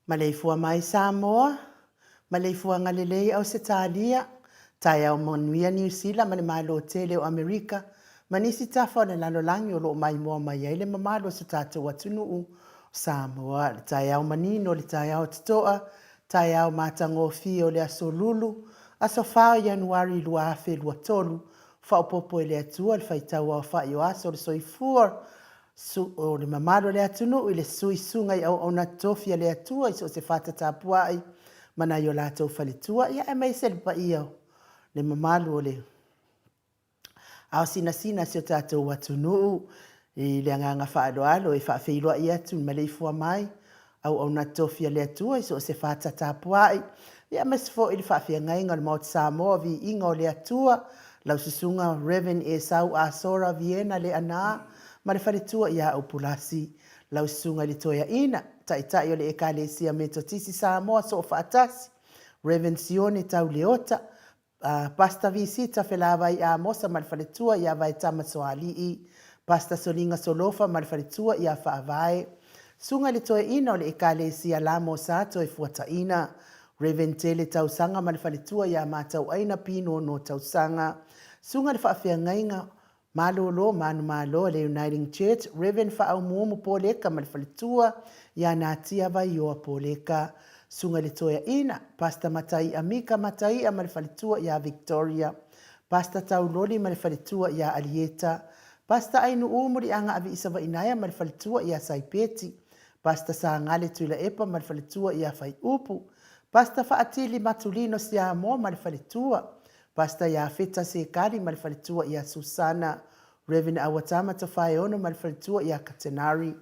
Maleifua mai Samoa, maleifuaga lelei Ausetalia, taeao manuia Niu Sila ma le Malo tele o Amerika ma nisi tafa o le lalolagi o lo o maimoa mai ai le mamalu o so tatou atunuu o Samoa. Le taeao manino, le taeao totoa, taeao matagofie o le aso Lulu, aso 4 o Ianuari 2023, faaopoopo e le Atua le faitau aofai o aso o le soifua Su, o le mamalu o le atunuu i le suisuga i auauna tofi a le Atua i so o se fata tapuai ma nai o latou faletua, ia aemaise le paia o le mamalu o le ao sinasina si o tatou atunuu. I le agaga faaaloalo e faafeiloai atu i le maleifua mai auauna tofi a le Atua i so o se fata tapuai, ia aemaise foi le faafeagaiga o le Maota Samoa, Viiga o le Atua, lau Susuga Rev. Esau Asora Viena Leaana ma le faletua ia Aupulasi, lau Susuga i le Toeaina, Taitai o le Ekalesia Metotisi Samoa Soofaatasi, Rev. Sione Tauleota, Pastor Visita Felavai Amosa ma le faletua ia Vaetama Soalii, Pastor Soliga Solofa ma le faletua ia Faavae, Susuga i le Toeaina o le Ekalesia Lamo Sa Toefuataina, Rev. Tele Tausaga ma le faletua ia Matauaina Pinono Tausaga, Susuga i le Faafeagaiga Malolo manumalo a le Uniting Church, Rev. Faaumuumu Poleka ma le faletua ia Natia Vaioa Poleka. Susuga i le Toeaina, Pastor Matai'a Mika Matai'a ma le faletua ia Victoria. Pastor Tauloli ma le faletua ia Alieta. Pastor Ainu'u Muliaga Avi'isavainaea ma le faletua ia Saipeti. Pastor Sagale Tuilaepa ma le faletua ia Faiupu. Pastor Faatili Matulino Siamoa ma le faletua. Pastor Iafeta Sekali ma le faletua ia Susana, Rev. Awatama Tofaeono ma le faletua ia Katenari.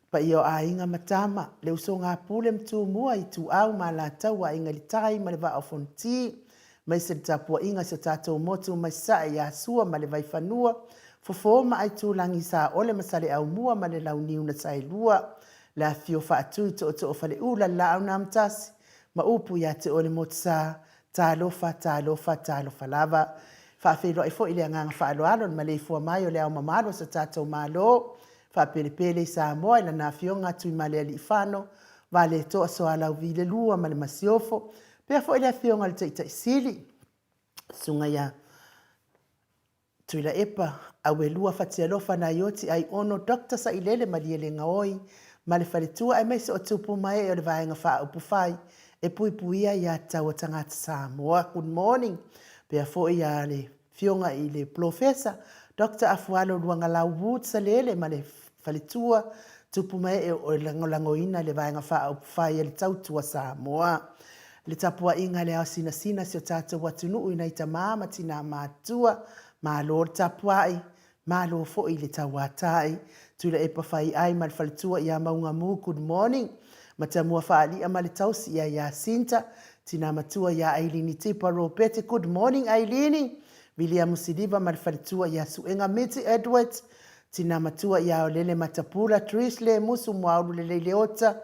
Paia o aiga ma tama, le usoga a Pule ma Tumua, Ituau ma Alataua, Aiga i le Tai ma le Vaa o Fonoti, maise le tapuaiga i so tatou motu mai Sasae ia Sua ma le Vaifanua, Fofo ma Aitulagi, Saole ma Saleaaumua ma le Launiu na Saelua, le afifio Faatui, Tootoo o Faleula, le Laau na Amotasi, ma upu ia te oe le Motusa. Talofa, talofa, talofa lava. Faafeiloai foi i le agaga faaaloalo le maleifua mai o le Ao Mamalu o so tatou Malo, faapelepele i Samoa i lana Afioga Tuimalealiifano Valetoa Sualauvi le Lua ma le Masiofo, pea foi le Afioga i le Taitai Sili, Susuga ia Tuilaepa, Auelua Fatialofa Naioti Aiono Doctor Sailele Malielegaoi ma le faletua aemaise o tupu ma ee o le Vaega Faaupufai e Puipuia Aia Tatau a Tagata Samoa. Good morning. Pea foi ia le Afioga i le Polofesa Doctor Afualo Luagalau Wood Salele ma le faletua, tupu ma ee o lagolagoina le Vaega Faaupufai a le Tautua Samoa. Le tapuaiga a le ao sinasina si o tatou atunuu i nai tama ma tina matutua, malo le tapuai, malo foi le tauatai. Tuilaepa Faiai ma le faletua ia Maugamu, good morning. Matamua Faali'a ma le tausi ia Iasinta, tina matua ia Ailini Tipa Ropete, good morning Ailini. Viliamu Siliva ma le faletua ia Suega Miti Edwards, tina matua ia Aolele Matapula, Trish Lemusu Muaulu Lelei Leota,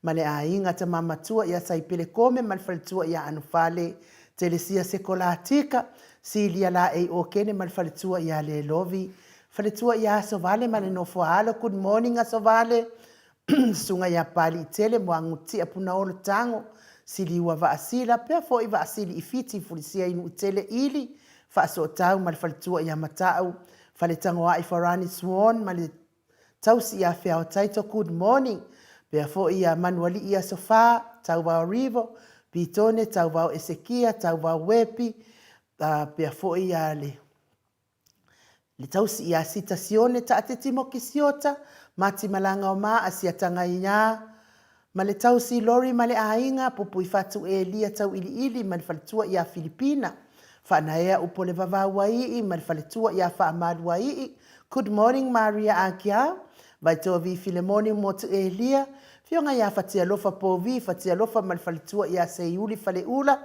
ma le aiga tama matua ia Saipele Kome ma le faletua ia Anofale, Telesia Sekolatika, Silia Laei Okene ma le faletua ia Lelovi, faletua ia Asovale ma le nofo a alo. Good morning Asovale. Susuga ia Paliitele Moagutia Punaolo Tago, Siliua Vaasila, pea foi Vaasili i Fiti Fulisia i Nuutele Ili, Faasootau ma le faletua ia Matau, Faletagoai Farani Swan ma le Tausi ia Feao Taito Good morning Pea foi ia Manualii Aso Fa, Tauvao Rivo, Pitone, Tauvao Esekia, Tauvao Wepi, pea foi ia le le tausi ia Sita Sione Taatiti Moki Siota, Mati Malanga o Maa, Siataga Iā, Ma le tausi lori ma le aiga, Pupuifatu Elia Tauiliili ma le faletua ia Filipina, Faanaea Upolevavauaii ma le faletua ia Faamaluaii, Good morning Maria Akiau, Vaitoa Vi Filemoni Motu Elia, Afioga ia Fatialofa Povi Fatialofa ma le faletua ia Seiuli Faleula,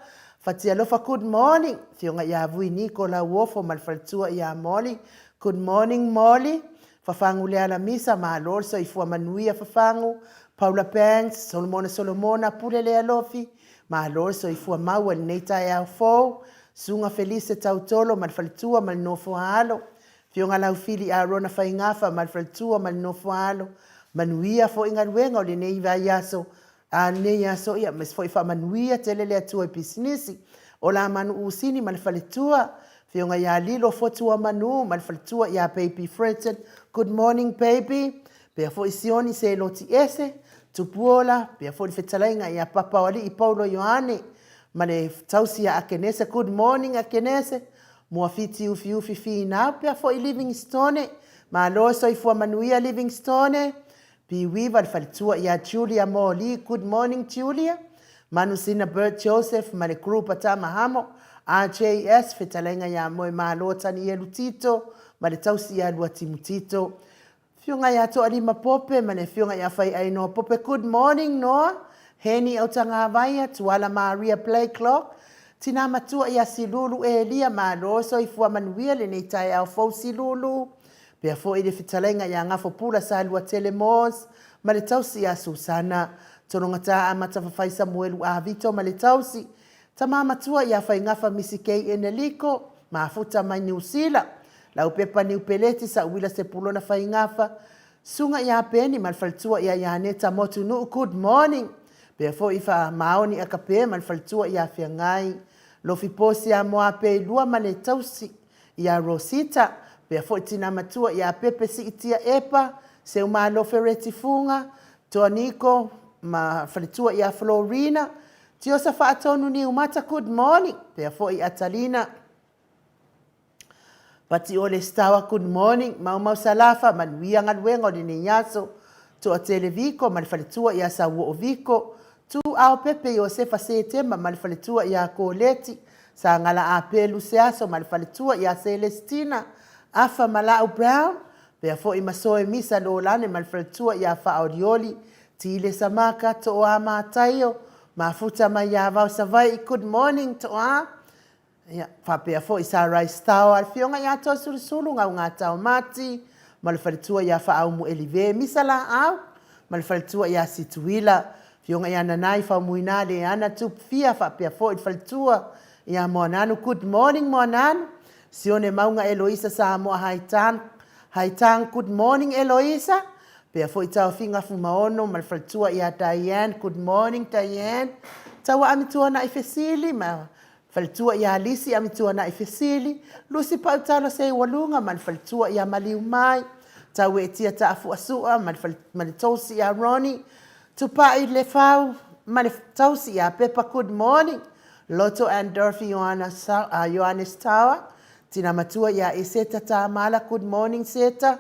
Fatialofa Good morning, Afioga ia Vui Niko Lauofo ma le faletua ia Molly, Good morning Molly, Fafagu Lealamisa, Malo le soifua manuia Fafagu, Paula Banks, Solomona Solomona, Pule Lealofi, Malo le soifua maua i lenei taeao fou, Susuga Felise Tautolo ma le faletua ma le nofo a alo, Afioga Laufili Arona Faigafa ma le faletua ma le nofo a alo, manuia foi galuega o lenei vaiaso A lenei aso, ia, aemaise foi faamanuia tele le Atua i pisinisi. O Lamanu Usini ma le faletua, Afioga ia Lilo Fotuamanu ma le faletua ia Baby Fredson, Good morning baby. Pea foi Sioni Seloti Ese, Tupuola, pea foi le fetalaiga ia Papaoalii Paulo Ioane ma le tausi ia Akenese, Good morning Akenese. Muafiti Ufiufi Finau, pea foi Livingstone. Malo soifua manuia Livingstone. Piuiva le faletua ia Julia Moli, Good morning Julia, Manusina Bert Joseph ma le group a Tama Hamo, RJS, fetalaiga ia Moemalo Tanielu Tito ma le tausi ia Luatimu Tito. Afioga ia Toalima Pope ma le afioga ia Faiainoa Pope, Good morning Noa, Heni Autagavaia, Tuala Maria Blakelock, Tina matua ia Silulu Elia, Malo soifua manuia lenei taeao fou Silulu. Pea foi le fetalaiga ia Gafopula Saluatele Moores ma le tausi ia Susana Tologata Amata Fafai Samuelu Avito ma le tausi, tama matua ia Faigafa Misi Kei Eneliko, Mafuta mai Niu Sila, Laupepa Niu Peleti Sauila Sepulona Faigafa, Susuga ia Peni ma le faletua ia Ianeta Motunuu Good morning. Pea foi Faamaoni Akape ma le faletua ia Feagai Lofi Posi Amoapeilua ma le tausi Ia Rosita, pea foi tina matua ia Pepe Siitia Epa, Seumalo Fereti Fuga, Toa Niko ma faletua ia Florina, Tiosa Faatonu Niumata Good morning, pea foi Atalina Patiole Stawa Good morning, Maumau Salafa, manuia galuega o lenei aso, Toatele Viko ma le faletua ia Sauoo Viko, Tu Ao Pepe Iosefa Setema ma le faletua ia Koleti, Sagala Apelu Seaso ma le faletua ia Selestina, Afa Malau Brown, pea foi ma Soe Misa Lolane ma le faletua ia Faaolioli, Tile Samaka, Tooa Mataio, Mafuta mai ia Vao Savaii, Good morning Tooa. Ia, faapea foi Sa Rice Tao a le Afioga ia Toasulusulu, Gaugatao Mati ma le faletua ia Faaumu Elive, Misa Laau ma le faletua ia Situila, Afioga ia Nanai Faumuina Leana Tupufia faapea foi le faletua. Ia Moananu Good morning Moananu Sione Mauga Eloisa Samoa Haitang Haitang Good morning Eloisa Pea foi Taofiga Fumaono ma le faletua ia Diane Good morning Diane Taua Amituanai Fesili ma faletua ia Lisi Amituanai Fesili Lusi Pautalo Seualuga ma le faletua ia Maliumai Taueetia Taafuasua ma le, ma le tausi ia Ronnie Tupai Lefau ma le tausi ia Pepa Good morning Loto and Dorothy Ioana, Ioannes Tower Tina matua ia Eseta Tamala Good morning Seta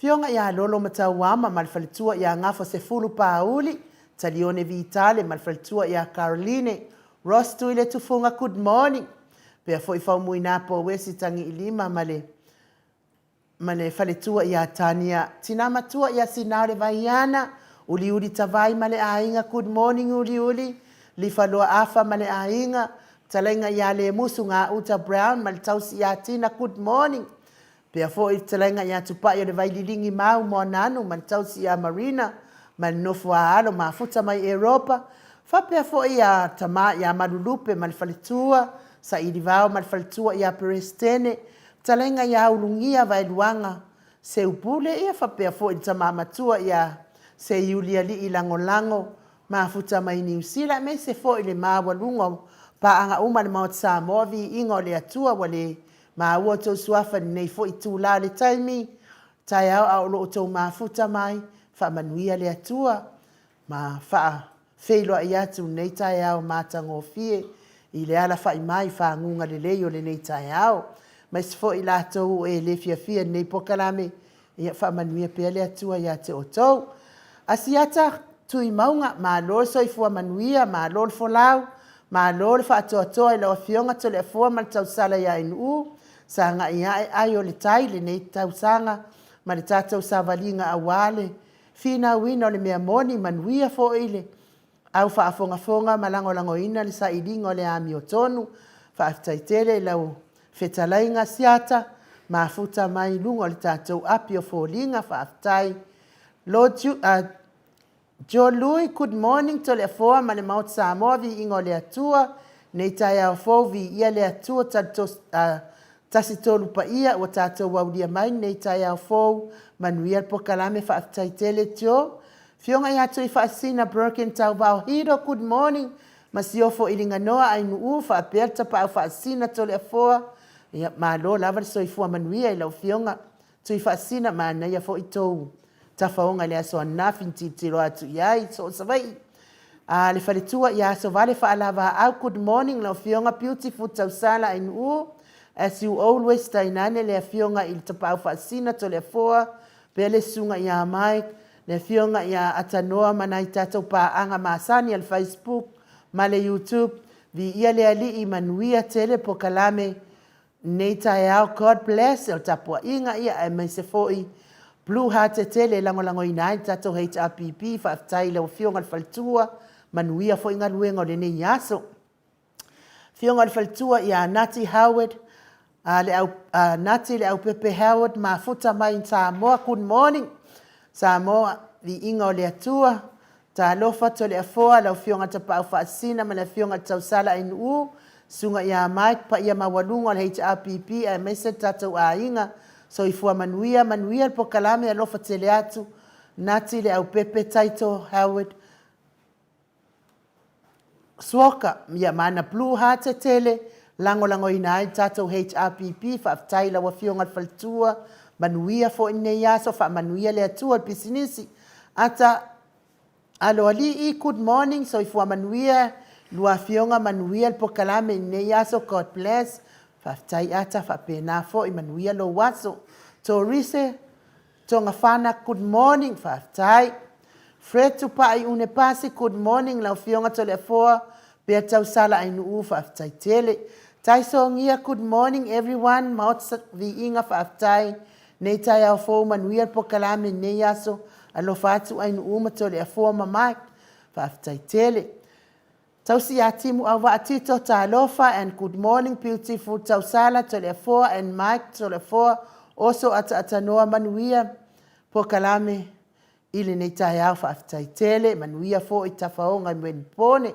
Fioga ia Lolo ma Tauama ma le faletua ia Gafa Sefulu Pauli Talione Vitale ma le faletua ia Caroline Ross Tuiletufuga Good morning Pea foi Faumuina Pouesi Tagiilima ma le ma le faletua ia Tania, tina matua ia Sinao le Vaiana, Uliuli Tavai ma le aiga, good morning Uliuli, Lifaloa Afa ma le aiga, fetalaiga ia Lemusu Gauta Brown ma le tausi ia Tina, good morning. Pea foi fetalaiga ia Tupai o le Vaililigi Mau Moananu ma le tausi ia Marina ma le nofo a alo mafuta mai Eropa, faapea foi ia tama ia Malulupe ma le faletua, Sailivao ma le faletua ia Peresetene, Fetalaiga ia Ulugia Vaeluaga Seupule ia faapea foi le tama matua ia Seiulialii Lagolago mafuta mai Niu Sila aemaise foi le maualuga o paaga uma a le Maota Samoa viiga o le Atua ua le maua outou suafa i lenei foi itula o le taimi taeao a o lo outou mafuta mai faamanuia le Atua ma faafeiloai atu lenei taeao matagofie i le alafai mai faguga lelei o lenei taeao. Aemaise foi i latou e le fiafia i lenei polokalame, ia faamanuia pea le Atua ia te outou. Asiata Tuimauga, malo le soifua manuia, malo le folau, malo le faatoatoa i lau Afioga Toleafoa ma le tausala ia Ainuu, sagai ae ai o le tai lenei tausaga ma le tatou savaliga aua le finauina o le mea moni, manuia foi le au faafogafoga ma lagolagoina le sailiga o le amiotonu. Faafetai tele i lau fetalaiga Siata, mafuta mai luga o le tatou api o foliga. Faafetai. Lord Ju, Joe Lui, good morning Toleafoa ma le Maota Samoa, viiga o le Atua. Nei taeao fou, viia le Atua, talitos, Tasi tolu paia ua tatou aulia mai lenei taeao fou, manuia le pokalame faafetai tele Joe. Afioga ia Tuifaasisina Broken Tauvao Hiro, good morning Masiofo Iliganoa Ainuu faapea le Tapaau Faasisina Toleafoa, ia malo lava le soifua manuia i lau afioga Tuifaasisina, manaia foi tou tafaoga i le aso ananafi na tilotilo atu i ai soo Savaii. A le faletua ia Asovale Faalavaau, good morning lau afioga Beautiful Tausala Ainuu, as you always tainane le afioga i le Tapaau Faasisina Toleafoa, pea le susuga ia Mike, le afioga ia Atanoa ma nai tatou paaga masani a le Facebook ma le YouTube, viia le Alii, manuia tele pokalame Lenei taeao God bless o le tapuaiga ia aemaise foi Blue Heart tele e lagolagoina ai le tatou HRPP faafetai i lau afioga i le faletua manuia foi galuega o lenei aso. Afioga i le faletua ia Nati Howard a le au a Nati le Aupepe Howard mafuta mai in Samoa good morning Samoa viiga o le Atua Talofa Toleafoa, lau Afioga Tapaau Faasisina ma le Afioga i le Tausala Ainuu, Susuga ia Mike, paia maualuga o le HRPP aemaise le tatou aiga. Soifua manuia, manuia le pokalame, alofa tele atu. Nati Leaupepe Taito Howard Suoka, ia ma ana blue heart tele, lagolagoina ai le tatou HRPP. Faafetai i lau Afioga i le Faletua, manuia foi lenei aso, faamanuia le Atua i le pisinisi. Ata Aloalii, good morning, soifua manuia, lua afioga, manuia le pokalame i lenei aso, God bless. Faafetai Ata, faapena foi, manuia lou aso. Torise Togafana, good morning, faafetai. Fred Tupai Unepasi, good morning, lau afioga Toleafoa, Pea Tausala Ainuu, faafetai tele. Taisogia, good morning everyone, Maota Viiga, faafetai. Nei taeao fou, manuia le pokalame i lenei aso, alofa atu Ainuu ma Toleafoa ma Mike, faafetai tele. Tausi ia Timu Auvaa Tito, talofa and good morning beautiful Tausala Toleafoa and Mike Toleafoa, oso ataatanoa manuia pokalame i lenei taeao faafetai tele, manuia foi tafaoga i Melipone.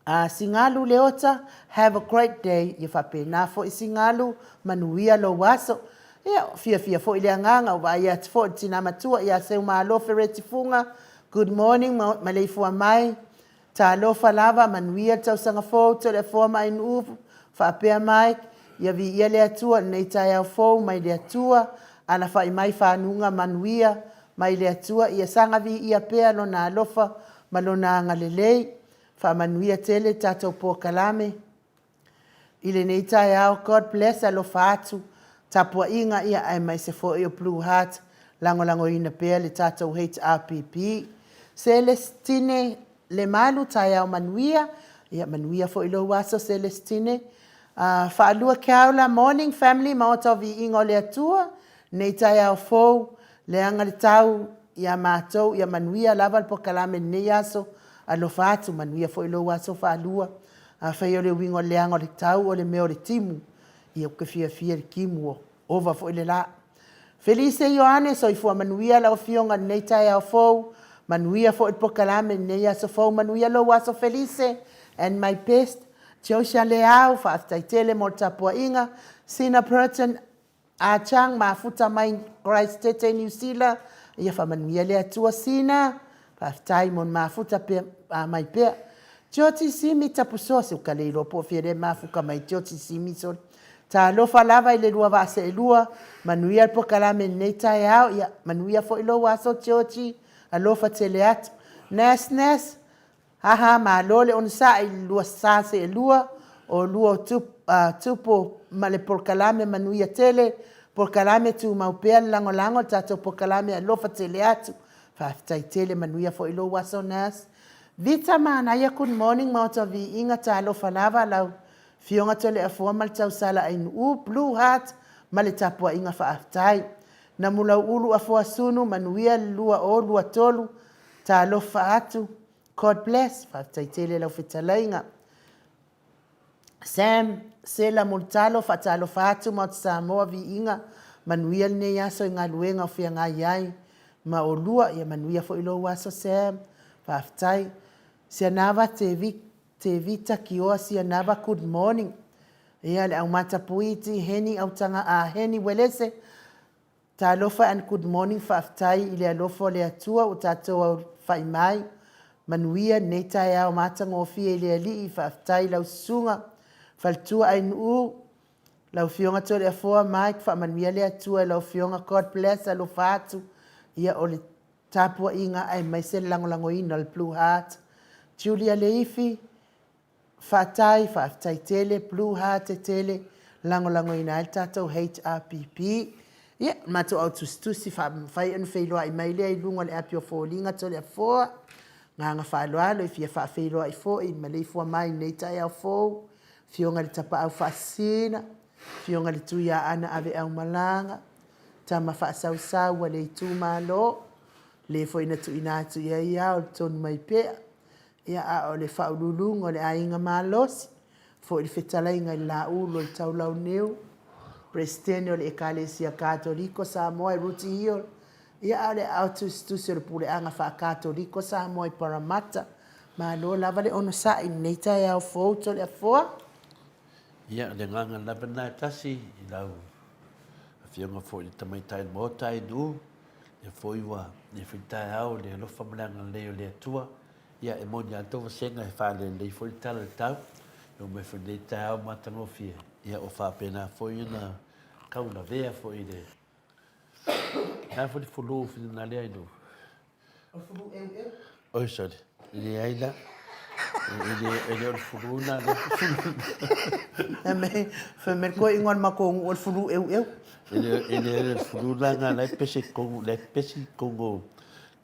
A Sigalu Leota, have a great day, ia faapena foi Sigalu, manuia lou aso. Ia, fiafia foi le agaga ua vaai atu foi i le tina matua ia Seumalo Fereti Fuga, good morning maleifua mai, talofa lava, manuia le tausaga fou Toleafoa ma Ainuu, faapea Mike, ia viia le Atua i lenei taeao fou mai le Atua, alafai mai fanuga manuia mai le Atua, ia saga viia pea Lona alofa ma Lona agalelei. Faamanuia tele le tatou polokalame i lenei taeao. God bless alofa atu tapuaiga ia aemaise foi o Blue Heart lagolagoina pea le tatou HRPP. Celestine Lemalu taeao manuia, ia manuia foi lou aso Celestine. Faalua Keaula morning family Maota o Viiga o le Atua, lenei taeao fou leaga le tau ia matou ia manuia lava le polokalame i lenei aso. Alofa atu, manuia foi lou aso Faalua. Afai o le uiga o le leaga o le tau o le mea o le timu, ia ou te fiafia i le timu ua ova foi le la. Felice Ioane, soifua manuia lau Afioga i lenei taeao fou, manuia foi le polokalame i lenei aso fou, manuia lou aso Felice and my best. Josia Leao, faafetai tele mo le tapuaiga. Sina Burton Ah Chang, mafuta mai Karaisitete i Niu Sila, ia faamanuia le Atua Sina, faafetai mo le mafuta pea, mai pea. Georgie Simi Tapusoa, se ua ta le iloa po o fea lea e mafuta mai ai Georgie Simi sole. Talofa lava i le lua vaa seelua, manuia le polokalame i lenei taeao, ia manuia foi lou aso Georgie, alofa tele atu. Nas Nas, Haha malo le onosai i le lua sa seelua, o lua o tupu ma le polokalame manuia tele, polokalame tumau pea le lagolago i le tatou polokalame alofa tele atu. Faafetai tele manuia foi lou aso Nas. Vita Manaia good morning Maota o Viiga talofa lava lau Afioga Toleafoa ma le tausala Ainuu, Blue Heart ma le tapuaiga faafetai. Namulauulu Afoa Sunu manuia le 2023 talofa atu. God bless, faafetai tele i lau fetalaiga. Sam Sela Mulitalo, faatalofa atu Maota Samoa, viiga, manuia lenei aso i galuega o feagai ai ma olua, ia manuia foi lou aso Sam, faafetai. Sianava Tevita Kioa Sianava, good morning. Ia le Aumata Puiti, Heni Autanga, Heni Uelese, Talofa and good morning faafetai i le alofa o le Atua ua tatou alafai mai manuia lenei taeao matagofie i le Alii faafetai i lau susuga faletua Ainuu lau afioga Toleafoa Mike faamanuia le Atua i lau afioga God bless alofa atu ia o le tapuaiga aemaise le lagolagoina o le Blue Heart Julia Leifi Faatai, faafetai tele, Blue Heart tele, lagolagoina ai le tatou HRPP. Ia, le matou au tusitusi faamafai ona feiloai mai lea i luga o le api o foliga Toleafoa. Agaga faaaloalo e fia faafeiloai foi i le maleifua mai i lenei taeao fou, Afioga i le Tapaau Faasisina, Afioga i le Tuiaana Aveaumalaga, Tama Faasausau a le Itumalo, le foi na tuuina atu i ai ao le tonu mai pea. Ia, a o le faauluuluga o le aiga malosi, foi le fetalaiga i le Laulu o le Taulauniu, Peresetene o le Ekalesia Katoliko Samoa i Rooty Hill, ia, a o le aao tusitusi o le Puleaga Faa-Katoliko Samoa i Parramatta. Malo lava le onosai i lenei taeao fou Toleafoa. Ia, o le agaga lava lena e tasi i lau Afioga foi i le Tamaitai o le Maota i Nu'u, lea foi ua lenei foi taeao i le alofa ma le agalelei o le Atua, Ia, e moni lava le tou vasega e faalelelei foi le tala i le tau, e oo mai foi i lenei taeao matagofie, ia ua faapena foi ona taulavea foi i le... Le a foi le fulu finagalo i lou... O le fulu eueu. Oi, sorry. E leai la. E le o le fulu lena lea. Fai mai le toeaina o le matou nuu o le fulu eueu. E le o le fulu lena la e pese i totonu, la e pepesi i totonu o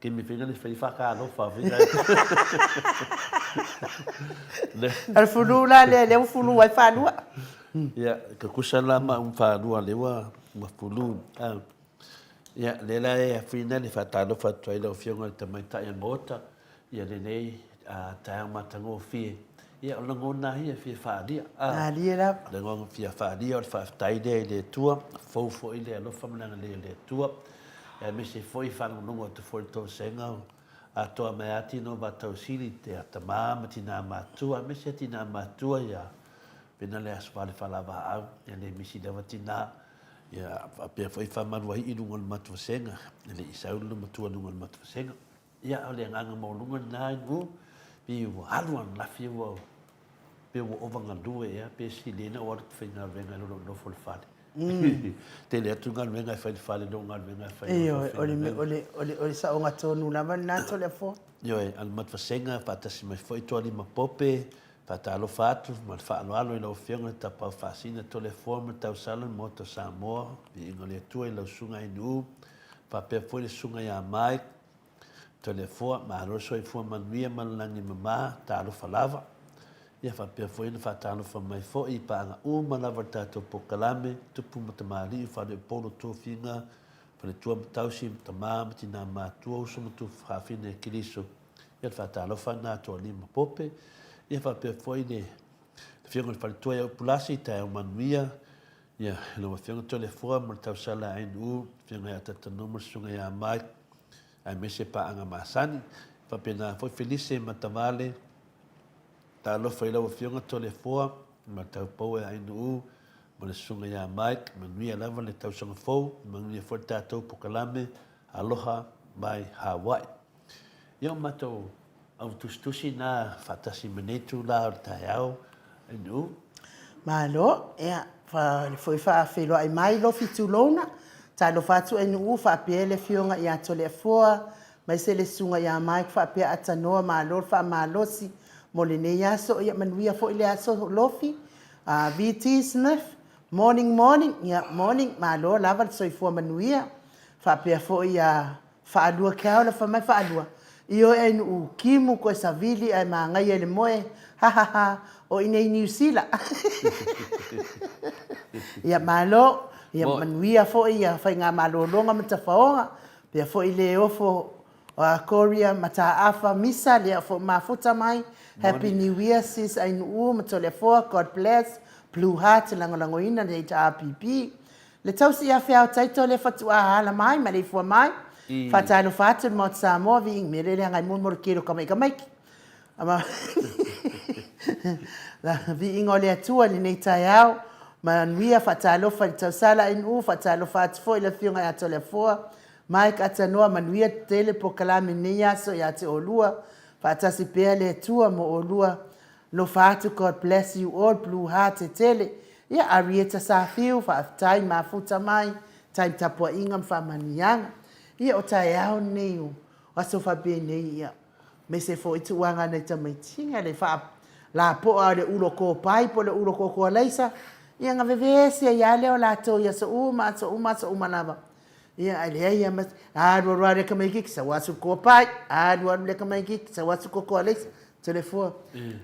Taimi fai na fai faatalofa foi na. O le fulu la lea lea ua fulu ai faalua. Ia, tutusa la ma um faalua lea ua ua fulu. Ah. Ia, lea la e afina le faatalofa atu ai lau Afioga i le Tamaitai o le Maota, ia lenei taeao matagofie. Ia, o lagona ia e fia faaalia. Malie lava. Lagona fia faaalia o le faafetai lea i le Atua, fou foi le alofa ma le agalelei o le Atua. Aemaise foi faalogologo atu foi i le tou vasega Atoa mai a tino Vatausili te a tamā ma tinā matua aemaise a tinā matua ia pena le aso vale falavaau ia le misi lava tinā ia faapea foi Famaluaii i luga o le Matuvasenga e le i sau lona matua i luga o le Matuvasenga. Ia o le agaga maualuga lena i Nu'u pei ua alu ananafi ua Pe ua ova galue ea pe sili ai na ou alu ou faigaluega i lo lou nofo i le fale. Tele atu galuega e fai i le fale i lo galuega e fai i lou faigaluega. Ioe, o le saoga tonu lava lena Toleafoa. Ioe, a o le Matvasega faatasi mai foi Tualima Pope, faatalofa atu ma le faaaloalo i lau Afioga i le Tapaau Faasina Toleafoa ma le Tausala le Maota o Samoa, Viiga o le Atua i lau Susuga Ainuu, faapea foi le Susuga ia Mike, Toleafoa, malo le soifua manuia ma le lagi e mama, talofa lava. Ia faapea foi ona faatalofa mai foi i paaga uma lava o le tatou polokalame, Tupu ma Tamalii, Faleupolu o Tofiga, Faletua ma Tausi, Tama ma Tina Matua, Uso ma Tuafafine a Keriso. Ia le faatalofa lena a Toalima Pope. Ia faapea foi le Afioga i le Faletua ia Upulasi, taeao manuia. Ia, lau Afioga Toleafoa ma le tausala a NU, Afioga ia Tatanu ma le Susuga ia Mike, aemaise paaga masani. Faapena foi Felise Matavale, talofa i lau Afioga Toleafoa ma le taupou ia NU ma le Susuga ia Mike, manuia lava le tausaga fou, manuia foi le tatou pokalame, aloha mai Hawaii. Ia o matou au tusitusi na faatasi ma nei itula o le taeao, NU. Malo, ia, foi faafeiloai mai Lofi tulouna, talofa atu NU faapea le afioga ia Toleafoa, aemaise le susuga ia Mike faapea Atanoa, malo le faamalosi mo lenei aso, ia manuia foi le aso Lofi. VT Smith, morning morning, ia morning, malo lava le soifua manuia, faapea foi ia Faalua Keaola fai mai faalua, Ioe ai nuu kimu koe savili ae magaia i le moe, ha ha ha, o inei Niu Sila. Ia malo, ia manuia foi ia faigamalologa ma tafaoga, pea foi le ofo a Korea Mataafa Misa lea foi mafuta mai, Happy New Year sis Ainuu ma Toleafoa, God bless, Blue Heart lagolagoina le HRPP. Le tausi ia Feao Taito lea fatuaa ala mai maleifua mai faatalofa atu le Maota Samoa viiga mea lea leaga ai mo le kelo kamaikamaiki viiga o le Atua i lenei taeao manuia faatalofa i le tausala NU faatalofa atu foi le afioga ia Toleafoa Mike Atanoa manuia tele pokalame nei aso ia te olua faatasi pea le Atua mo olua Alofa atu God bless you all blue heart e tele ia Arieta Safiu faafetai mafuta mai time tapuaiga ma faamanuiaga ia o taeao nei o aso faapenei ia mese foi tuuaga nai tamaiti ia le faa lapoa o le ulo kopai po o le ulo koko alaisa ia na vevesi ai lava lea o latou i aso uma aso uma aso uma lava ia ae leai lava ma alu alu lava le tamaititi sau asu kopai alu alu le tamaititi sau asu koko alaisa Toleafoa,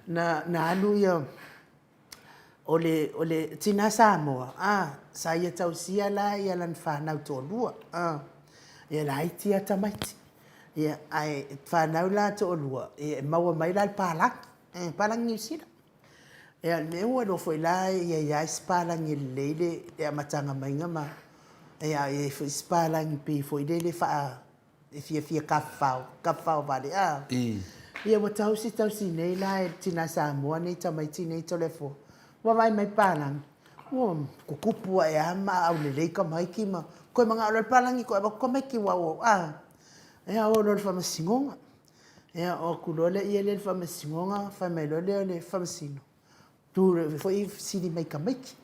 na, na alu ia, o le, o le tina Samoa, a, sa ia tausia la ia lana fanau toalua, a, ia laiti lava tamaiti. Ia, ae fanau la toalua, ia e maua mai la le palagi, e, palagi Niu Sila. Ia, o le mea ua iloa foi la e i ai lava isi palagi e lelei le, le amataga maiga ma, ia, e i ai foi isi palagi pei foi lele faa, e fiafia kafafao, kafafao vale a. Ia ua tausi tausi nei la e le tina Samoa nei tamaiti nei Toleafoa. Ua vaai mai palagi, ua kukupu ae a ma aulelei tamaiti ma toe manao loa le palagi toe avatu tamaiti ua auau a. Ia o loa le faamasinoga. Ia o atu loa lea i le faamasinoga fai mai loa lea o le faamasino, Tu foi fesili mai tamaiti,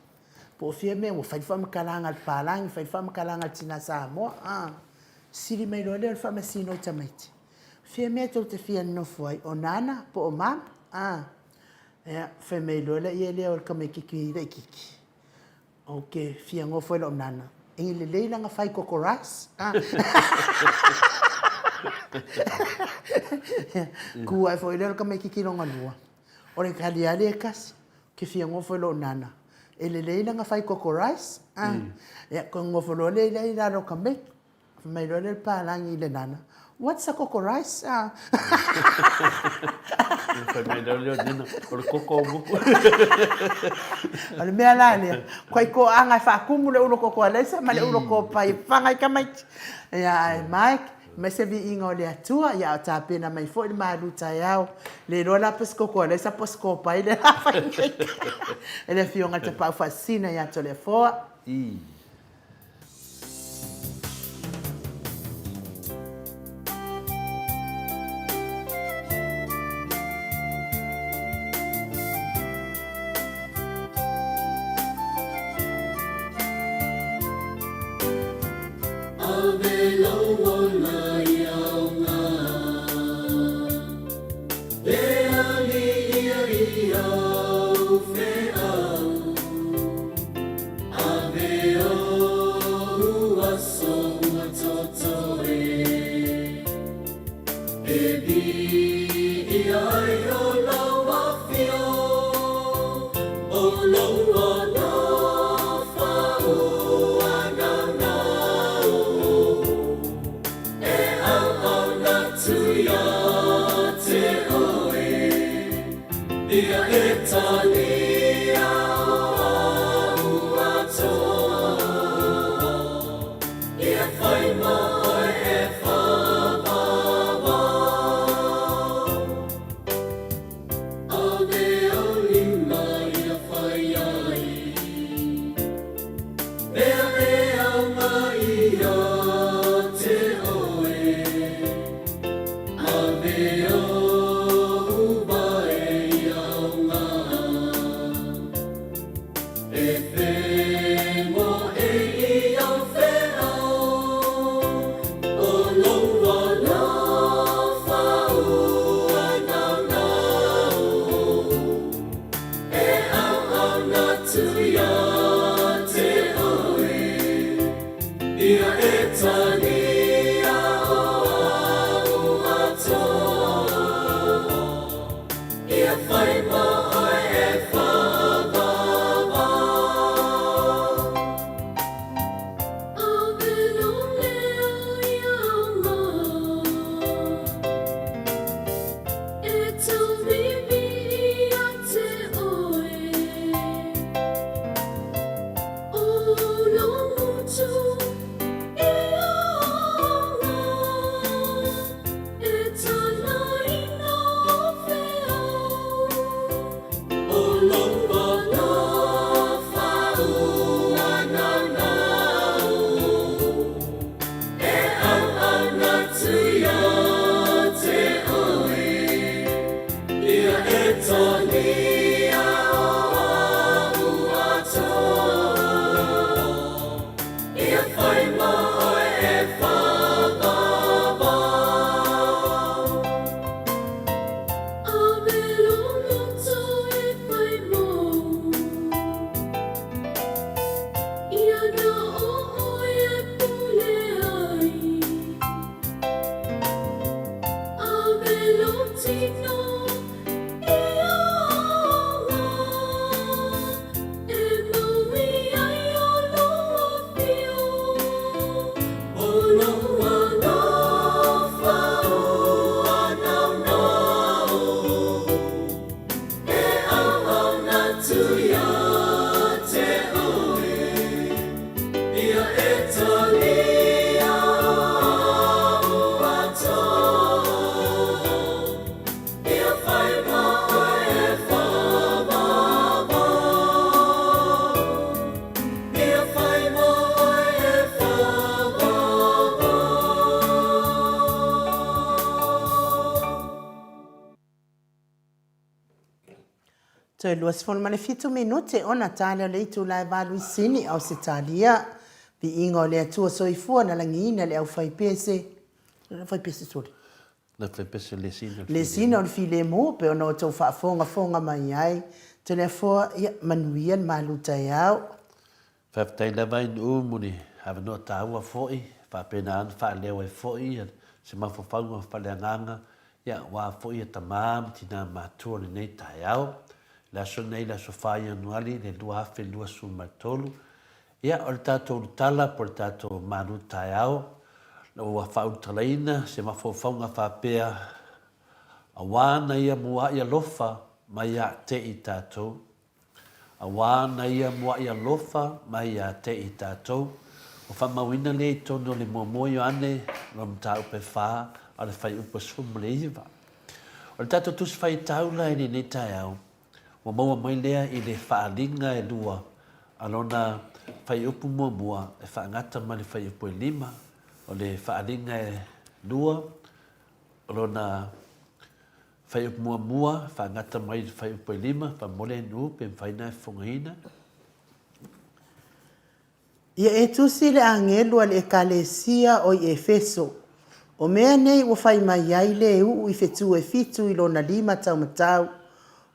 po o fia mea ua fai le faamatalaga a le palagi, fai le faamatalaga a le tina Samoa, a. Fesili mai loa lea o le faamasino i tamaiti, fia mea tou te fia nonofo ai, o Nana po o Mama, a. Ia, fai mai loa lea o le tamaititi laititi, Ou te fia nofo i lou nana. E lelei lana fai koko rice. Ah. Ku ae foi lea o le tamaititi lona lua. O le tali lava lea e tasi. Ou te fia nofo i lou nana. E lelei lana fai koko rice. Ah. Ia, toe nofo loa lea i lalo o ka meki. Fai mai loa lea o le palagi i le nana, What's a koko rice? Ah. Fai mai loa lea o Nina, o le koko o muku. O le mea la lea, koe koaga e faatumu le ulo koko alaisa ma le ulo kopai e faga i tamaiti. Ia, ae Mike, Mai se viiga o le Atua, ia a o tapena mai foi le malu taeao. Le iloa la pe se koko alaisa po o se kopai le a fai nei. E le Afioga i le Tapaau Faasisina ia Toleafoa. I. Ave lou ola i aoga Le alii ia i au feau Ave ou aso ua totoe E viia ai o lau afio O lou alofa ua naunau E auauna atu ia te oe Ia e talia o au atoa Ia whai mo oe e whāwāwā Ave au lima ia whai ai Mea e aumai ia te oe Ave ou vae ia aoga E whengo e i au wheao O lou alofa ua naunau E auauna atu ia te oe Ia e talia o au atoa Ia whai mo oe e whāwāwā. Ave lou leo ia aoga E tauvivi ia te oe O lou motu i aoga E tālaina o feau O lou alofa ua naunau E auauna atu ia te oe Ia e talia o au atoa Ia whai mo oe e whāwāwā. Ave lou loto e whai mou Ia na o oe e pule ai Ave lou tino i aoga E maui ai o lou afio O lou alofa ua naunau E auauna atu ia te oe Ia e talia au atoa Ia whai mo oe e whāwāwā Ia whai mo oe e whāwāwā. Toe 27 minute ona tale o le itula e valu i Sini, Ausetalia. Viiga o le Atua Soifua na lagiina le aufaipese, le aufaipese sole. Le aufaipese le sina o le Le sina o le filemu, pe ona outou faafogafoga mai ai. Toleafoa, ia, manuia le malu taeao. Faafetai lava i Nu'u mo le avanoa taua foi, faapena ona faaleo ai foi se mafaufauga faaleagaga aua foi ia tama ma tina matua o lenei taeao. Le aso lenei, le aso 4 Ianuari le 2023, ia o le tatou ulutala po o le tatou malu taeao ua faaulutalaina se mafaufauga faapea aua na ia mua'i alofa mai ia te i tatou. Aua na ia mua'i alofa mai ia te i tatou. Ua faamauina lea i totonu o le muamua Ioane lona mataupu e fa a o le fuaiupu e 19. O le tatou Tusi Faitau la i lenei taeao, ua maua mai lea i le faaaliga e lua a lona fuaiupu muamua e faagata ma le fuaiupu e lima. O le faaaliga e lua o lona fuaiupu muamua faagata mai le fuaiupu e lima, faamolemole Nuu pe mafai ona e fofogaina. Ia e tusi le agelu a le Ekalesia o i Efeso, O mea nei ua fai mai ai le uu i fetu e fitu i lona lima taumatau,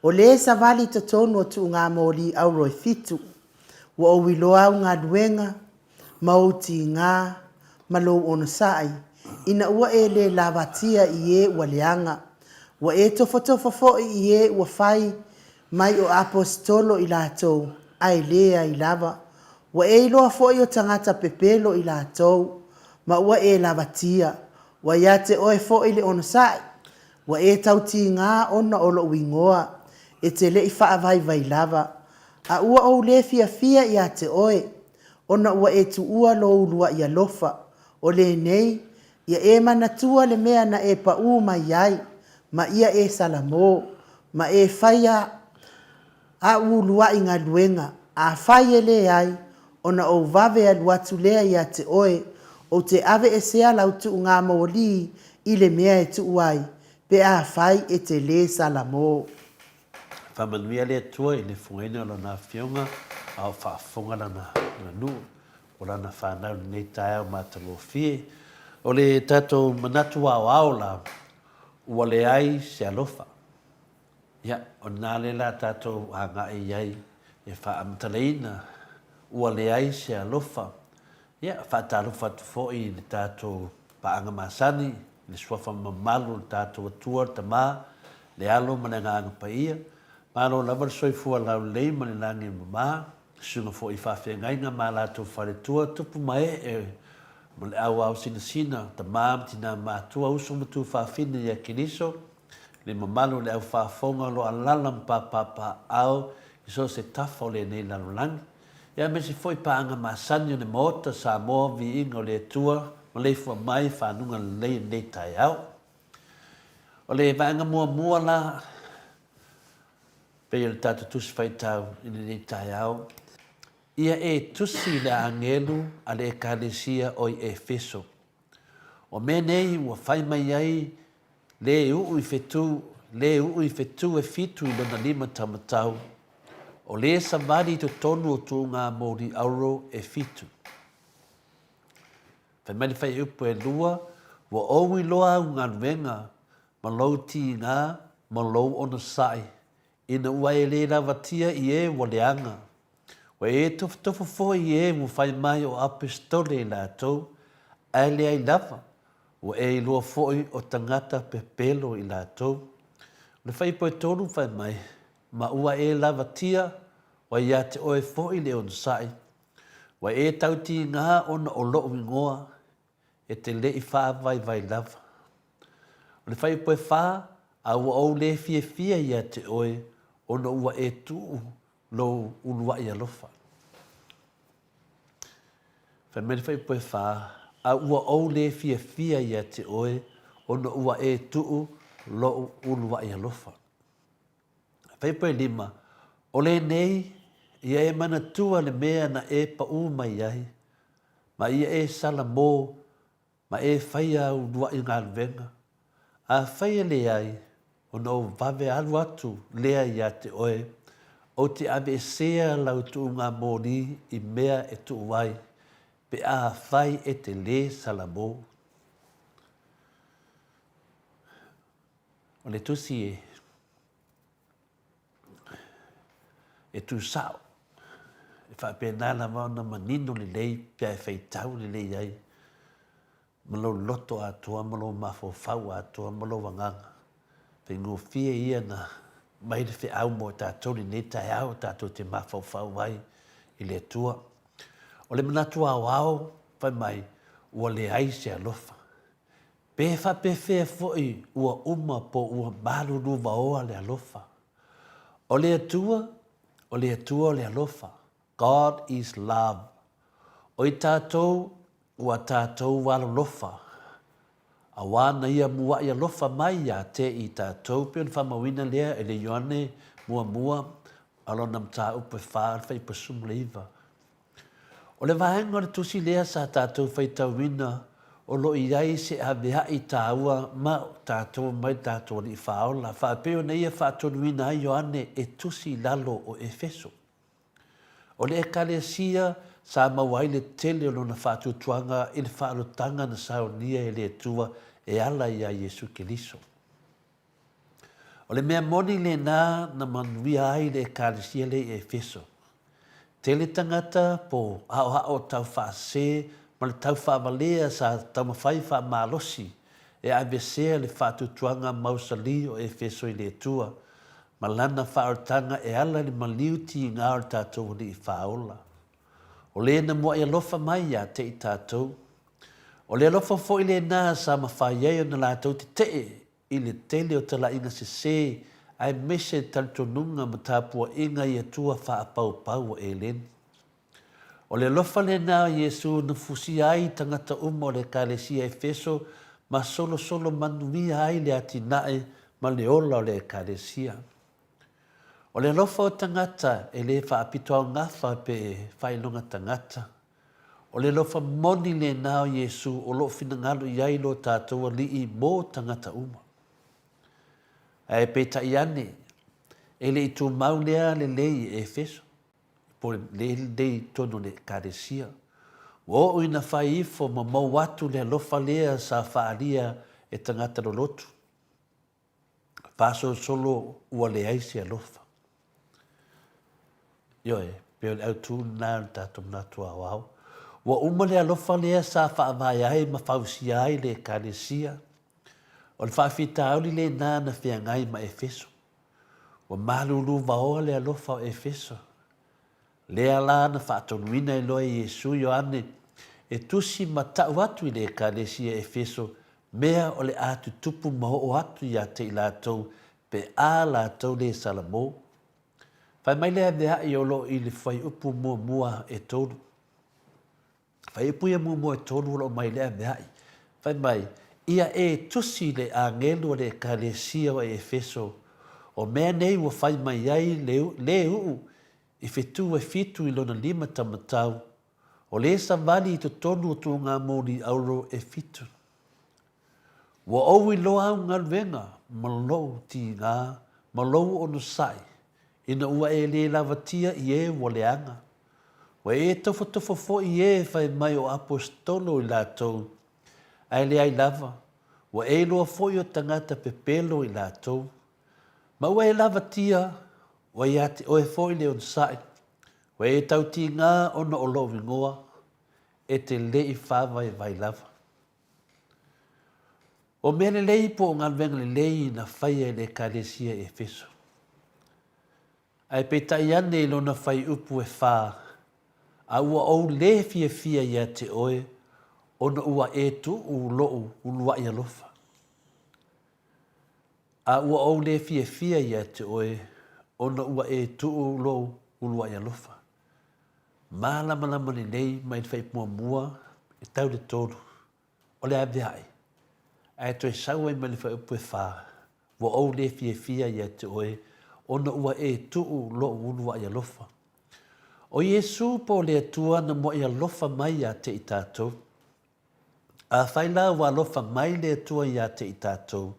o le savali i totonu o tuuga moli auro e fitu. Ua ou iloa au galuega, ma ou tiga, ma lou onosai, ina ua e le lavatia i e ua leaga. Ua e tofotofo foi i e ua fai mai o Aposetolo i latou, ae leai lava. Ua e iloa foi o tagata pepelo i latou, ma ua e lavatia. Ua ia te oe foi le onosai, ua e tautiga ona o lou igoa, e te le i faavaivai lava. A ua ou le fiafia ia te oe, ona ua e tuua lou uluai alofa. O lenei, ia e manatua le mea na e paū mai ai, ma ia e salamo, ma e faia āu uluai galuega, afai e leai, ona ou vave alu atu lea ia te oe, ou te aveesea lau tuuga moli i le mea e tuu ai, pe afai e te lē salamo. Faamanuia le Atua i le fofogaina o Lana Afioga a o faafofoga Lana nuu o Lana fanau i lenei taeao matagofie. O le tatou manatu aoao la, ua leai se alofa. Ia, o lena lea la tatou agai i ai e faamatalaina, ua leai se alofa. Ia, faatalofa atu foi i le tatou paaga masani, i le suafa mamalu o le tatou Atua le Tama, le Alo ma le Agaga Paia. Malo lava le soifua laulelei ma le lagi e mama, susuga foi i faafeagaiga ma a latou faletua, tupu ma ee ma le auao sinasina, tama ma tina matua, uso ma tuafafine ia Keriso, Le mamalu o le au faafofoga o lo o alaala ma papaaao i so o se tafa o lenei lalolagi, ia aemaise foi paaga masani o le Maota Samoa Viiga o le Atua maleifua mai fanuga lelei i lenei taeao. O le vaega muamua la, pei o le tatou Tusi Faitau i lenei taeao, ia e tusi i le agelu a le Ekalesia o i Efeso. O mea nei ua fai mai ai le uu i fetu, le uu i fetu e fitu i lona lima taumatau, o le savali i totonu o tuuga moli auro e fitu. Fai mai le faiupu e lua, ua ou iloa au galuega ma lou tiga ma lou onosai, ina ua e le lavatia i e ua leaga. Ua e tofotofo foi i e ua fai mai o Aposetole i latou, ae leai lava, ua e iloa foi o tagata pepelo i latou. O le faipoetolu fai mai, Ma ua e lavatia, ua ia te oe foi le onosai, ua e tautiga ona o lou igoa, e te le i faavaivai lava. O le faipoefa, a ua ou le fiafia ia te oe, ona ua e tuu lou uluai alofa. Fai mai le faipoefa, a ua ou le fiafia ia te oe, ona ua e tuu lou uluai alofa. Faipoelima, o lenei, ia e manatua le mea na e paū mai ai, ma ia e salamo, ma e faia au uluai galuega. Afai e leai, ona ou vave alu atu lea ia te oe, ou te aveesea lau tuuga moli i mea e tuu ai, pe afai e te lē salamo. O le tusi e, e tūsao, e faapena lava ona manino lelei pe a e faitau lelei ai ma lou loto atoa ma lou mafaufau atoa ma lou agaga. Faigofie ia na mai le feau mo tatou lenei taeao tatou te mafaufau ai i le Atua. O le manatu aoao fai mai ua leai se alofa. Pe faapefea foi ua uma po ua malulu vaoa le alofa. O le Atua, o le Atua o le alofa, God is love. O i tātou, ua tātou alolofa, auā na ia muaʻi alofa mai iā te i tātou, pei ona faamauina lea e le Ioane muamua a lona mataupu e whā le fuaiupu 19. O le vaega o le tusi lea sa tātou faitauina o lo o i ai se aveaʻi tāua ma tātou mai le tātou Alii Faaola, faapei ona ia faatonuina ai Ioane e tusi i lalo o Efeso. O le Ekalesia sa maua ai le tele o lona faatuatuaga i le faalotaga na saunia e le Atua e ala iā Iesu Keriso. O le mea moni lena na manuia ai le Ekalesia lea i Efeso. Tele tagata po aoao tau faasē ma le tau faavalea sa taumafai faamalosi e aveesea le faatuatuaga mausali o Efeso i le Atua ma lana faaolataga e ala i le maliu tiga o le tatou Alii Faaola. O le na muaʻi alofa mai iā te i tatou. O le alofa foi lena sa mafai ai ona latou teteʻe i le tele o talaiga sesē aemaise talitonuga ma tapuaiga i Atua faapaupau o Eleni. O le alofa lena o Iesu na fusia ai i tagata uma o le Ekalesia Efeso ma solosolo manuia ai le atinae ma le ola o le Ekalesia. O le alofa o tagata e le faapitoaugafa pe e faailoga tagata. O le alofa moni lena o Iesu o lo o finagalo i ai lo tatou Alii mo tagata uma. Ae peitai ane, e le i tumau lea lelei i Efeso. Po le lelei i totonu o le Ekalesia. Ua oo ina fai ifo ma mou atu le alofa lea sa faaalia e tagata lolotu. Faasolosolo ua leai se alofa. Ioe, pei o le autu lena o le tatou manatu aoao. Ua uma le alofa lea sa faavae ai ma fausia ai le Ekalesia. O le faafitauli lena na feagai ma Efeso. Ua malūlū vaoa le alofa o Efeso. Lea la na faatonuina ai loa e Iesu Ioane e tusi ma tau atu i le Ekalesia Efeso mea o le a tutupu ma oo atu iā te i latou pe a latou le salamo. Fai mai le aveaʻi o lo o i le fuaiupu muamua e tolu. Fuaiupu ia muamua e tolu o lo o mai le aveaʻi. Fai mai, Ia e tusi i le agelu o le Ekalesia o Efeso, o mea nei ua fai mai ai le, le uʻu i fetu e fitu i lona lima tamatau, o le savali i totonu o tugāmoli auro e fitu. Ua ou iloa au galuega ma lou tigā ma lou onosai, ina ua e lē lavatia i e ua leaga. Ua e tofotofo foi i e fai mai o aposetolo i latou, ae leai lava, ua e iloa foi o tagata pepelo i latou. Ma ua e lavatia, ua iā te oe foi le onosai, ua e tautigā ona o lou igoa, e te le i faavaivai lava. O mea lelei po o galuega lelei na faia e le Ekalesia i Efeso. Ae peitai ane i lona fuaiupu e whā, A ua ou lē fiafia iā te oe, ona ua e tuʻu loʻu uluaʻi alofa. A ua ou lē fiafia iā te oe, ona ua e tuʻu lou uluaʻi alofa. Mālamalama lelei mai le fuaiupu muamua e tau le tolu, o le aveaʻi, ae toe sau ai mai le fuaiupu e whā, ua ou lē fiafia iā te oe, ona ua e tuʻu loʻu uluaʻi alofa. ʻO Iesū po o le Atua na muaʻi alofa mai iā te i tātou. Afai la ua alofa mai le Atua iā te i tātou,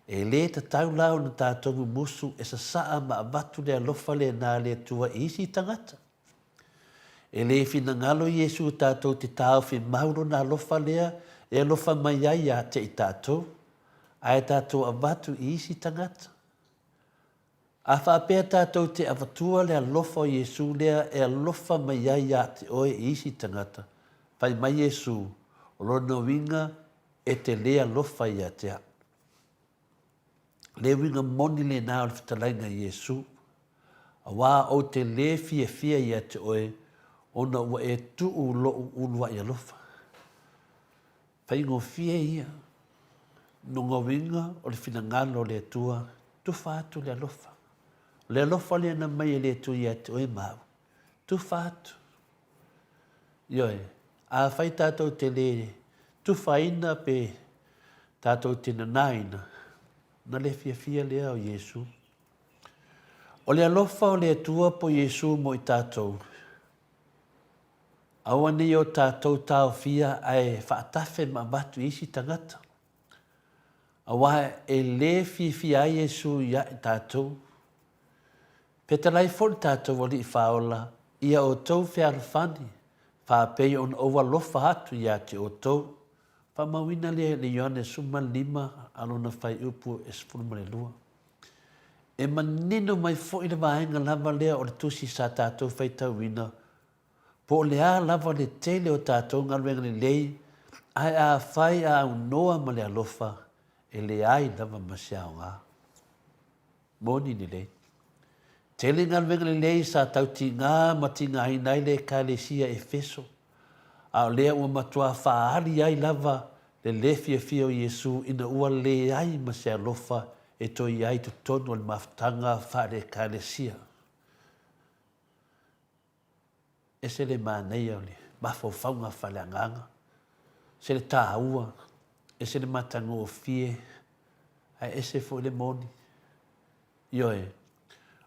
e lē tatau la ona tātou mumusu e sasaa ma avatu le alofa lena a le Atua i isi tagata. E lē finagalo Iesu tātou te taofi mau lona alofa lea e alofa mai ai iā te i tātou, ae tātou avatu i isi tagata. A faapea tātou te avatua le alofa o Iesū lea e alofa mai ai iā te oe i isi tagata, fai mai Iesū, o lona uiga e te lē alofa iā te au. Le uiga moni lena o le fetalaiga i Iesū, auā ou te lē fiafia iā te oe ona ua e tuu loʻu uluaʻi alofa. Faigofie ia, no nga uiga o le finagalo o le Atua, tufa atu le alofa. O le alofa lea na mai e le Atua ia te oe ma au. Tufa atu. Ioe. Afai tatou te lē tufaina pe tatou te nanāina, ona le fiafia lea o Iesu. O le alofa o le Atua po Iesu mo i tatou, aua nei o tatou taofia ae faatafe ma avatu i isi tagata. Aua e lē fiafia ai Iesu ia i tatou. Fetalai foi le tatou Alii Faaola ia outou fealofani, faapei ona ou alofa atu ia te outou. Faamauina lea i le Ioane 15 a lona fuaiupu e 12. E manino mai foi le vaega lava lea o le tusi sa tatou faitauina, po o le a lava le tele o tatou galuega lelei, ae afai a aunoa ma le alofa, e leai lava ma se aoga. Moni lelei. Tele galuega lelei sa tautiga ma tigaina ai le Ekalesia Efeso, a o lea ua matua faaali ai lava le lē fiafia o Iesu ina ua leai ma se alofa e toe i ai i totonu o le mafutaga faale-Ekalesia. Ese le manaia o le mafaufauga faaleagaga, ese le taua, ese le matagofie, ae ese foi le moni. Ioe,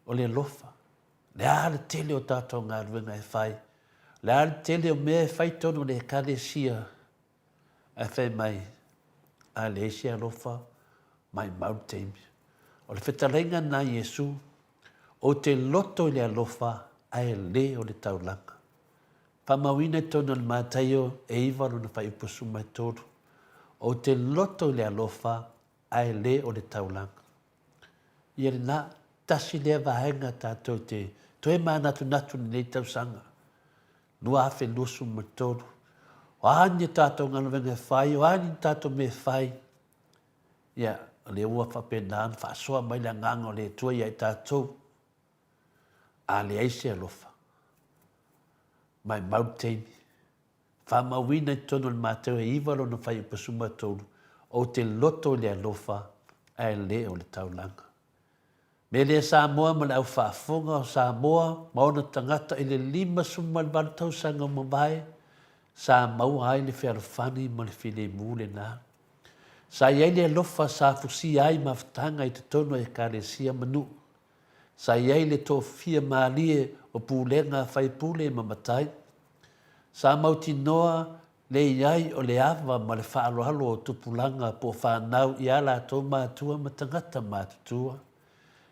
o le alofa. Le a le tele o tatou galuega e fai, le a le tele o mea e fai tonu le Ekalesia, ae fai mai, a leai se alofa, maimau le taimi. O le fetalaiga lena a Iesu, Ou te loto i le alofa, ae le o le taulaga. Faamauina i totonu o le Mataio e iva lona fuaiupu 13. Ou te loto i le alofa, ae le o le taulaga. Ia lena, tasi lea vaega tatou te toe manatunatu i lenei tausaga 2023. O a ni a tatou galuega e fai, o a ni tatou mea e fai, ia, o lea ua faapena ona faasoa mai le Agaga o le Atua ia i tatou, a leai se alofa, maimau le taimi. Faamauina i totonu o le Mateo e iva lona fuaiupu 13, Ou te loto i le alofa, ae le o le taulaga. Mea lea Samoa ma le au faafofoga o Samoa ma ona tagata i le 58 tausaga ua mavae, sa maua ai le fealofani ma le filemu lena. Sa i ai le alofa sa fusia ai mafutaga i totonu o Ekalesia ma nuu. Sa i ai le toafia malie o pulega a faipule ma matai. Sa mautinoa le i ai o le ava ma le faaaloalo o tupulaga po o fanau i a latou matua ma tagata matutua.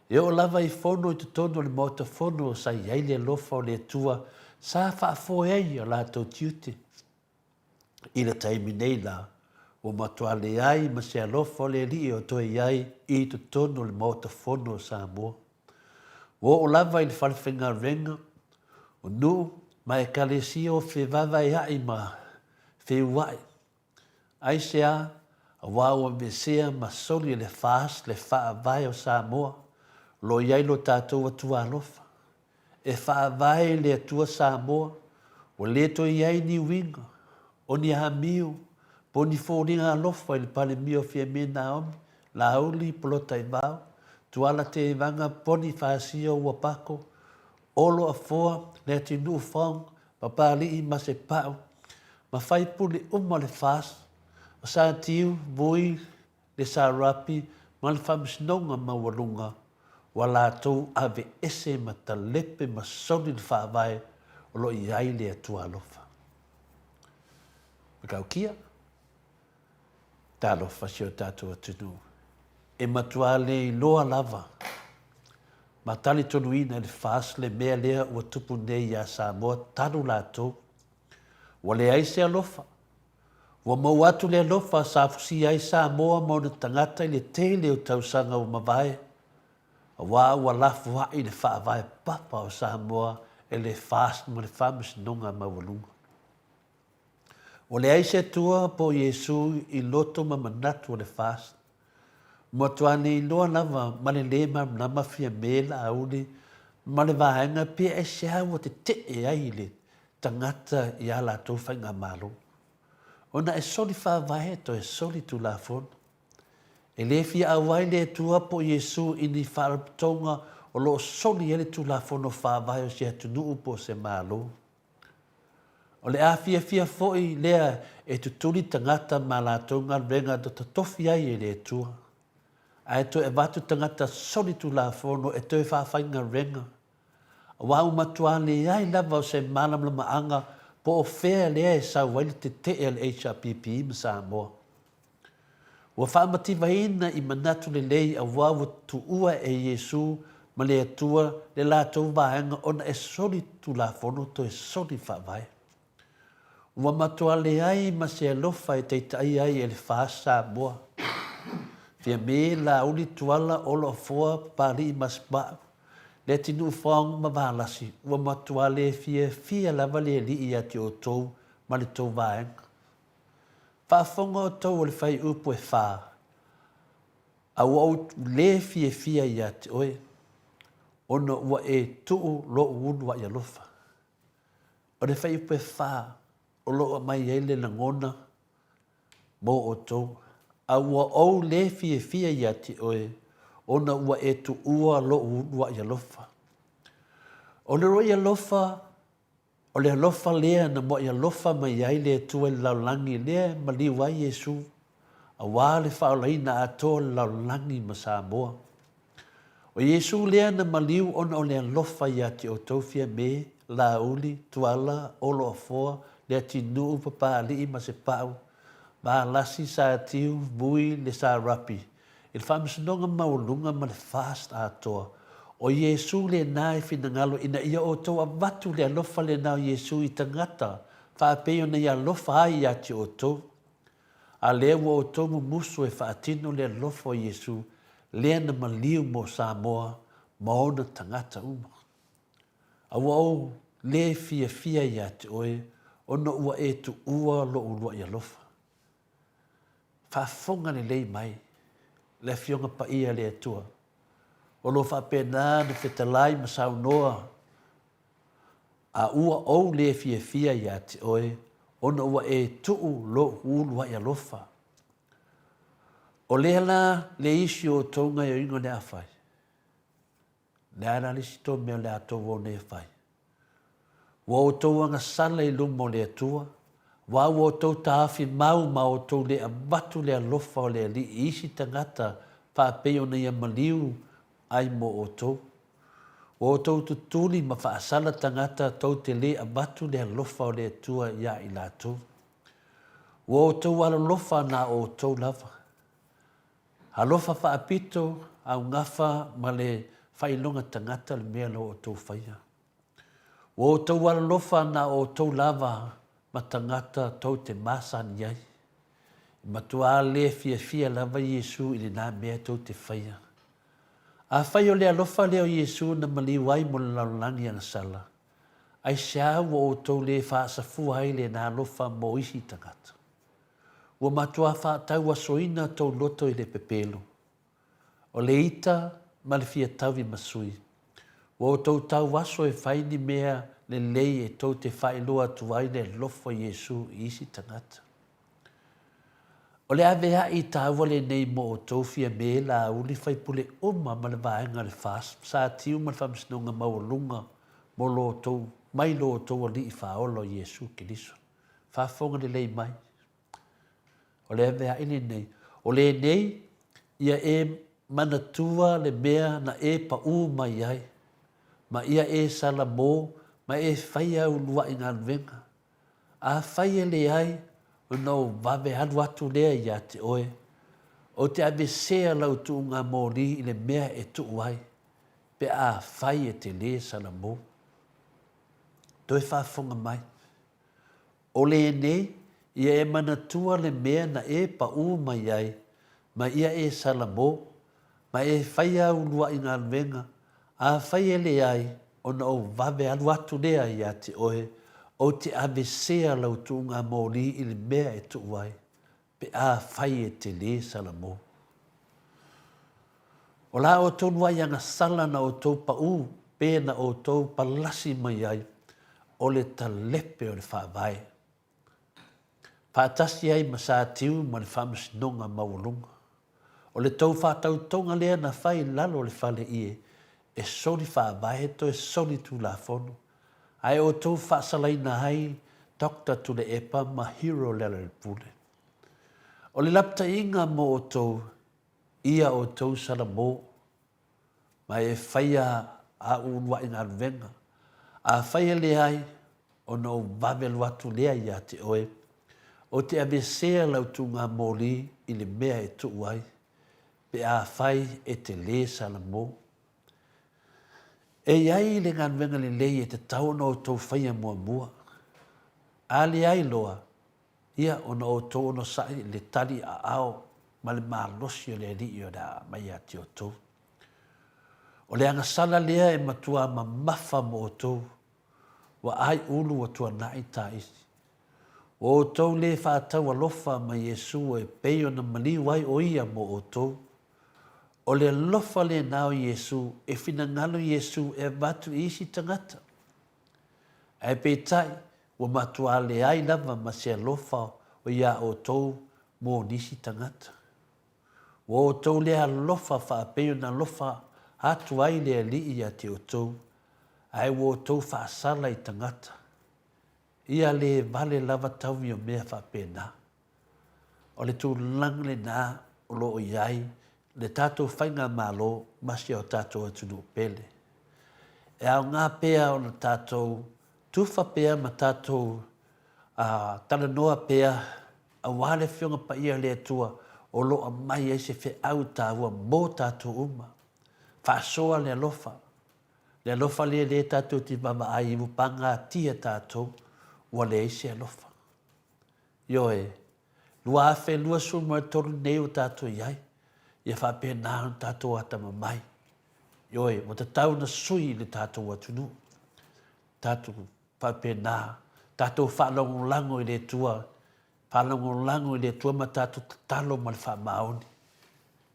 E oo lava i fono i totonu o le Maota Fono sa i ai le alofa o le Atua sa faafoe ai o latou tiute. I le taimi nei la, ua matua leai ma se alofa o le Alii o toe i ai i totonu o le Maota Fono o Samoa. Ua oo lava i le falefaigaluega, o nuu ma ekalesia o fevavaeaʻi ma feuaʻi. Aisea? Aua ua aveesea ma soli e le FAST le Faavae o Samoa, o lo o i ai lo tatou Atua alofa. E faavae i le Atua Samoa, ua le toe i ai ni uiga, o ni amio, po o ni foliga alofa i le Palemia o Fiame Naomi, Laauli Polataivao, Tuala Tevaga, Poni Fasia Uapako, Olo Afoa, Leatinuu Fong, Papalii Masepau, ma faipule uma o le FAST, o Satiu, Vui, le Sarapi ma le Faamasinoga Maualuga, ua latou aveese ma talepe ma soli le Faavae o lo o i ai le Atua alofa. Matautia, Talofa si o tatou atunuu, e matua le iloa lava ma talitonuina e le FAST le mea lea ua tupu nei iā Samoa talu latou. Ua leai se alofa. Ua maua atu le alofa sa fusia ai Samoa ma ona tagata i le tele o tausaga ua mavae, aua ua lafoai le faavae papa o Samoa e le FAST ma le Faamasinoga Maualuga. Ua leai se Atua po o Iesu i loto ma manatu o le FAST. Ua matua le iloa lava ma le lē malamalama Fiame Laauli ma le vaega pe aisea ua tetee ai le tagata i a latou faigamalo. Ona e soli faavae toe soli tulafono. E le fia auai le Atua po o Iesu i ni faalapotopotoga o lo o soli ai le tulafono faavae o se atunuu po o se Malo. O le afiafia foi lea e tutuli tagata ma latou galuega na totofi ai e le Atua. Ae toe avatu tagata solitulafono e toe faafaigaluega. Aua ua matua leai lava o se malamalamaaga po o fea lea e sau ai le tetee a le HRPP ma Samoa. Ua faamativaina i manatu lelei aua ua tuua e Iesu ma le Atua le latou vaega ona e soli Tulafono toe soli Faavae. Ua matua leai ma se alofa e taitaia ai e le FAST Samoa. Fiame, Laauli, Tuala, Olo Afoa, Papalii ma Sipa'u, Leatinuu Fong ma Valasi, ua matua le fiafia lava le Alii ia te outou ma le tou vaega. Faafofoga outou o le faiupu e fa, A ua ou le fiafia ia te oe, ona ua e tuu lou uluai alofa. O le faiupu e fa o lo o aumai ai le lagona mo outou, A ua ou le fiafia ia te oe, ona ua e tuua lou uluai alofa. O le uluai alofa O le alofa lea na muai alofa mai ai le Atua i le lalolagi lea e maliu ai Iesu, aua le faaolaina atoa o le lalolagi ma Samoa. O Iesu lea na maliu ona o le alofa ia te outou Fiame, Laauli, Tuala, Olo Afoa, Leatinuu, Papaalii ma Sepa'u, Valasi, Satiu, Vui, le Sarapi, I le faamasinoga maualuga ma le FAST atoa, o Iesu lena e finagalo ina ia outou avatu le alofa lena o Iesu i tagata faapei ona ia alofa ai ia te outou. A lea ua outou mumusu e faatino le alofa o Iesu lea na maliu mo Samoa ma ona tagata uma. A ua ou le fiafia ia te oe ona ua e tuua lou uluai alofa. Faafofoga lelei mai le Afioga Paia a le Atua, o lo o faapena ona fetalai ma saunoa, A ua ou le fiafia ia te oe, ona ua e tuu lou uluai alofa. O lea la le isi o outou gaioiga o le a fai. O le a la le isi tou mea o le a tou o nei e fai? Ua outou agasala i luma o le Atua, aua ua outou taofi mau ma outou le avatu le alofa o le Alii i isi tagata faapei ona ia maliu ai mo outou. Ua outou tutuli ma faasala tagata tou te le avatu le alofa o le Atua iā i latou. Ua outou alolofa na o outou lava. Alofa faapito, augafa ma le faailoga tagata le mea la outou faia. Ua outou alolofa na o outou lava ma tagata tou te masani ai. E matuā le fiafia lava Iesu i lena mea tou te faia. Afai o le alofa lea o Iesu na maliu ai mo le lalolagi agasala, aisea ua outou le faasafua ai lena alofa mo isi tagata? Ua matua faatauasoina tou loto i le pepelo. O le ita ma le fia taui ma sui. Ua outou tauaso e fai ni mea lelei e tou te faailoa atu ai le alofa o Iesu i isi tagata. O le aveaʻi taua lenei mo outou Fiame, Laauli, faipule uma ma le vaega a le FAST, Satiu ma le Faamasinoga Maualuga mo lo outou, mai lo outou Alii Faaola o Iesu Keriso. Faafofoga lelei mai. O le aveaʻi lenei. O lenei, ia e manatua le mea na e paʻū mai ai, ma ia e salamo, ma e fai au luaʻi galuega. Afai e leai, ona ou vave alu atu lea ia te oe, ou te avesea lau tuuga moli i le mea e tuu ai, pe afai e te lē salamo. Toe faafofoga mai. O lenei, ia e manatua le mea na e paʻū mai ai, ma ia e salamo, ma e fai au uluaʻi galuega, afai e leai, ona ou vave alu atu lea ia te oe, ou te avesea lau tuuga moli i le mea e tuu ai, pe afai e te lē salamo. O la outou luai agasala na outou paʻū pe na outou palasi mai ai, o le talepe o le Faavae, faatasi ai ma Satiu ma le Faamasinoga Maualuga. O le tou faatautoga lea na fai i lalo o le fale ie e soli faavae toe soli tulafono, ae outou faasalaina ai. Doctor Tuilaepa ma Hero Lealailepule. O le lapataiga mo outou, ia outou Salamo, ma e faia āu uluai galuega, afai e leai, ona ou vave alu atu lea ia te oe, ou te aveesea lau tuuga moli i le mea e tuu ai, pe afai e te lē Salamo. E i ai le galuega lelei e tatau ona outou faia muamua. A leai loa, ia ona outou onosai i le tali aao ma le malosi o le Alii o le a aumai ia te outou. O le agasala lea e matua mamafa mo outou, ua ai ulu ua tuanai taisi. Ua outou lē faatau alofa ma Iesu e pei ona maliu ai o Ia mo outou. O le alofa lena o Iesu e finagalo Iesu e avatu i isi tagata. Ae peitai, ua matuā leai lava ma se alofa o iā outou mo nisi tagata. Ua outou le alofa faapei ona alofa atu ai le Alii ia te outou, ae ua outou faasala i tagata. Ia le vale lava taui o mea faapena. O le tulaga lena o lo o i ai le tatou Faigamalo ma si o tatou atunuu pele. E aoga pea ona tatou tufa pea ma tatou talanoa pea aua le Afioga Paia a le Atua o lo o aumai ai se feau taua mo tatou uma. Faasoa le alofa, le alofa lea lea tatou te vaavaai ai ua pagatia tatou ua leai se alofa. Ioe, 2023 nei ua tatou i ai, ia faapena ona tatou atamamai. Ioe, ua tatau ona sui le tatou atunuu. Tatou faapena, tatou faalagolago i le Atua, faalagolago i le Atua ma tatou tatalo ma le faamaoni,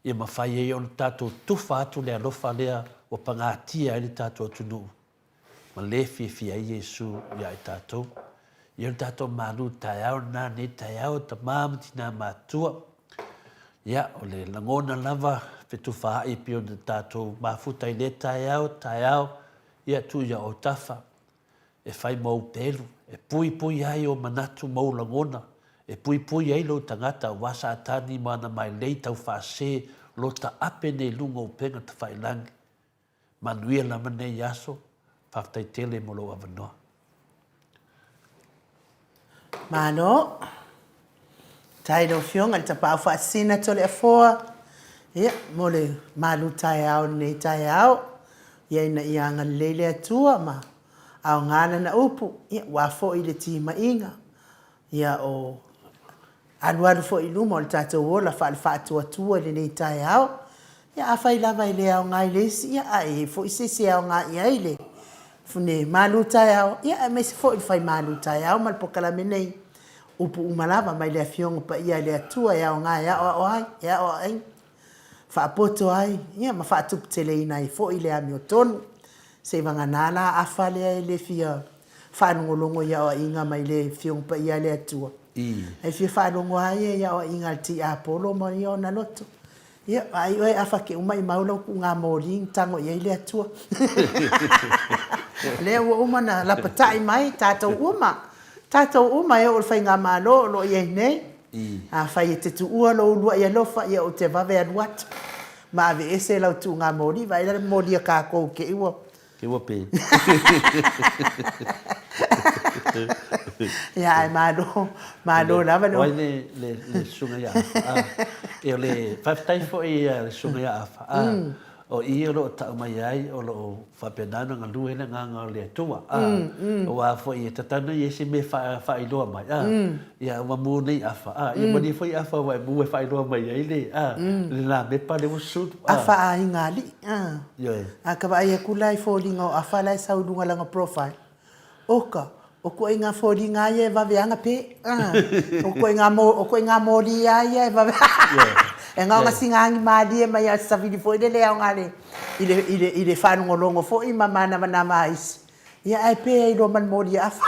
ia mafai ai ona tatou tufa atu le alofa lea ua pagatia ai le tatou atunuu ma le fiafia ai Iesu ia i tatou. Ia lo tatou malu taeao lena nei taeao, tama ma tina matua. Ia, o le lagona lava fetufaai pei ona tatou mafuta i lea taeao, taeao, ia tuu ia ou tafa e fai ma ou pelu, e puipui ai ou manatu ma ou lagona, e puipui ai lou tagata aua Satani ma ana mailei taufaase o lo o taape nei i luga o upega tafailagi. Manuia lava nei aso, faafetai tele mo lou avanoa. Malo. Faafetai i lau Afioga i le Tapaau Faasisina Toleafoa, ia, mo le malu taeao i lenei taeao. Ia ina ia agalelei le Atua ma aoga lana upu, ia, aua foi le timaiga, ia, o alualu foi i luma o le tatou ola faale-faatuatua i lenei taeao. Ia, afai lava e le aoga i le isi, ia, a e i ai foi se isi e aoga i ai le malu taeao, ia, aemaise foi le fai malu taeao ma le polokalame nei. Upu uma lava mai le Afioga Paia a le Atua e aoga e aoao ai, e aoaoina, faapoto ai, ia ma faatuputeleina ai foi le amiotonu. Seivagana la afa lea e le fia faalogologo i aoaiga mai le Afioga Paia a le Atua, ae fia faalogo lava ia i aoaiga a le Tiapolo ma ia ona loto. Ia, vaai oe afa ke uma i mau lau kuuga moli na tago i ai le Atua. Lea ua uma na lapatai mai tatou uma, tatou uma e oo i le faigamalo o lo o i ai nei. Afai e te tuua lou uluai alofa, ia ou te vave alu atu ma aveese lau tuuga moli. Vaai la le moli a kākou te i ua Ke ua pe. Ia, ae malo, malo lava le... O ai le, le, le susuga ia Afa? Ah, e o le faafetai foi i le susuga ia Afa. Ah, mm. O i o lo o tau mai ai, o lo o faapena ona galue le agaga o le Atua. Ah, mm, mm. Aua foi e tatau ona i ai se mea faailoa mai. Ah, mm. Ia, ua mu nei Afa. Ah, ia mm. malie foi Afa ua e mu e faailoa mai ai le, ah, mm. le lamepa le ua sulu. Ah. Afa aiga alii. Ah. Ioe. A ka vaai aku la i foliga o Afa la e sau i luga lana profile. Oka, o koʻiga foliga a ia e vave aga pe. Ah. O koʻiga mo, o koʻiga moli a ia e vave. E gao gasiga agi malie mai a savili foi lele aoga le i le i le i le faalogologo foi ma manavanava a isi. Ia ae pe ai loa ma le moli a Afa.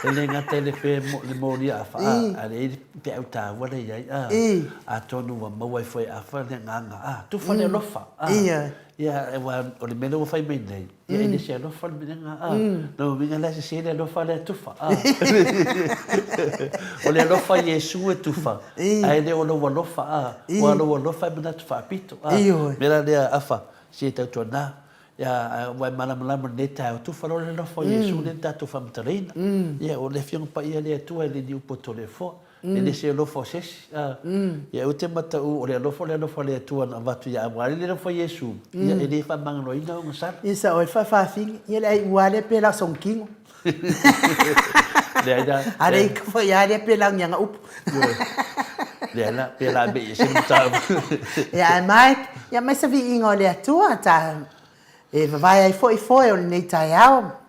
E le gata i le fe le moli a Afa, a, ae leai le peau taua lea i ai, a. Atonu ua maua ai foi e Afa le agaga, a, tufa le alofa, a. Ia, aua o le mea lea ua fai mai nei, ia e le se alofa le mea lena, a. Lona uiga la e sese le alofa lea e tufa, a. O le alofa i Iesu e tufa, ae le o lou alofa, a. Aua o lou alofa e manatu faapito, a. O le mea la lea Afa, se tautuana, Ia, ua e malamalama i lenei taeao, tufa loa le alofa o Iesu lea na tatou faamatalaina. Ia, o le Afioga Paia a le Atua e le ni upu a Toleafoa, e le se alofa o se isi. Ia, ou te mataʻu o le alofa o le alofa o le Atua na avatu ia aua le alofa o Iesu, ia, e le faamagaloina ona sala. Ia, sa oe faafaafine, ia le ai ua lea pe la o songkino. Leai la. A le ika foi a lea pe la o nianga upu. Leai la, pe la mei ese le mataupu. Ia, ae Mike, ia mai se viiga o le Atua, ta e vavae ai foi foe o lenei taeao.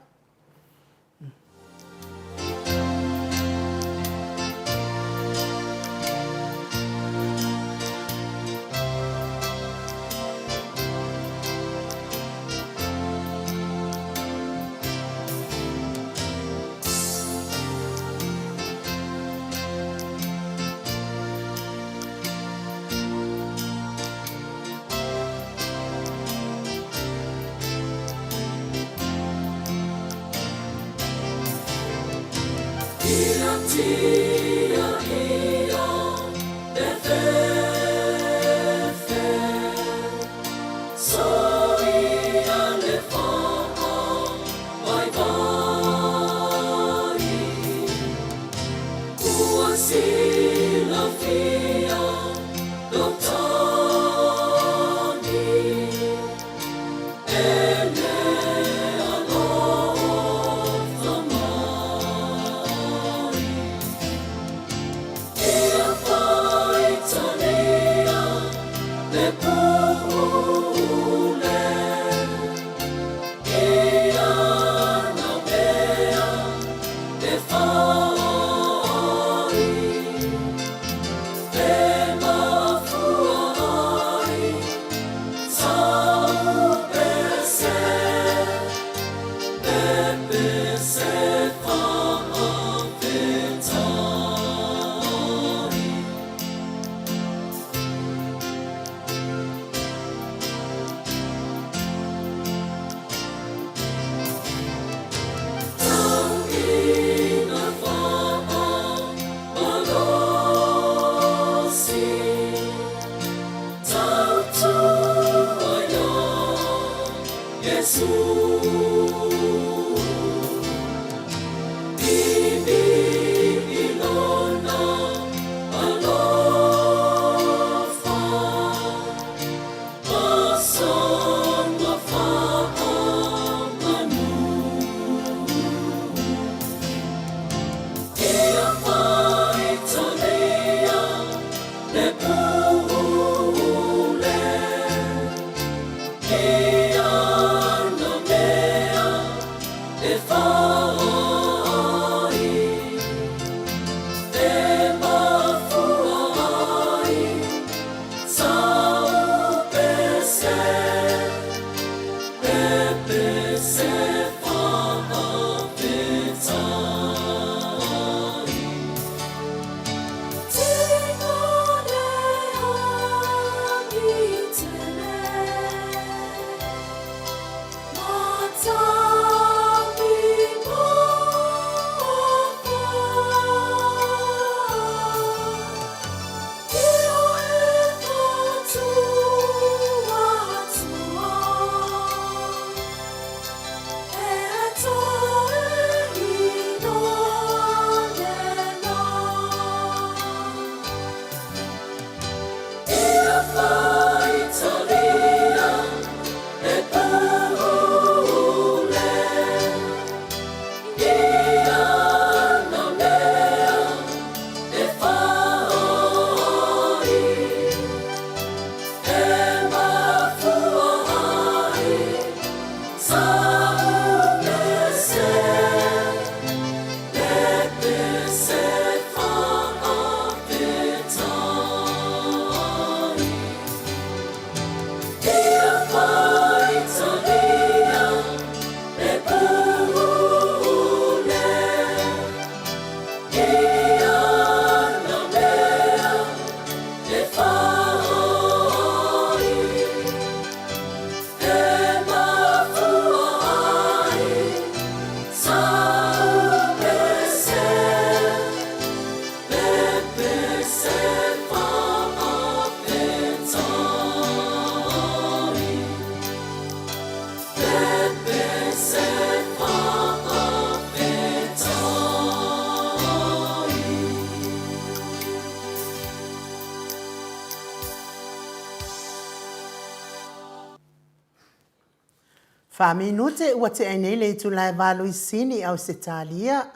Faaminute ua tea nei le itula e valu i Sini, Ausetalia.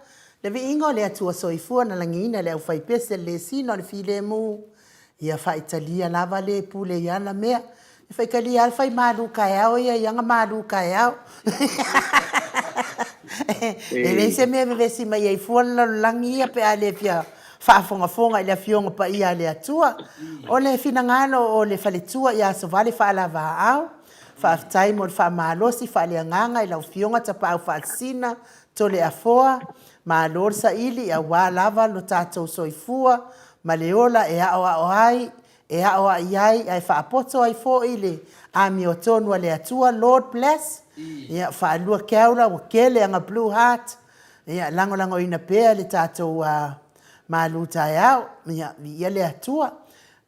Le viiga o le Atua Soifua na lagiina le aufaipese le lesina o le filemu. Ia faaitalia lava le pule i ana mea. E faitalia lava le fai malu taeao ia i ana malu taeao. E leai se mea e vevesi mai ai fua le lalolagi ia pe a le fia faafogafoga i le Afioga Paia a le Atua. O le finagalo o le faletua ia Asovale Faalavaau, faafetai mo le faamalosi faaleagaga i lau Afioga Tapaau Faasisina Toleafoa, malo le saili aua lava lo tatou soifua ma le ola e aoao ai, e aoai ai ae faapoto ai foi le amiotonu a le Atua. Lord bless. Ia faalua Keaula ua tele aga blue heart. Ia lagolagoina pea le tatou malu taeao. Ia viia le Atua.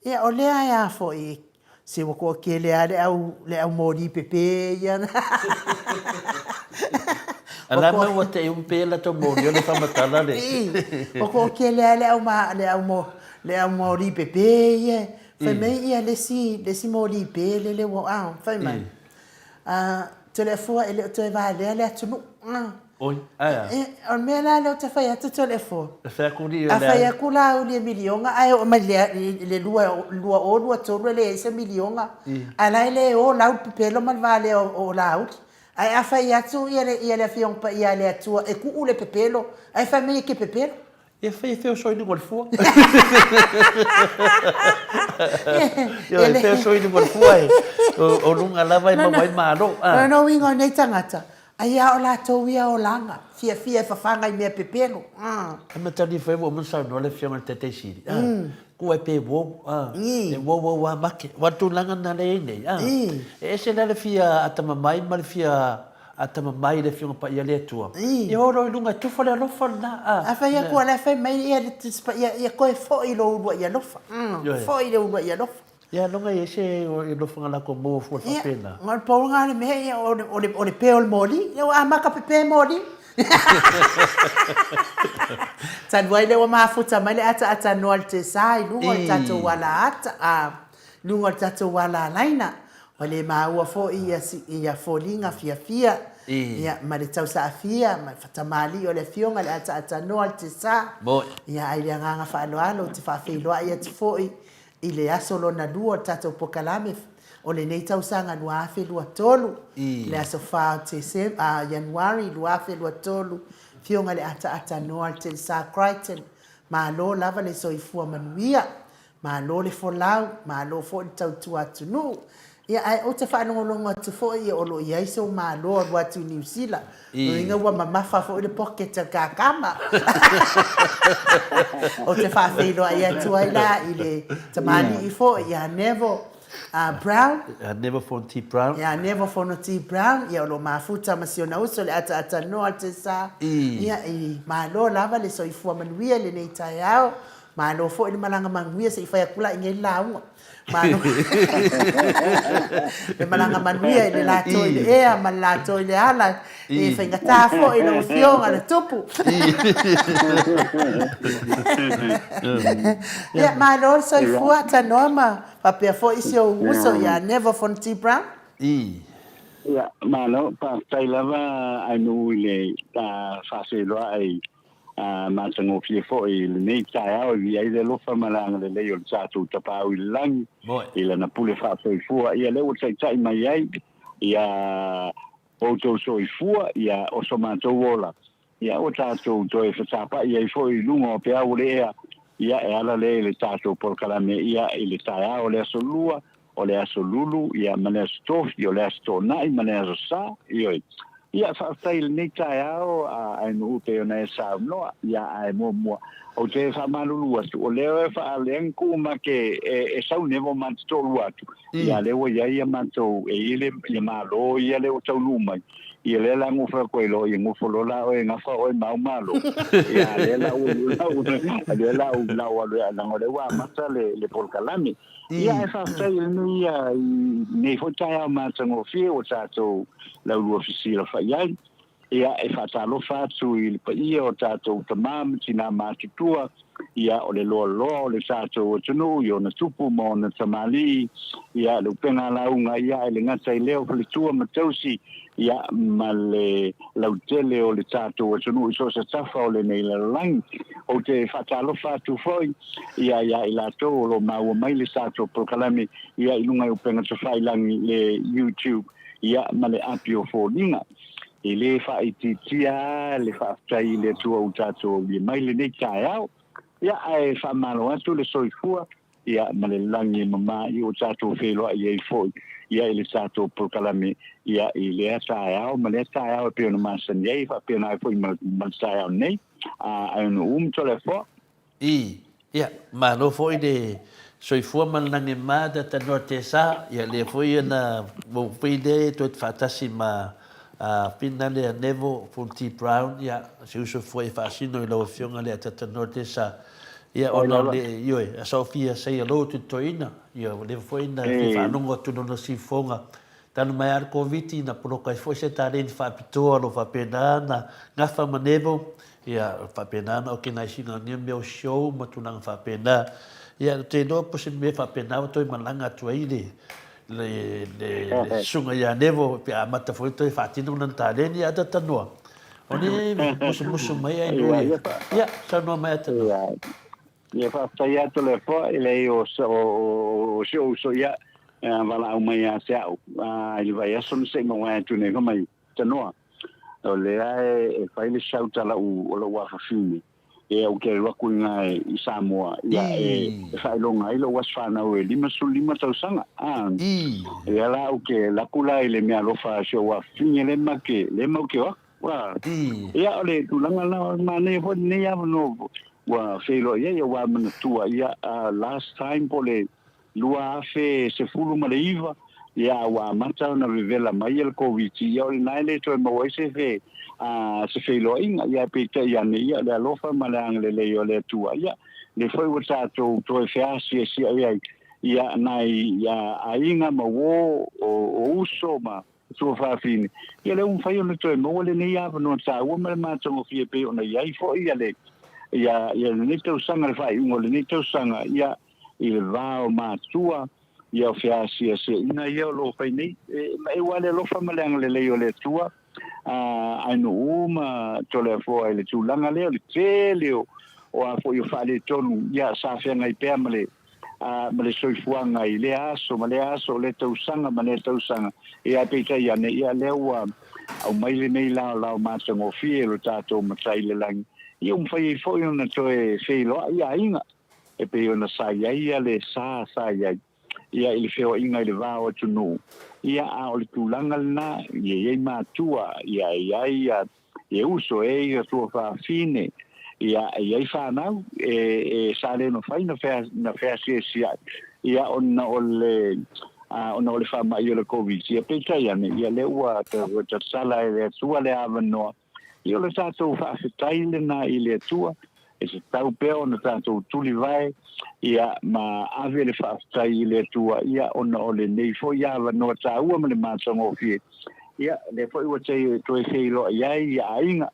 Ia o lea e a foi Se ua toatele lava le au, le au moli pepe ia. A la mea ua te i pe la tau moli o le whamatala le. Ua toatele lava le au ma, le au mo, le au moli pepe ia. Fai mai ia le isi, le isi moli pe lele ua, a, fai mai. A, Toleafoa e le o toe valea le atunuu. A. Oi, ae a? E, o le mea la lea ou te fai atu Toleafoa. E fai atu li o le. A fai atu Laauli e miliona ae oo mai i le 2023 e leai se miliona. Ae la e le o lau pepelo ma le valea o Laauli. Ae a fai atu ia le Afioga Paia a le Atua e tuu le pepelo, ae fai mai e te pepelo. E fai e feoso i luga o le fua. Ioe, e feoso i luga o le fua e, o luga lava e maua ai malo. O lona uiga o nei tagata, ai a o latou ia olaga, fiafia e fafaga i mea pepelo. E matali foi ua uma ona saunoa le Afioga i le Taitai Sili, tuu ai pe uou, e uou uou lava make. Aua o le tulaga lena lea e i ai nei, e ese la le fia atamamai ma le fia Atamamai i le Afioga Paia le Atua. Ia o loa i luga e tufa le alofa lena. A fai atu o la e fai mai ia le Tusi Paia, ia toe foi i lou uluai alofa. Foi i le uluai alofa. Ia loga e ese alofa na latou maua fua faapena. Ia, o le pau lena o le mea, ia, o le pe o le moli. Ia ua amata pepe moli. Talu ai lea ua mafuta mai le ataatanoa i le tesa i luga o le tatou alaata, luga o le tatou alalaina. Ua le maua foi ia foliga fiafia ia ma le tausaafia ma le fatamalii o le Afioga i le Ataatanoa le Tesa. Ia ae i le agaga faaaloalo ou te faafeiloai atu foi i le aso lona lua o le tatou polokalame o lenei tausaga 2023, le aso 4 o Ianuari 2023, Afioga i le Ataatanoa le Telesa Crichton. Malo lava le soifua manuia. Malo le folau, malo foi le tautua atunuu. Ia ae ou te faalogologo atu foi ia o lo o i ai sou malo alu atu i Niu Sila. Lona uiga ua mamafa foi le pocket a le kakama. Ou te faafeiloai atu ai la i le tamalii foi ia Neville Brown. Ia Neville Fonoti Brown. Ia Neville Fonoti Brown, ia o lo o mafuta ma si ona uso le ataatanoa o le Tesa. Ia i malo lava le soifua manuia i lenei taeao. Malo foi le malaga manuia se i fai atu la i nei le lauga. Malo le malaga manuia i le latou i le ea ma le latou i le ala e faigata foi lau Afioga le Tupu. Ia, malo le soifua, tanoa ma faapea foi si ou uso ia Neville Fonoti Brown. Ia, malo, faafetai lava Ainuu i le faafeiloai A matagofie foi i lenei taeao e viia ai le alofa ma le agalelei o le tatou Tapaau i le lagi i Lana pule faasoifua, ia lea ua taitai mai ai ia outou soifua, ia o so matou ola, ia ua tatou toe fetapa'i ai foi i luga o peau o le ea, ia e ala lea i le tatou polokalame ia i le taeao o le Aso Lua, o le Aso Lulu, ia ma le Aso Tofi, o le Aso Toonai ma le Aso Sa, ioe. Ia, faafetai i lenei taeao a Ainuu e pei ona e saunoa, ia, ae muamua, ou te faamalulu atu, o lea e faaleaga ma ke e sau nei ua matou toalua atu, ia, lea ua i ai ia matou, e i ai le ia Malo ia lea ua taunuu mai, ia lea la gofo atu ai loa, ia gofo loa la oe e gafa oe ma au Malo, ia, lea la ua, lea la ua, la ua alu ai, leaga o lea ua amata le le polokalame. Ia, ae faafetai i lenei, i lenei foi taeao matagofie ua tatou laulua fesilafai ai. Ia, e faatalofa atu i le paia o tatou tama ma tinā matutua, ia, o le loaloa o le tatou atunuu i ona tupu ma ona tamalii, ia, le upega lauga, ia, e le gata i lea o faletua ma tausi, ia, ma le lautele o le tatou atunuu i so o se tafa o lenei lalolagi. Ou te faatalofa atu foi, ia, iā i latou o lo o maua mai le tatou polokalame, ia, i luga i upega tafailagi, le YouTube, ia, ma le api o foliga. E lē faaitiitia lava le faafetai i le Atua ua tatou aulia mai lenei taeao. Ia, ae faamalo atu le soifua, ia, ma le lagi e mama i ua tatou feiloai ai foi, ia, i le tatou polokalame, ia, i lea taeao ma lea taeao e pei ona masani ai, e faapena ai foi ma, ma le taeao nei. A, ae ona umu Toleafoa. I, ia, malo foi le soifua ma le lagi ma ta tanoa tesa, ia lea foi na ua fai lea e toe faatasi ma a Fina lea Neville Fonti Brown, ia, se uso foi e faasino i lau afioga lea ta tanoa tesa, ia, ona o le, ioe, a Sofia say hello to toeaina, ia, ua leva foi na fia faalogo atu lona siufofoga Talu mai lava le Koviti, na poloka ai foi se taleni faapitoa o lo o faapena ona gafa ma Neville, ia, faapena ona organise ina o nia mea o show ma tulaga faapena. Ia, ou te iloa po o se mea faapena ua toe malaga atu ai le, le, le, le susuga ia Neville pe a amata foi ona toe faatino lana taleni, ae talanoa, o le musumusu mai ai nuu ia. Ia, saunoa mai Atanua. Ia faafetai atu le Atua i le o si ou uso ia valaau mai ia te au i le vaiaso na se i mawae atu nei fai mai, Tanoa, o lea e fai le shout a lau o lou afafine e ou te alu atu i ina i Samoa ia e faailoga ai lou aso fanau e 55 tausaga. Ia la ou te alu atu la i le meaalofa a si ou afafine lea ma te lea matou te o atu. Ia o le tulaga la o le manaia foi lenei avanoa ua feiloai ai aua e manatua ia last time po o le 2019 ia ua amata ona vevela mai le Koviti ia o lena e le toe maua ai se fe se feiloaiga ia peitai ane ia o le alofa ma le agalelei o le Atua ia lea foi ua tatou toe feasiasiai ai ia nai aiga ma uo o uso ma tuafafine, ia lea ua mafai ona toe maua lenei avanoa taua ma le matagofie e pei ona i ai foi ia le, ia, ia lenei tausaga, le faaiuga o lenei tausaga, ia, i le va o matua, ia o feasiasiaiga ia o lo o fai nei. E, ma e ua le alofa ma le agalelei o le Atua, a, ainuu ma Toleafoa i le tulaga lea, o le tele o, o a foi o faaletonu, ia, sa feagai pea ma le, ma le soifuaga i lea aso ma lea aso, lea tausaga ma lea tausaga. Ia, ae peitai ane, ia, lea ua aumai lenei laolao matagofie e lo tatou Matai i le lagi, ia ua mafai ai foi ona toe feiloai aiga e pei ona sa i ai ia le sa sa i ai ia i le feoaiga i le va o atunuu. Ia, a o le tulaga lena, ia i ai matua, ia i ai ia e uso, e ia tuafafine, ia, e i ai fanau, e, e sa le mafai na fea, na feasiasia'i, ia, ona o le, a, ona o le faama'i o le Koviti. Ia, peitai ane, ia, lea ua, ua tatala e le Atua le avanoa, ia, o le tatou faafetai lena i le Atua, e tatau pea ona tatou tulivae, ia, ma ave le faafetai i le Atua, ia, ona o lenei foi avanoa taua ma le matagofie, ia, lea foi ua toe feiloai ai ia aiga,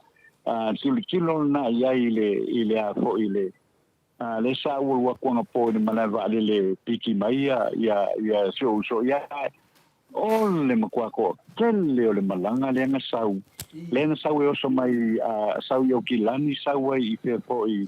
a, tilotilo lena i ai i le, i le a foi i le, a, lea sa ou alu atu anapo i le malae vaalele piki mai ia, ia, ia si ou uso, ia, O le matua toatele o le malaga lea na sau, lea na sau e oso mai, a, sau i Aukilani, sau ai i fea foi,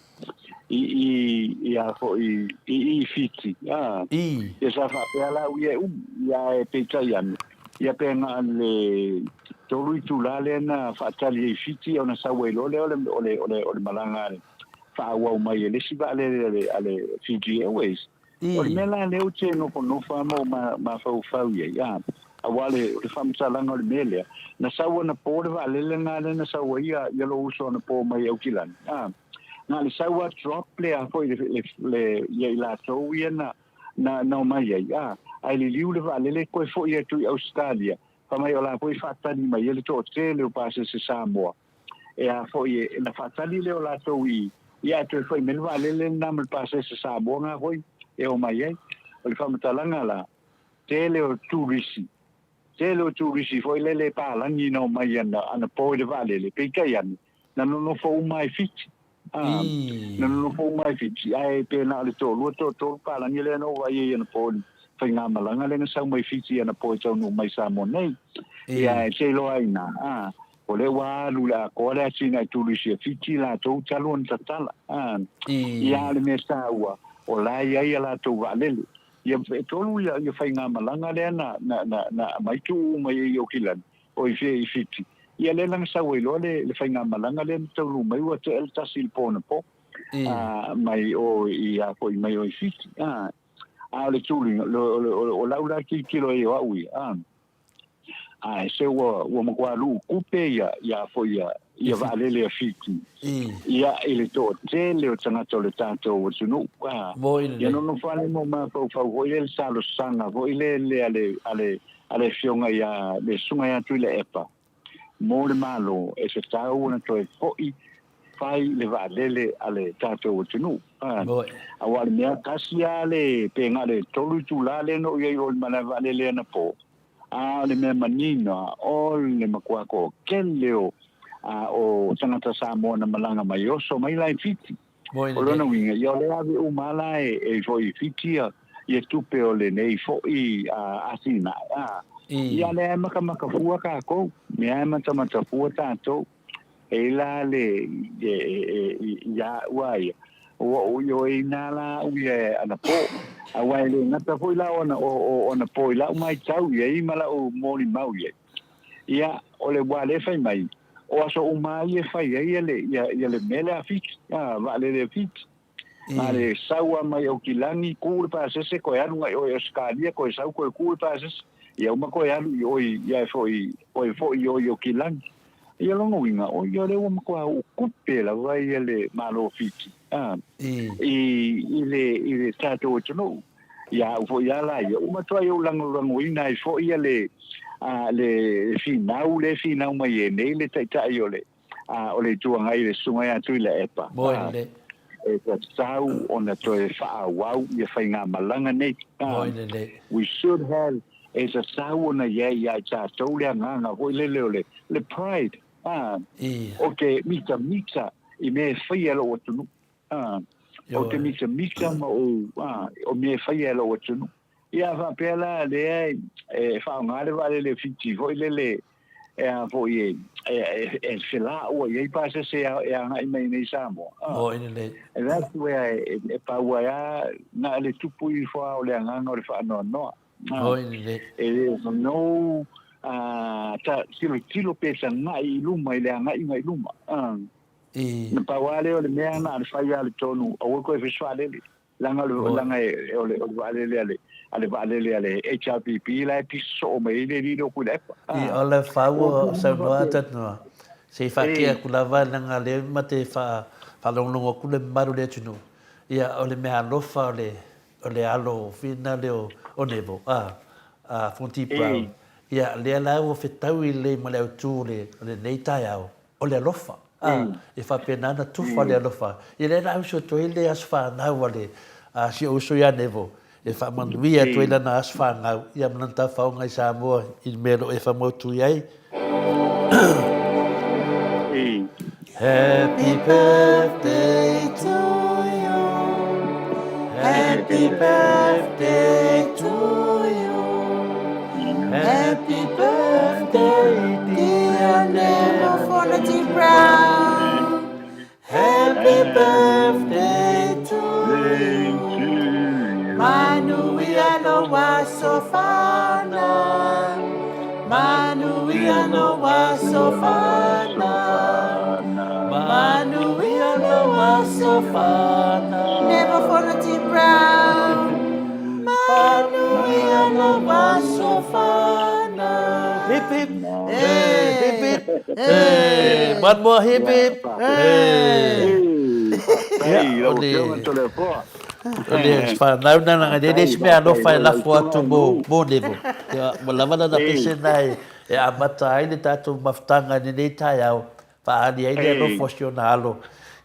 i, i, i a foi, i, i Fiti, a. Ia sa faapea la au ia e umi, ia ae peitai ane, ia pe na o le tolu itula lea na faatali ai i Fiti ona sau ai loa lea o le, o le, o le, o le malaga a le faaauau mai e le isi vaalele a le, a le Fiji Airways. O le mea la lea ou te nofonofo lava ma ou mafaufau i ai, a, aua le, o le faamatalaga o le mea lea, na sau anapo le vaalele lena lea na sau ai ia, ia lou uso anapo mai Aukilani, a, na o le sau lava drop le a foi le, le, le, ia i latou ia na, na, na omai ai, a, ae liliu le vaalele toe foi atu i Ausetalia, fai mai o la foi faatali mai ai le toatele o pasese Samoa. E a foi e, na faatali lea o latou i, ia ae toe foi mai le vaalele lena ma le pasese Samoa nga foi e omai ai. O le faamatalaga la, tele o turisi Tele o turisi foi lele palagi na omai ana anapo i le vaalele, peitai ane, na nonofo uma i Fiti. A, na nonofo uma i Fiti, ae pe na o le toalua toatolu palagi lea na ou vaai ai anapo i le faigamalaga lea na sau mai Fiti anapo e taunuu mai Samoa nei. Ia, e te iloa ai i ina, a, o lea ua alu i le atoa le atinae turisi a Fiti latou talu ona tatala. A, ia, a o le mea taua, o la e i ai a latou vaalele. Ia, e tolu ia, ia faigamalaga lea na, na, na, na aumai tuu uma i ai i Okilani, o i fea i Fiti. Ia lea la na sau ai loa le, le faigamalaga lea na taunuu mai ua tea le tasi i le po anapo, a, mai o i a foi mai o i Fiti. A, a o le tuliga, o, o, o, o lau la tilotilo ai o au ia, a, Ae se ua ua matua luukupe ia ia foi ia ia vaalele a Fiti ia i le toatele o tagata o le tatou atunuu. A ia nonofo lava le mau mafaufau foi lea i le talosaga foi lele a le a le a le afioga ia le Susuga ia Tuilaepa mo le Malo e tatau ona toe foi fai le vaalele a le tatou atunuu. Aua o le mea tasi lava le pe na o le tolu itula lea na ou i ai i o i le malae vaalele anapo, a o le mea manino lava, o le matua toatele o o tagata Samoa na malaga mai, oso mai la i Fiti. O lona uiga, ia o lea ave uma lava la e foi i Fiti ia ia tupe o lenei foi atinae. A, ia lea e matamata fua tatou, lea e matamata fua tatou. E la le ia au a ia, ua ou ioeina la au ia anapo, aua e le gata foi la o anapo i lau matau i ai ma lau molimau i ai. Ia, o le ua lea fai mai, o aso uma lava ia e fai ai ia le mea lea a Fiti, a vaalele a Fiti. A le sau lava mai Aukilani, ku le pasese, koe alu ngai oe i Ausetalia, koe sau koe ku le pasese, ia uma koe alu i oi, ia e foi, koe foi i oi Aukilani. Ia lona uiga, o ia lea ua matua uukupe lava ia le Malo o Fiti, a, i, i le, i le tatou atunuu. Ia au foi lava la ia, ua matuai ou lagolagoina ai foi ia le, a, le finau lea e finau mai e nei le Taitai o le, a o le Itu Agai le Susuga ia Tuilaepa, a, e tatau ona toe faaauau ia faigamalaga nei. A, we should have, e tatau ona i ai ia i tatou le agaga foi lele o le, le pride, a, o te mitamita i mea e faia e lou atunuu. A, o te mitamita ma ou, a, o mea e faia e lou atunuu. Ia, a faapea la lea e faaaoga le vaalele Fiti foi lele e a foi e, e, e felaua i ai pasese e agai mai nei Samoa. Ah, Oi lelei. And that's where e, e pau ai a na le tupu ifo a o le agaga o le faanoanoa. Ah, Oi lelei. E le no a ta tilotilo pe tagai i luma i le agaiga i luma. Ah, I. Na pau lava lea o le mea na o le fai lava le tonu, aua koe fesoalele. Leaga o le, leaga o le, o le vaalele a le, a le vaalele a le HRPP la e pisa soo mai ai le alii lea o Tuilaepa. I o le fau o saunoa atu se i whakea aku lava leaga lea ma te wha, whalongolongo aku le mamalu le atunuu. Ia o le mea alofa o le, o le alo whina le o, o Neville, a, a Fonti Brown. Ia lea la ua fetaui lelei ma le autu o le, o lenei taeao. O le alofa, a, e faapena ona tufa le alofa. Ia lea la uso atu ai le aso fanau a le, a si ou uso ia Neville, e faamanuia atu ai lana aso fanau, ia ma lana tafaoga i Samoa i le mea o lo o e faamautu i ai. Happy birthday to you. Happy birthday to you. Happy birthday dear Neville Fonoti Brown. Happy birthday to you. Manuia no aso whanau. Manuia no aso whanau. Manuia no aso whanau. Neville Fonoti Brown. Manuia no aso whanau. Hip hip. Hey, hip hip. Hey, one more hip hip. Hey. Ia, o le... O le whanau nana ngai le isi mea alofa e lafo atu mo, mo Neville. Ia, ua lava lana pese na e, e amata ai le tatou mafutaga i lenei taeao, Faaali ai le alofa o si ona alo.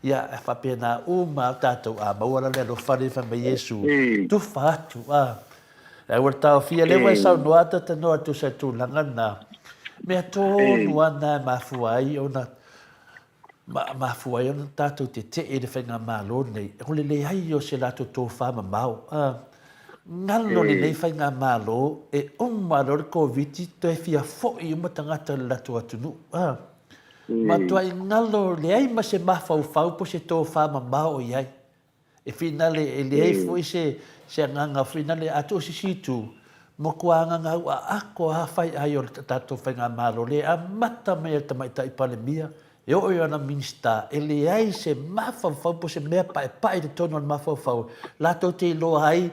Ia, e faapena uma lava tatou, a maua la le alofa lea fai mai Iesu, tufa atu, a. Ae ua taofia lea ua e saunoa ata tanoa e tusa i tulaga na. Mea tonu a na e mafua ai ona mafua ai ona tatou tetee i le faigamalo lenei, o le leai o se latou tofa mamao. Galo lenei faigamalo e uma loa le Koviti toe fia foi uma tagata i le latou atunuu. Matuai galo leai ma se mafaufau po o se tofa mamao o i ai. E finale, e leai foi se se agaga finale, a tuu se isi itu, matua agaga auaako lava faiai o le tatou faigamalo lea e amata mai e le Tamaitai Palemia e oo i ana Minisita, e leai se mafaufau po o se mea paepae i totonu o le mafaufau latou te iloa ai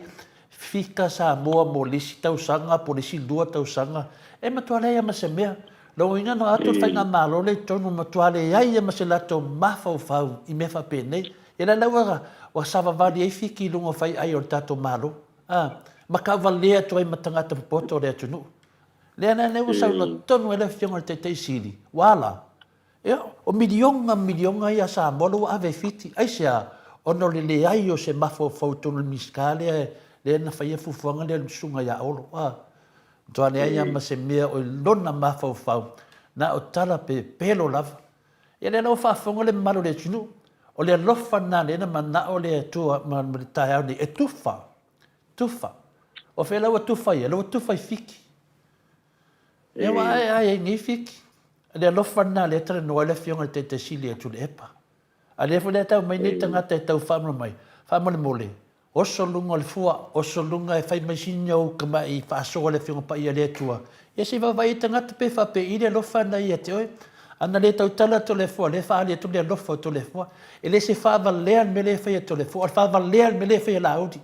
fika Samoa mo le isi tausaga po o le isi lua tausaga, e matua leai lava ma se mea. Lona uiga na o atu le faigamalo lea i totonu, matua leai lava ma se latou mafaufau i mea faapenei. Ia la ua ua savavali ai Fiti i luga o faiai o le tatou Malo, a, ma tauvalea atu ai ma tagata popoto o le atunuu. Lea la lea ua saunoa tonu ai le Afioga i le Taitai Sili, ua ala, ia, o miliona ma miliona ia a Samoa lea ua ave e Fiti. Aisea? Ona o le leai o se mafaufau i totonu o le Minisita lea, lea na faia fuafuaga lea le Susuga ia Olo, a. Matua leai lava ma se mea o i lona mafaufau, na o tala pepelo lava. Ia lea la ua faafofoga le mamalu o le atunuu, o le alofa lena lea na manao le Atua ma le taeao nei e tufa, tufa. O fea la ua tufa ai? Lea ua tufa i Fiti. Lea ua aeae ai nei Fiti. Le alofa lena lea e talanoa ai le Afioga i le Taitai Sili ia Tuilaepa. A lea foi la e tau mai nei tagata e tau faamalamalama mai, faamolemole, Oso luga o le fua, oso luga e fai mai sina ou tama'i faasoa le Afioga Paia a le Atua. Ia se i vaavaai e tagata pe faapei le alofa na ia te oe. A na le tautala Toleafoa, lea e faaali atu le alofa o Toleafoa. E le se faavalea le mea lea e fai e Toleafoa, o le faavalea le mea lea e fai e Laauli.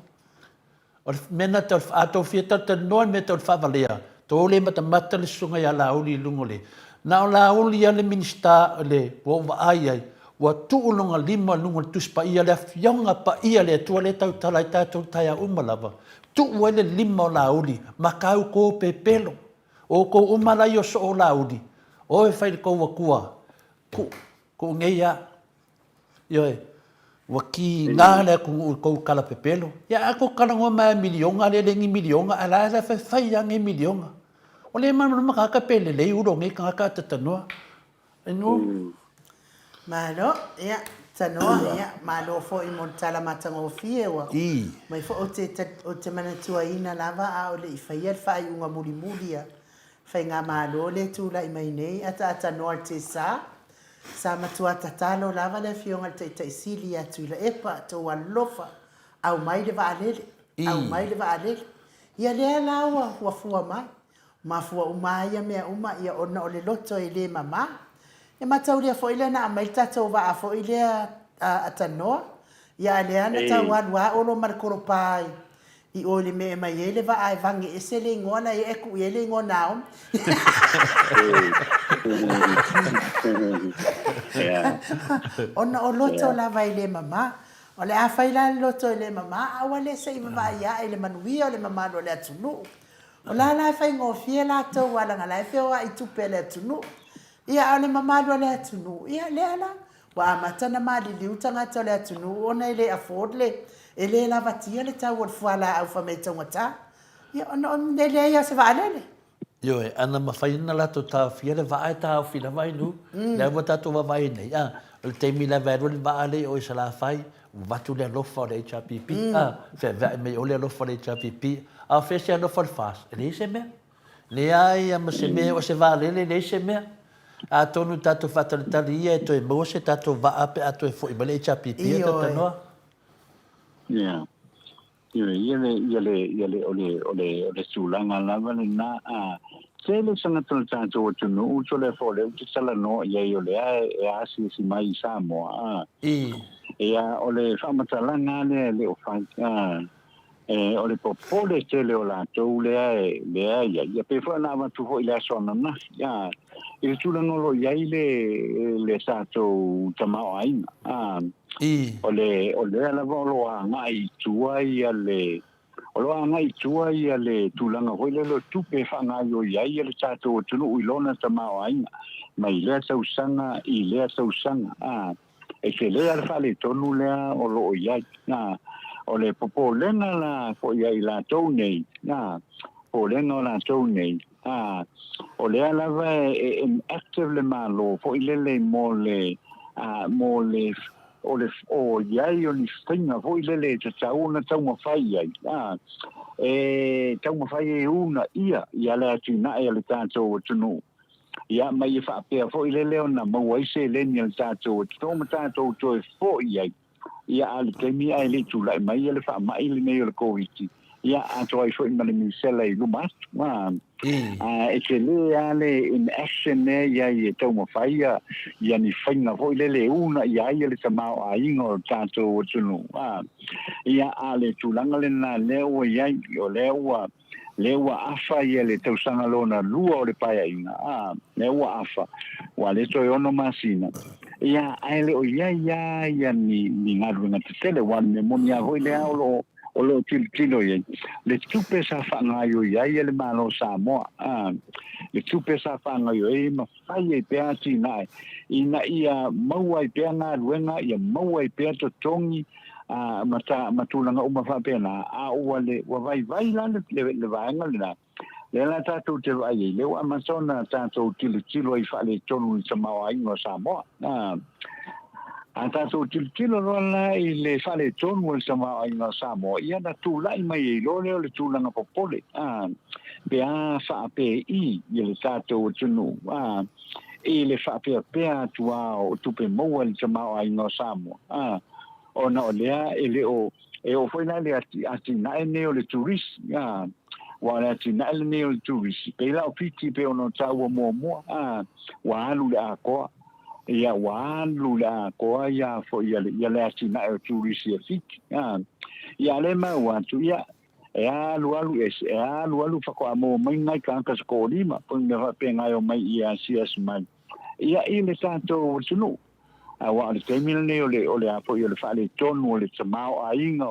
O le mea na tau, a tou fia talatalanoa i le mea tau le faavalea, tou le matamata le susuga ia Laauli i luga o le. Na o Laauli lava le Minisita le ua ou vaai ai, Ua tuu lona lima i luga o le Tusi Paia, le Afioga Paia a le Atua lea e tautala ai tatou i taeao uma lava, tuu ai le lima o Laauli ma tatou pepelo. O outou uma la i o soo o Laauli, o e fai i le tou Atua, tuu, tuu nei a. Ioe, ua tiga le atunuu i tou tala pepelo. Ia a tou talanoa mai lava i miliona, lea e leai ni miliona, ae la e fai fai lava nei miliona. O lea e malamalama tagata pe lelei ulo o nei tagata a tatanoa. Inu. Malo, ia, tanoa, ia, malo foi mo le tala matagofie ua mai foi. Ou te, ou te manatuaina lava a o le i faia le faaiuga mulimuli a Faigamalo lea e tulai mai nei, ataatanoa i le Tesa, sa matua tatalo lava le Afioga i le Taitai Sili ia Tuilaepa, tou alolofa, aumai le vaalele, aumai le vaalele. Ia lea la ua, ua fua mai. Mafua uma lava ia mea uma, ia ona o le loto e le mama. E mataulia foi lea na aumai le tatou vaa foi lea a Tanoa, ia a lea na tau alu lava Olo ma le kolopa i o i le mea e aumai ai le vaa e vage ese le igoa la e i ai ae tuu i ai le igoa Naomi. Ona o loto lava e le mama. O le a fai la le loto e le mama, aua le se i vavaai ae i le manuia o le mamalu o le atunuu. O la la e faigofie latou aua leaga la e feoai i tupe a le atunuu. Ia a o le mamalu o le atunuu, ia lea la, ua amata ona maliliu tagata o le atunuu ona e le afford le, e le lavatia le tau o le fualaau fai mai e taugata. Ia ona o le leai o se vaalele. Ioe, ana mafai ona latou taofia le vaa e taofi lava ai nu, lea ua tatou vaavaai nei, a, o le taimi lava e alu ai le vaa lea i o i Salafai, Ua avatu le alofa o le HRPP, a, feaveai mai o le alofa o le HRPP, a o fea se alofa o le FAST? E leai se mea. Leai lava ma se mea, o se vaalele, leai se mea. Atonu tatou faatalitali ia e toe maua se tatou vaa pe a toe foi mai le HRPP a talanoa. Yeah. Ioe, ia le, ia le, ia le, o le, o le, o le tulaga lava lena, a, tele tagata o le tatou atunuu, Toleafoa, o lea ou te talanoa i ai, o lea e, e asiasi mai i Samoa, a, ia, o le faamatalaga lea e le o fai, a, e, o le popole tele o latou lea e, lea e i ai. Ia, pei foi ona avatu foi i le aso ananafi, a, i le tulaga o lo o i ai le, le tatou tamaoaiga, a, O le, o lea lava o lo o agai i tua ia le, o lo o agai i tua ia le tulaga foi lele o tupe e faagaoioi ai le tatou atunuu i lona tamaoaiga mai lea tausaga i lea tausaga. A, e tele lava le faaletonu lea o lo o i ai. A, O le popolega la foi ia i latou nei, a, popolega o latou nei, a, o lea lava e, e active le Malo foi lele mo le, a, mo le, o le, o i ai o ni faiga foi lele e tatau ona taumafai ai, a, e taumafai e uunaia ia le atinae a le tatou atunuu. Ia, ma ia faapea foi lele ona maua ai seleni a le tatou atunuu ma tatou toe foi ai. Ia, a o le taimi ae le i tulai mai le faamai lenei o le Koviti, ia, atoa ai foi ma le misela i luma atu. A, a e tele lava le inaction lea i ai e taumafai ia, ia ni faiga foi lele e uunaia ai le tamaoaiga o le tatou atunuu. A, ia, a o le tulaga lena lea ua i ai, o lea ua lea ua afa ia le tausaga lona lua o le paeaiga, a, lea ua afa, ua le toe ono masina, ia, ae le o i ai lava ia ni, ni galuega tetele, aua o le mea moni lava foi lea o lo o, o lo o tilotilo i ai, le tupe sa faagaoioi ai e le Malo o Samoa, a, le tupe sa faagaoioi ai e mafai ai pea atinae, ina ia maua ai pea galuega, ia maua ai pea totogi, a, ma, ta, ma tulaga uma faapena, a ua, le, ua vaivai la le, le, le vaega lena. Lea la tatou te vaai ai, lea ua amata ona tatou tilotilo ai faaletonu i le tamaoaiga o Samoa. A, a tatou tilotilo loa la i le faaletonu o le tamaoaiga o Samoa, ia na tulai mai ai loa lea o le tulaga popole, a, pe a faapei i le tatou atunuu, a, i le faapeapea atu lava o tupe maua i le tamaoaiga o Samoa, a, ona o lea e le o, e oo foi la i le atinae lenei o le turisi, a, aua o le atinae lenei o le turisi, pei la o Fiti pei ona taua muamua, a, ua alu i le atoa, ia, ua alu i le atoa ia foi ia le, ia le atinae o turisi a Fiti, a. Ia, a o lea e maua atu, ia, E alualu ese, e alualu faatoa maua mai nai tagata se toalima, po o ni mea faapena e omai i asiasi mai ia i le tatou atunuu. Aua o le taimi lenei o le, o le a foi o le faaletonu o le tamaoaiga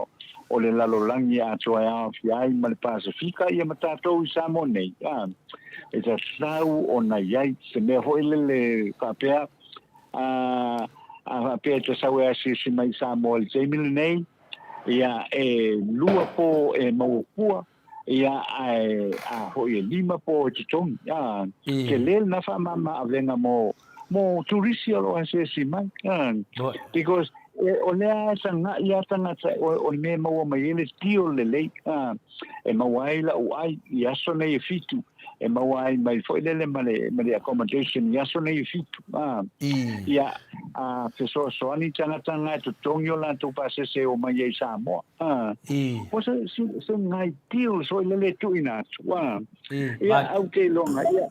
o le lalolagi atoa e aofia ai ma le Pasefika ia ma tatou i Samoa nei, a, e tatau ona i ai se mea foi lele faapea, a, a faapea e te sau e asiasi mai i Samoa i le taimi lenei, Ia, e lua po e maua fua, ia, ae a foi e lima po e totogi. A, tele lena faamama avega mo, mo turisi o lo o asiasi mai. A, because e, o lea e taga'i lava tagata, o, o le mea e maua mai ai le deal lelei, a, e maua ai la'u ai i aso nei e fitu, e maua ai mai foi lele ma le, ma le accommodation i aso nei e fitu. A, ia, a fesoasoani tagata na e totogi o latou pasese e omai ai i Samoa. A, o se, se, se ngai deals foi lele e tuuina atu. A, ia, au te iloga, ia,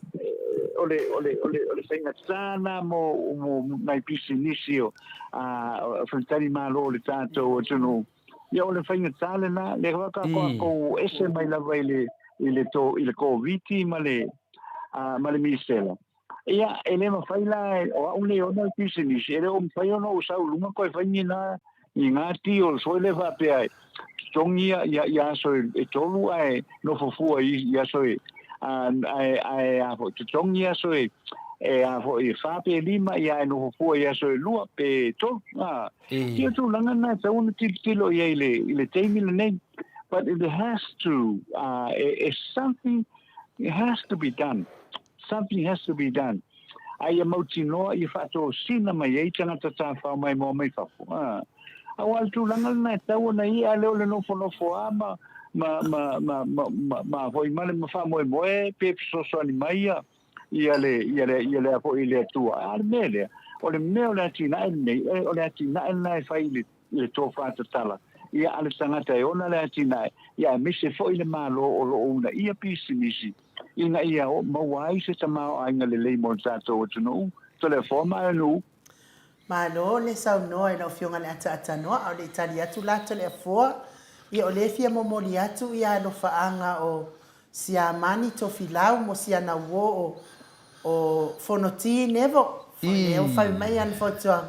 o le, o le, o le, o le faigata na mo, mo nai pisinisi o, a, faletalimalo o le tatou atunuu. Ia o le faigata lena, le whakakoako ese mai lava i le, i le, to, i le Koviti ma le, uh, ma le misela. Ia, e le mawhai la, o au nei ona pisinisi, e le o mawhai ona o sau lunga koe whai ni nā, ni ngā ti o soe le whapea e, totongi ia, ia, ia aso e, e tolu ae nofo fua i, i aso e, a, ae, ae a foi, totongi aso e, e a foi, e wha pe lima, ia e nofo fua i aso e lua pe tolu, a, Ia tulaga na e tatau ona tilotilo i ai i le, i le taimi lenei. But it has to, uh, it's something, it has to be done. Something has to be done. A ia mautinoa, ia faatosina mai ai tagata tafao mai moa mai fafo. Uh, aua le tulaga lena e tatau ona i a lea o le nofonofo a ma, ma, ma, ma, ma, ma, ma foi ma le ma faamoemoe pe fesoasoani mai ia ia le, ia le, ia le foi i le Atua. A le mea lea, o le mea o le atinae lenei, e, o le atinae lena e fai i le, i le tofā tatala. Ia a le tagata e ona le atinae, ia aemaise foi le Malo o lo o uunaia pisinisi, ina ia maua ai se tamaoaiga lelei mo le tatou atunuu. Toleafoa ma Aenuu. Malo le saunoa i lau Afioga i le Ataatanoa, a o le i tali atu la Toleafoa, ia o lea e fia momoli atu ia alofaaga o Siamani Tofilau mo siana uo o o Fonoti Nevo, lea ua fai mai ana fautuaga,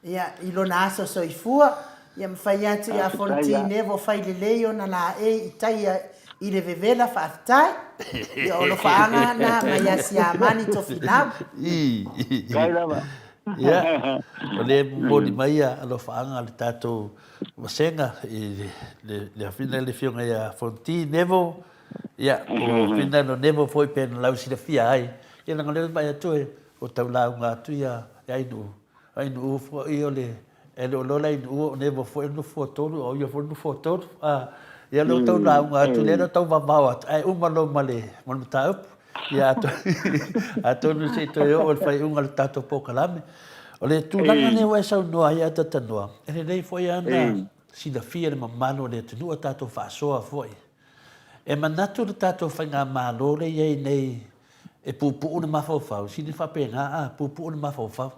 ia, i lona aso soifua, ia ma fai atu ia Fonoti Nevo fai lelei ona laei i tai i le vevela faafetai. Ia o alofaaga na mai ia Siamani Tofilau. Kai lava. Ia, o lea e momoli mai ia alofaaga a le tatou vasega i le afioga i le Afioga ia Fonti Neville, ia, po o Finalo Neville foi pei ona lausilafia ai. Ia leaga o lea e vaai atu ua tau lauga atu ia Ainuu, Ainuu foi o le, e le o iloa le Ainuu o Neville foi o le nofoatolu a o ia foi o le nofoatolu. Ia lea ua tau lauga atu, lea ua tau vavao atu, ae uma loa ma le mataupu. Ia, atonu se i toe oo i le faaiuga o le tatou polokalame. O le tulaga lea ua e saunoa ai Atatanoa, e lelei foi lava ona silafia e le mamalu o le atunuu a tatou faasoa foi. E manatu le tatou faigamalo lea e i ai nei e puupuu le mafaufau, sili faapena a, puupuu le mafaufau.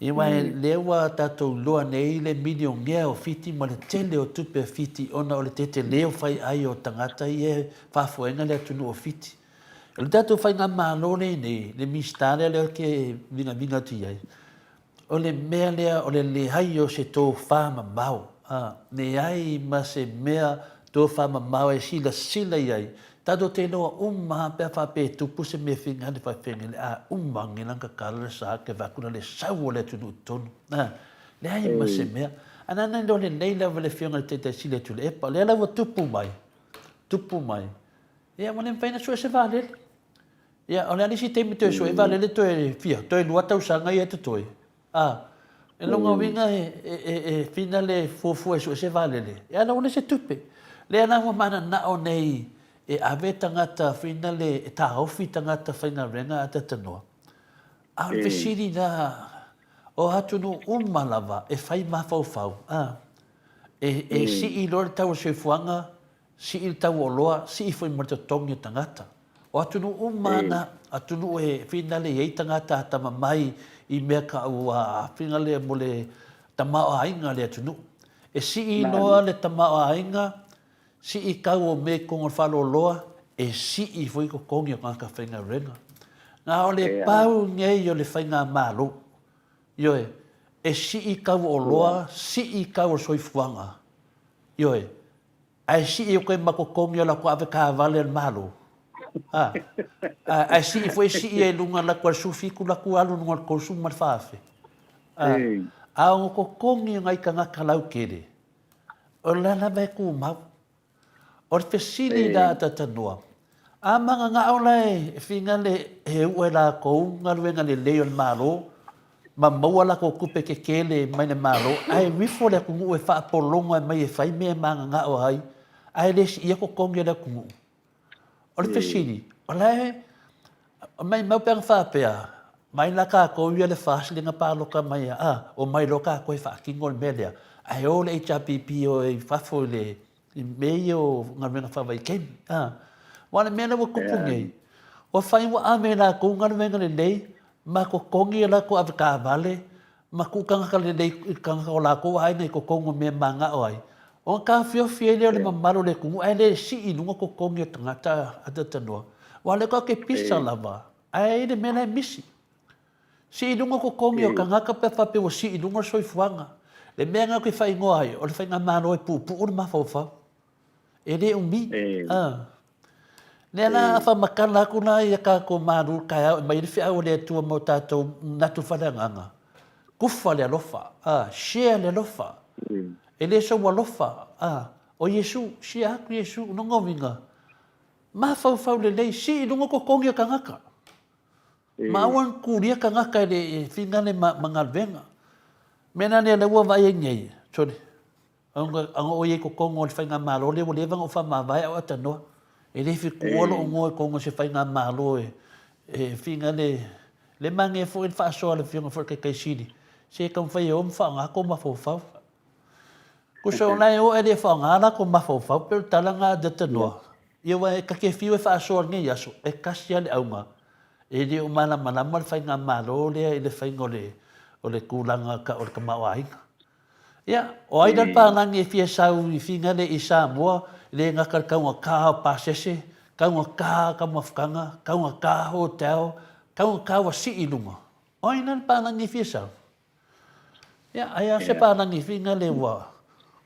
Ia aua lea ua tatou iloa nei le milionea o Fiti ma le tele o tupe a Fiti ona o le tetele o faiai o tagata ia e faafoeina le atunuu o Fiti. O le tatou faigamalo lea nei, le Minisita lea lea ou te vigaviga atu i ai, o le mea lea o le leai o se tofa mamao, a, leai ma se mea tofa mamao e silasila i ai. Tatou te iloa uma lava pe a faapea e tupu se mea fina le faifeagai le a uma ane lana tatalo le sa ke vaai atu la le sau o le atunuu i totonu. A, leai ma se mea. A na iloa lelei lava e le Afioga i le Taitai Sili a Tuilaepa, o lea la ua tupu mai, tupu mai, ia ua le mafai ona sue se vaalele. Ia, o le a le isi taimi toe sue ai vaalele toe fia, toe lua tausaga ia e totoe. A, e lona uiga e, e, e, e fina le fuafua e sue se vaalele, e ala ua leai se tupe. Lea la ua mananao nei e ave tagata fina le, e taofi tagata faigaluega a tatanoa. A o le fesili la, o atunuu uma lava e fai mafaufau, a, e, e sii loa le tau o le soifuaga, Sii le tau o oloa, sii foi ma le totogi o tagata. O atunuu uma ana, atunuu e finale i ai tagata atamamai i mea kau a finale mo le tamaoaiga o le atunuu. E sii loa le tamaoaiga, sii kau o mea i totonu o le faleoloa, e sii foi totogi o tagata faigaluega. Na o le pau nei o le faigamalo, ioe, e sii kau o oloa, sii kau o le soifuaga, ioe, Ae sii atu ai ma totogi o latou avetaavale a le Malo. A, ae sii foi sii ai i luga latou a le 17 latou alu i luga o le 30 ma le 4000. A, a o totogi o nai tagata lautele, o la lava e tumau. O le fesili la a Tatanoa, a mananao la e finale e u'e latou galuega lelei o le Malo, ma maua latou tupe tetele mai le Malo, ae ifo le atunuu e faapologa mai e fai mea e mananao ai, ae le siia totogi o le atunuu. O le fesili, o la e maimau pe ana faapea, mai la tatou ia le FAST lea na palota mai a, omai loa tatou e faatino le mea lea, ae o le HRPP e o i fafo i le i mea ia o galuega faavaitaimi. A, aua o le mea lea ua tupu nei, ua fai ua ave e latou galuega lelei ma totogi a latou avetaavale ma tuu tagata lelei i tagata o latou aiga i totonu o mea e mananao ai, ona taofiofi ai lea o le mamalu o le atunuu ae le sii i luga totogi o tagata talatalanoa. Aua o lea tatou te pisa lava, ae i ai le mea la e misi. Sii i luga totogi o tagata pe a faapea ua sii i luga le soifuaga. Le mea lena ou te faaigoa ai, o le faigamalo e puupuu le mafaufau. E le umi. A. Lea la a faamatala atu la ia tatou malu i le taeao e aumai ai le feau a le Atua mo tatou manatu faaleagaga, kufa le alofa, a, share le alofa. E le sou alofa, a, o Iesu, share atu Iesu, o lona uiga, mafaufau lelei, sii i luga totogi o tagata. Ma aua ne kulia tagata e le finagale ma galuega. Mea la lea ua vaai ai nei, sorry, ona o i ai i totonu o le faigamalo lea ua leva ona ou faamavae a o atanoa. E le fetuua lou igoa i totonu o se faigamalo e finagale, le manaia foi le faasoa a le Afioga foi i le Taitai Sili, se taumafai e o ma faaaoga tou mafaufau. Tusa o la e o ae le faaaoga latou mafaufau, pei o le tala lena a Datanoa. Ia aua ta te fiu e faasoa i lenei aso, e tasi lava le auga, e le o malamalama le faigamalo lea i le faiga o le o le tulaga tau o le tamaoaiga. Ia, o ai la le palagi e fia sau i Finale i Samoa, le gata i le taugata o pasese, taugata taumafataga, taugata hotel, taugata ua sii i luga. O ai la le palagi e fia sau? Ia, ai a se palagi finale ua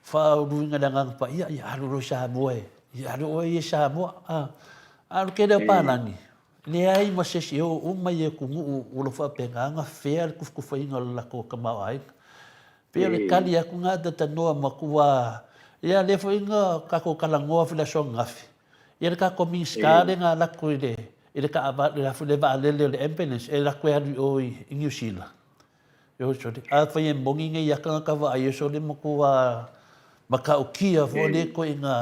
faauluina i le Agaga Paia, ia alu loa i Samoa e, ia alu oe ia i Samoa. A, a o le tele o palagi, Leai ma se isi e oo uma i atunuu o lo o faapena ona fea le tufatufaina o le latou tamaoaiga. Pei o le tali atu lena Tatanoa matua, ia lea foi na tatou talanoa foi i le aso ananafi, ia le tatou Minisita lea na alu atu i le i le taavale le le vaalele o le ambulance e alu atu e alu i o i Niu Sila. Ioe sole, afai e moni nei ata tagata vaai sole matua matautia foi lea ituaiga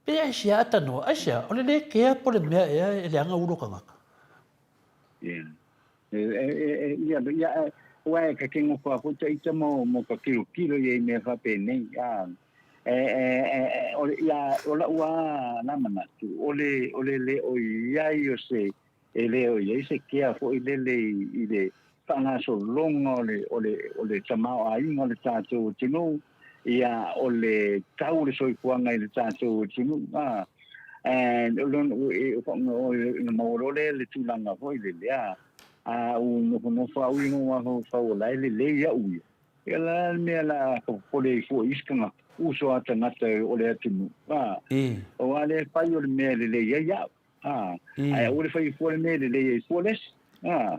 Pe aisea a tanoa, aisea, o le lē kea po o le mea ea e leaga ulo tagata. Ia. E, e, e, ia, ia, ua e ka kengo fa foi ta ita mo mo ka kilo kilo ia i mea faapenei. A, e, e, e, e, o, ia, o lau a la manatu, o le, o le le o iai o se, e le o iai se kea foi lele i, i le faagasologa o le, o le, o le tamaoaiga o le tatou atunuu, ia, o le tau o le soifuaga i le tatou atunuu, a, and o lona, e, o, na maua loa lea le tulaga foi lele, a, a u nofonofo au i lou mafaufau o la e lelei au ia, ia la le mea la a popole ai fua i isi tagata, uso a tagata o le atunuu, a, aua lea e fai o le mea e lelei ai au. A, ae aua le fai fua le mea e lelei ai fua le isi. A,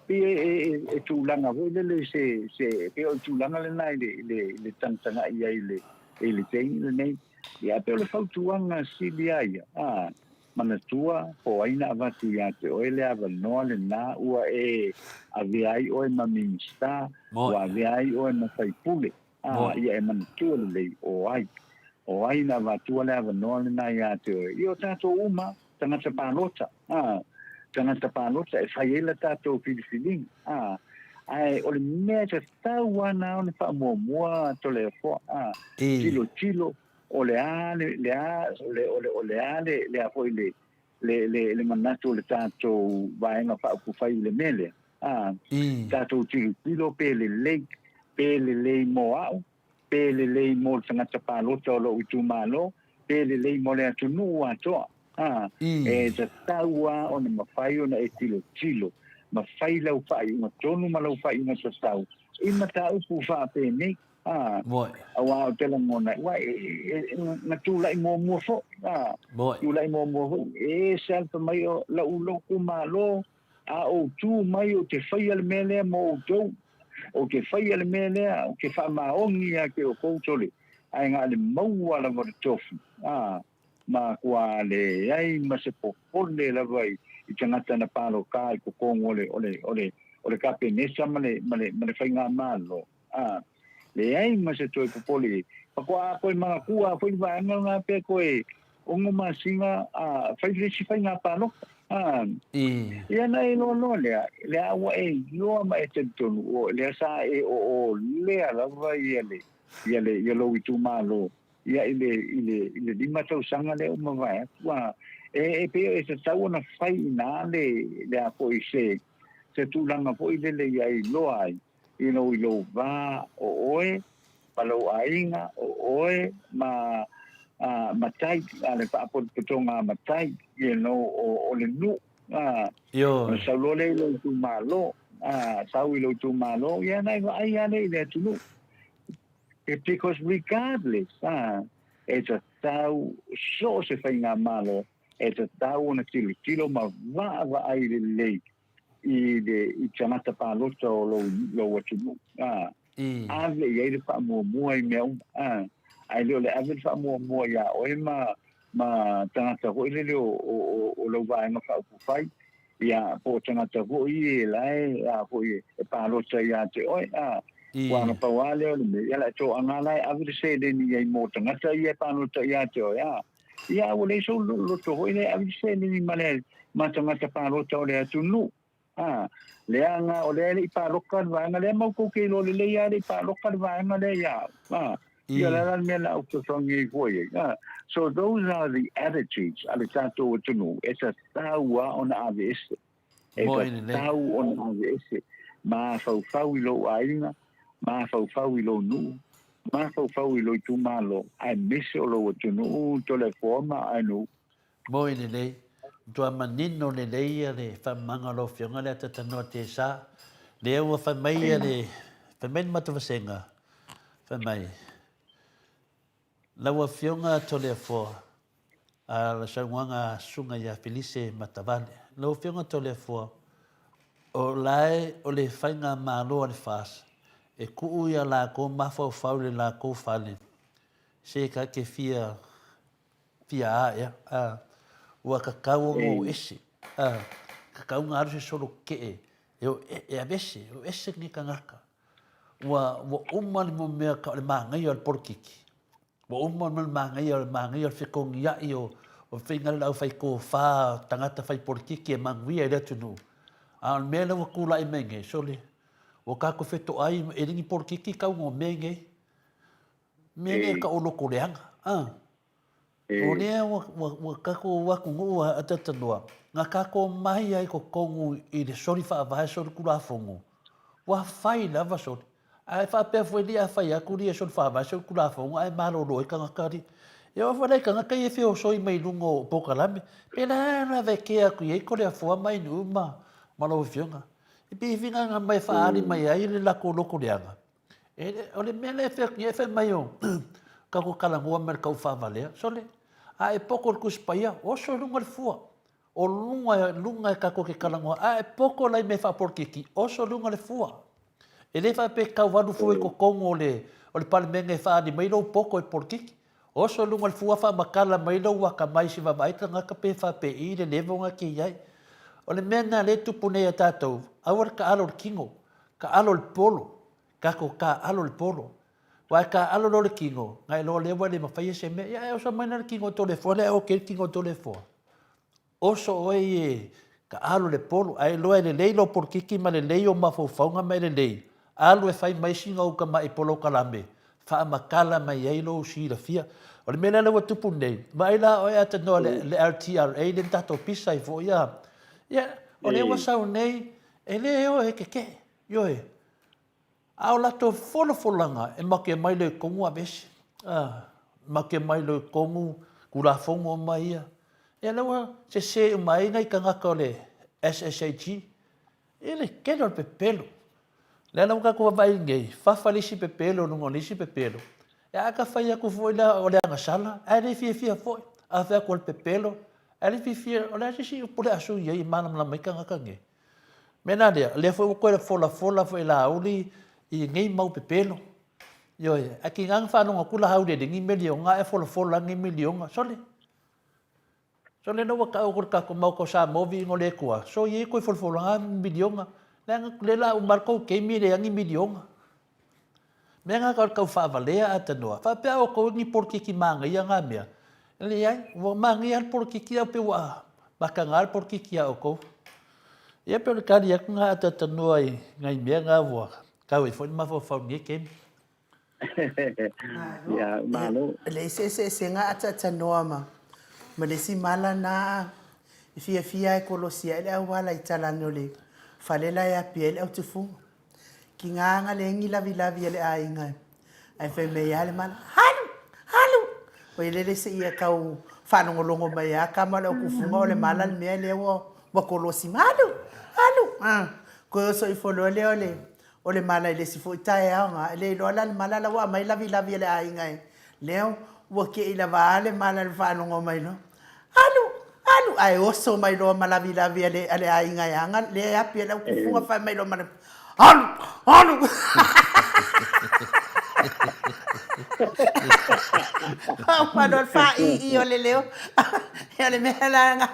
pei e, e, e, e tulaga foi lele se, se, pei o le tulaga lena i le, i le, i le tagatagai ai i le, i le taimi lenei. Ia, pei o le fautuaga sili lava ia, a, manatua po o ai na avatu ia te oe le avanoa lena ua e avea ai oe ma Minisita, ua avea ai oe ma faipule. Ā, ia e manatua lelei, o ai, o ai na avatua le avanoa lena iā te oe? Ia o tātou uma, tagata palota, ā, tagata palota e fai ai la tātou filifiliga, ā, ae o le mea e tatau ana ona faamuamua Toleafoa, ā, tilotilo, o le a le, le a, o le, o le, o le a le, le a foi le, le, le, le manatu o le tātou Vaega Faaupufai i le mea lea, ā, tātou tilotilo pe lelei, pe lelei mō au, pe lelei mō le tagata palota o lou itumalo, pe lelei mō le atunuu atoa, ā, e tatau lava ona mafai ona e tilotilo ma fai lau faaiuga tonu ma lau faaiuga tatau i mataupu faapenei. Ā, aua o te lagona, ua e, e, e, na tula'i muamua fo'i, ā, tula'i muamua fo'i, e ese lava le fai mai o la'u lotu malo, a ou tu mai ou te faia le mea lea mo outou, ou te faia le mea lea, ou te faamaoni ia te outou tole, ae na o le maua lava o le tofi, ā, matua leai ma se popole lava i, i tagata na palota i totonu o le, o le, o le, o le Kapeneta ma le, ma le, ma le Faigamalo. Ā, leai ma se toe popole i ai. Faatoa koe manatua foi le vaega lena pea koe ono masina, ā, fai le isi faiga palota. Ā, ia na e iloa loa lea, lea ua e iloa ma e talitonu, o lea sa e oolea lava ia le, ia le, ia lou itumalo, ia i le, i le, i le lima tausaga lea ua mavae atu. Ā, e, e pei e tatau ona fai i ina le, le a foi se, se tulaga foi lele ia iloa ai, you know, i lou va o oe ma lou aiga, o oe ma uh, matai, a le faapotopotoga a matai, you know, o, o le nuu. Uh, Io. Sau loa lea i lou itumalo, uh, sau i lou itumalo, ia na e vaai lava lea i le atunuu. Because regardless, uh, e tatau so o se faigamalo, e tatau ona tilotilo ma vaavaai lelei i le i tagata palota o lou, lou atunuu. A, ave i ai le faamuamua i mea uma. A, ae le o le ave le faamuamua iā oe ma, ma tagata foi lele o, o, o, o lau vaega faaupufai, ia, po o tagata foi e la e, a foi e palota iā te oe. A, ua na pau lava lea o le mea, ia la e toaga la e ave le seleni i ai mo tagata ia e palota iā te oe. A, Ia, ua leai sou loto foi lea e ave le seleni ma le ma tagata palota o le atunuu. A, leaga o lea e le i paloka le vaega lea, ma outou te iloa lelei lava e le i paloka le vaega lea ia au. A, ia o le a la le mea o le a ou fesoasoani ai fua i ai. A, so those are the attitudes a le tatou atunuu e tatau lava ona aveese. E tatau ona aveese. Mafaufau i lou aiga, mafaufau i lou nuu, mafaufau i lou itumalo, aemaise o lou atunuu, Toleafoa ma Aenuu. Moi lelei. Matua manino lelei ia le faamamaga o lau Afioga lea Tatanoa Tesa. Lea ua fai mai ia le, fai mai le matou vasega, fai mai, Lau Afioga Toleafoa, a le saunoaga a Susuga ia Felise Matavale. Lau Afioga Toleafoa, o lae o le faigamalo a le FAS e tuu ia lakou mafaufau i le lakou fale se ka ke fia fia a ea, a, ua kakau ona o ese, a, kakau ona alu se solo kee e o e avese, o ese ni kangaka. Ua, ua uma le mea ka o le māngaia o le polokiki. Ua uma le māngaia o le māngaia o le fekogia'i o, o faiga le au faikōfā tagata fai polokiki e manuia i le atunuu. A o le mea lea ua tula'i mai nei, sole, ua kākou fetoai e le ni polokiki kau no mea nei. Mea nei ka o loko leaga, a. O lea ua, ua, ua kakou atunuu a atatanoa, na kakou mai ai totonu i le soli faavae soli tulafono, ua fai lava soli. Ae faapea foi li a fai atu li e soli faavae soli tulafono ae malolo ai tagata li. E oo foi la i tagata ia e feosoi mai luga o polokalame, pe la la vekea atu i ai Toleafoa ma Ainuu ma, ma lau Afioga. E pei e finagana mai e faaali mai ai le latou loto leaga. E le, o le mea lea e fai atu nei, fai mai o tatou talanoa ma le taufaavalea, sole, a e poto i le Tusi Paia, oso i luga o le fua. O luga, luga e tatou te talanoa, a e poto la i mea faapolokiki, oso i luga o le fua. E le faapea e tau alu fua i totonu o le, o le Palemene e faaali mai lou poto i le polokiki. Oso i luga o le fua faamatala mai lou akamai i se vaavaai tagata pe faapei le level na te i ai. O le mea lena lea e tupu nei ia tatou, aua le taalo i le tino, taalo i le polo, tatou taaalo i le polo. Aua e taaalo loa le tino, na iloa lea ua le mafaia se mea, ia ae oso mai la le tino o Toleafoa lea ae ok le tino o Toleafoa. Oso oe e taaalo i le polo, ae iloa e lelei lou polokiki ma lelei ou mafaufauga ma e lelei, alu e fai mai sina ou tamai polokalame, faamatala mai ai lou silafia. O le mea lea ua tupu nei, vaai la oe atanoa i le LTRA lea na tatou pisa ai foi a, ia, o lea ua sau nei, e le o e tetee, ioe. A o latou folafolaga e make mai loa i tonu aveese, a, make mai loa i tonu Tulafono ma ia. Ia lea ua sese uma ai nai tagata o le SSAG i le tele o le pepelo. Lea la ua tatou vaavaai nei, fafa le isi pepelo i luga o le isi pepelo. Ia a ta fai atu foi la o le agasala, ae le fiafia foi. A fai atu o le pepelo, ae le fiafia, o le a se isi upu o le a sui ai e malamalama ai tagata nei. Mea la lea, lea foi ua toe folafola foi e Laauli i nei mau pepelo. Ioe, ae tiga na faalogo atu Laauli e leai ni miliona ae folafola ni miliona. Sole, sole lea ua tau atu i le tatou Maota o Samoa viiga o le Atua, soia ia toe folafolaga miliona. Leaga lea la uma lava le tou taimi e leai ni miliona. Mea na o le tau faavalea atanoa. Faapea outou ni polokiki manaia na mea. Leai, ua manaia lava le polokiki ae pei ua mataga le polokiki ia outou. Ia pei o le tali atu na atatanoa i nai mea na ua tau ai foi le mafaufau i lenei taimi. Ia, malo. E leai se eseesega atatanoa ma ma le isi mala na e fiafia e kolosi ai le auala i tala ane o le fale la e api ai le autufuga. Ki ngā nga le ngi lavilavi a le aiga ae fai mai a le mala, Halu! Halu! Oi lele se ia kau faalogologo mai a kama o le aukufuga o le mala le mea lea ua ua kolosi mai, Halu! Halu! A, koe oso ifo loa lea o le o le mala i le isi foi taeao nga, e le iloa la le mala la ua aumai lavilavi a le aiga e leo, ua ke'i lava a le mala i le faalogo mai loa, Alu! Alu! Ae oso mai loa ma lavilavi a le, a le aiga e aga lea e api ai le aukufuga fai mai loa ma le, Alu! Alu! Ua loa le fāʻīʻī o le leo. O le mea la lena,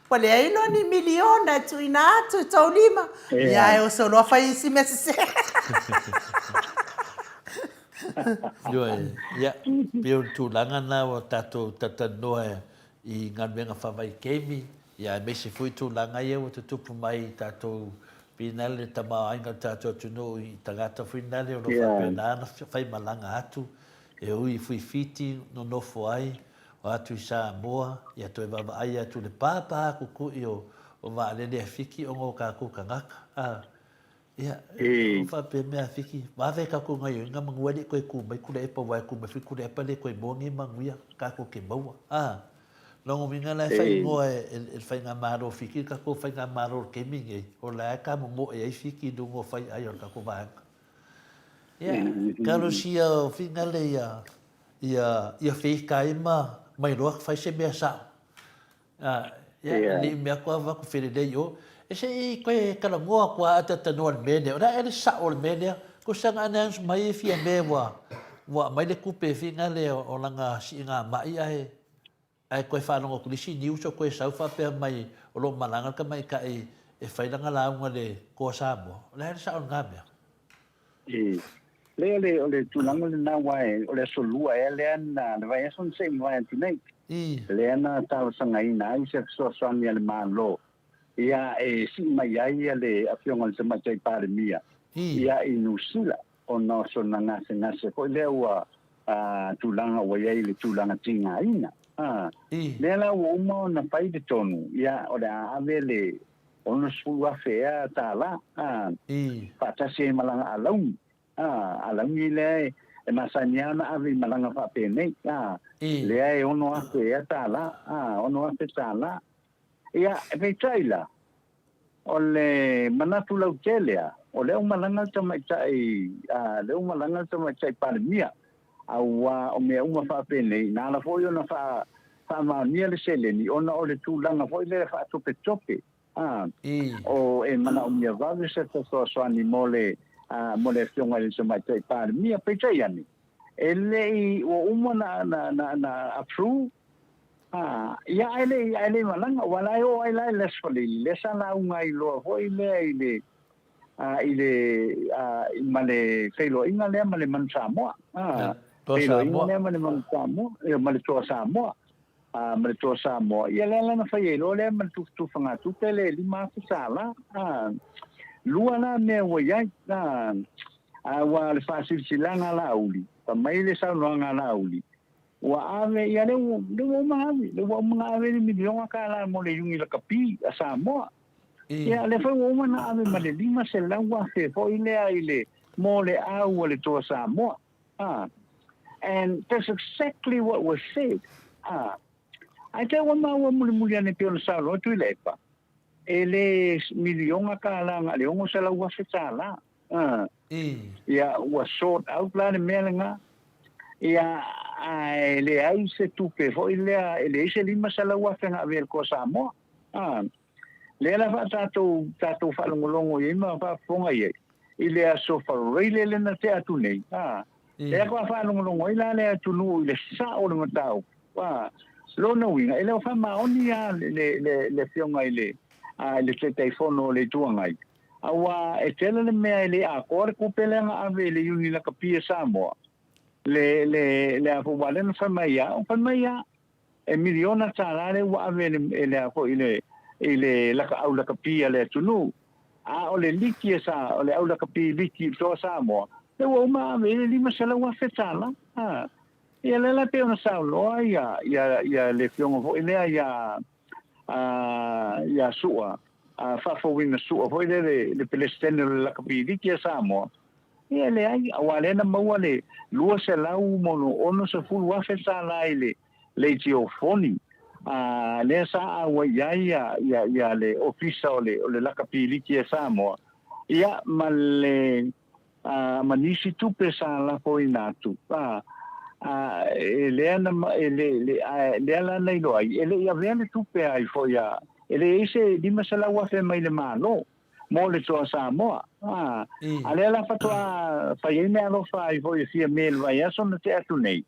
ua leai loa ni miliona e tuuina atu i tou lima. Ia ae oso loa fai isi mea sese. Ioe, ia, pei o le tulaga lena ua tatou talatalanoa i galuega faavaitaimi, ia aemaise foi tulaga ia ua tutupu mai i tatou finale le tamaoaiga o le tatou atunuu i tagata foi nale o lo o faapena ona faimalaga atu e ui i Fuifiti nonofo ai, o atu i Samoa, ia toe vaavaai atu i le pāpā kukui o vaalele a Fiti ona o tatou tagata. A, Ia, o faapea mea a Fiti, vave tatou gaioiga manu e le i toe tu mai Tuilaepa aua e tu mai foi Tuilaepa e le toe maua nei manuia tatou te maua. A, lona uiga la e faaigoa e le Faigamalo o Fiti le tatou Faigamalo o le taimi lenei, o la e tamomoe ai Fiti i luga o faiai o le tatou vaega. Ia, talosia o finale ia, ia, ia feita ai ma, ma iloa fai se mea sao. Ia, le mea koa va ku felelei i o. E se i koe talanoa atu a talatalanoa i le mea lea. O le a ea le sao o le mea lea? Ko saga announce mai e fia mea ua ua aumai le tupe fina lea o lana siiga mai ae ae toe faalogo atu i le isi news o toe sau faapea mai o lo o malaga le tamaitai e fai lana lauga i le Toa Samoa. O le a le sao o lena mea? E lea le, o le tulaga lena aua e, o le aso lua ea lea na, le vaiaso na se i mavae atu nei, lea na talosagaina ai se fesoasoani a le Malo, ia e sii mai ai le Afioga i le Tamaitai Palemia, ia i Niu Sila, ona o sona gasegase foi lea ua tulaga ua i ai i le tulaga tigaina. Lea la ua uma ona fai le tonu, ia o le a ave le 60,000 ea tālā, ā, faatasi ai ma lana alauni. Ā, alauni lea e masani lava ona ave i malaga faapenei, ā, lea e 6,000 ea tālā, ā, 6,000 tālā. Ia, peitai la, o le manatu lautele lava, o lea ua malaga le tamaitai, ā, lea ua malaga le tamaitai Palemia, auā o mea uma faapenei, na ala foi ona faa, faamaonia le seleni ona o le tulaga foi lea faatopetope, ā, o e manaomia vave se fesoasoani mo le, ā, mo le Afioga i le Tamaitai Palemia. Peitai ane, e le i, ua uma na, na, na, na approve, ā, ia ae le i, ae le i malaga, aua la e oo ai la i le Aso Faraile, lea sa lauga ai loa foi lea i le, i le ma le feiloaiga lea ma le Manu Samoa. Feiloaiga lea ma le Manu Samoa, ia ma le Toa Samoa. Ma le Toa Samoa, ia lea la na fai ai loa lea ma le tufatufaga-tupe le $5,000. Lua la mea ua i ai, aua o le faasilasilaga a Laauli, fai mai le saunoaga a Laauli, ua ave, ia lea ua uma ave, lea ua uma ona ave le miliona tala mo le Iuni Lakapi a Samoa. Ia, lea foi ua uma ona ave ma le $500,000 foi lea i le, mo le au a le Toa Samoa. Ah. And that's exactly what was said. Ah. Ae te ua maua mulimuli ane pei ona saunoa Tuilaepa, e le miliona tālā na o le $600,000 tālā. Ah. Ia, ua sort out la le mea lena. Ia, ae leai se tupe foi lea, e leai se $500,000 na ave e le Toa Samoa. Ah. Lea la faa tatou, tatou faalogologo i ai ma faafofoga i ai, i le aso Faraile lea na tea atu nei, a, lea faatoa faalogologo ai la le atunuu i le sao o le mataupu, a, lona uiga, e le o faamaoni lava le, le, le, le Afioga i le, a, i le Taitaifono o le Itu Agai, aua e tele le mea e le atoa le tupe lea na ave i le Iuni Lakapi a Samoa, le, le, le a foi, aua o lea na fai mai lava, fai mai lava, E miliona tālā lea ua ave e le a foi i le i le laka au lakapi a le atunuu. A o le liki a sa o le au lakapi liki i toa Samoa, lea ua uma ave i le $500,000 tālā. A, ia lea la pei ona saunoa ia ia ia le afioga foi lea ia a ia Su'a, a Faafouina Su'a foi lea le le Pelesitene o le lakapi liki a Samoa, Ia, leai, aua lea na maua le $260,000 tala i le leitiofoni, a lea sa auai i ai ia, ia, ia le Ofisa o le, o le Lakapi Liki a Samoa, ia, ma le, a, ma nisi tupe sa lafoina atu, a, a, e lea na, e le, le, a, lea la na iloa ai, e le i avea le tupe ai foi a, e leai se $500,000 mai le Malo. Mo le Toa Samoa. A, a lea la faatoa fai ai meaalofa ai foi e fia me le vaiaso na tea atu nei.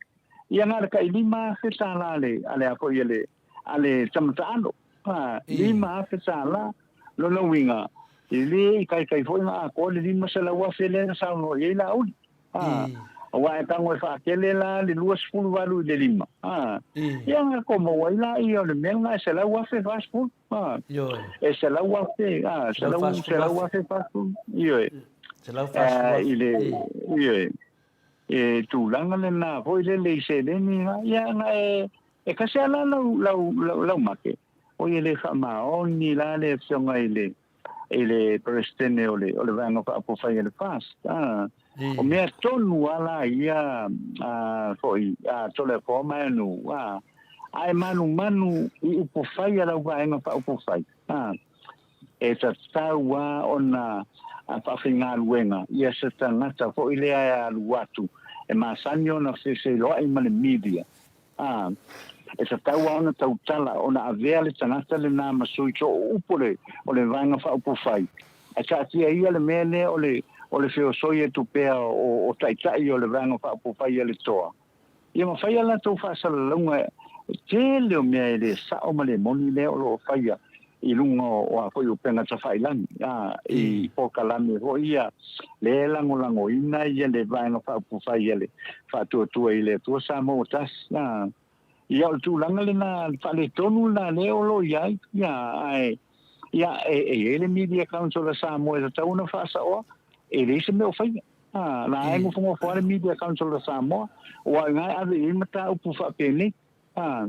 Ia na o le tai $5,000 tala a le, a le a foi a le, a le tama taalo. A, $5,000 tala, lona uiga, e le ikaika foi na atoa le $500,000 lea na saunoa i ai Laauli. A, aua e tago e faatele la le 28 i le lima. A, ia na ko maua ai laia o le mea lena e $100,000 40. A, e $100,000, a, $100,000 40, ioe. $140,000. I le, ioe. E tulaga lena foi lele i seleni na, ia na e, e kasi lava la lau, lau, lau, lau make, oi e le faamaoni la le afioga i le, i le Peresetene o le, o le Vaega Faaupufai a le FAST. A, o mea tonu lava la ia a, foi a, Toleafoa ma Enu, a, a e manumanu i upufai a lau Vaega Faaupufai, a, e tatau lava ona faafaigaluega ia se tagata foi lea e alu atu e masani ona fesoiloai ma le media. A, E tatau lava ona tautala ona avea le tagata lena ma sui soo upu o le o le Vaega Faaupufai, ae taatia ia le mea lea o le o le feosoi atu pea o o taitai o le Vaega Faaupufai a le Toa, ia ma fai a latou faasalalauga tele o mea e le sao ma le moni lea o lo o faia i luga o a foi upega tafailagi, a, i polokalame foi ia lea e lagolagoina ia le Vaega Faaupufai a le Faatuatua i le Atua Samoa ua Tasi, a. Ia o le tulaga lena, le faaletonu lena lea o lo o i ai, ia, ae, ia, e, e i ai le Media Council a Samoa e tatau ona faasaoa, e leai se mea o faia. A, la e nofonofo lava le Media Council a Samoa, aua o i ina e ave i ai mataupu faapenei. A,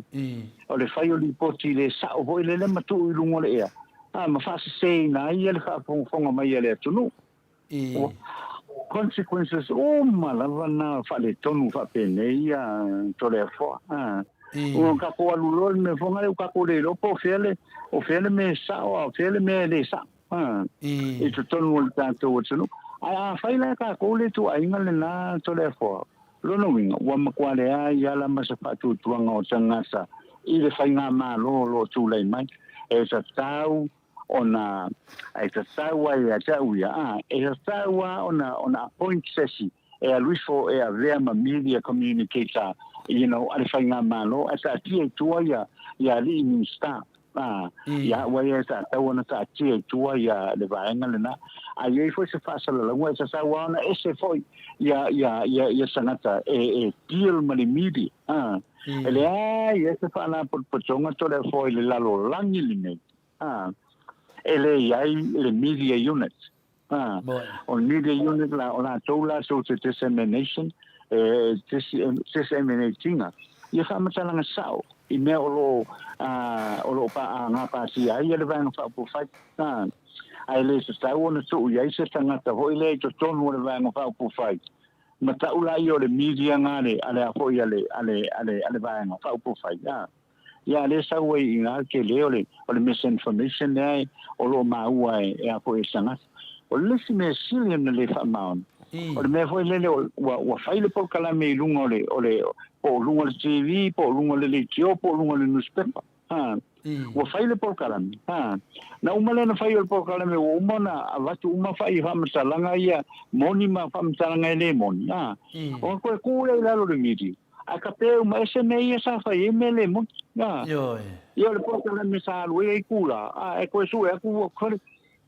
o le fai o lipoti le sao foi lele ma tuu i luga o le ea, a, ma faaseseina ai ia le faafogafoga mai a le atunuu. Ua consequences uma lava na faaletonu faapenei ia Toleafoa. A, ua tatou alu loa i le mea foi lea ua tatou le iloa po o fea le, o fea le mea e sao a o fea le mea e le sao. I totonu o le tatou atunuu. Ae afai la e tatou le ituaiga lena Toleafoa, lona uiga ua matua leai lava la ma se faatuatuaga o tagata i le faigamalo o lo o tulai mai. E tatau ona, e tatau lava ia te au ia, a, e tatau lava ona, ona appoint se isi e alu ifo e avea ma media communicator, you know, a le faigamalo ae taatia i tua ia, ia alii Minista. Ā, i a au ai e tatau ona taatia i tua ia le vaega lena, a i ai foi se faasalalauga, e tatau lava ona ese foi ia, ia, ia, ia tagata e, e deal ma le media. Ā, e leai ai se faalapotopotoga Toleafoa i le lalolagi lenei, ā, e le i ai le media unit. Ā, o le media unit la, o latou latou te dissemination, e disseminate ina ia faamatalaga sao i mea o lo o, ā, o lo o gapatia ai le Vaega Faaupufai. Ā, ae le tatau ona tuu i ai se tagata foi lea i totonu o le Vaega Faaupufai, ma tau laia o le media na a le, a le a foi a le, a le, a le, a le Vaega Faaupufai. Ā. Ia, lea e sau ai i ina le tele o le, o le misinformation lea e, o lo o maua e, e a foi e tagata. O le isi mea sili ona le faamaoni, o le mea foi lele o, ua, ua fai le polokalame i luga o le, o le, po o luga o le TV, po o luga o le leitio, po o luga o le nusipepa. Ha. Ua fai le polokalame. Ha. Na uma lea ona fai o le polokalame ua uma ona avatu uma fai faamatalaga ia moni ma faamatalaga e le moni. Ha. Ona toe tu lea i lalo o le media. Ae ka pe uma ese mea ia sa fai ai mea le moni. A. Ioe. Ia o le polokalame sa alu ai ai kula, a e toe sue atu ua kore,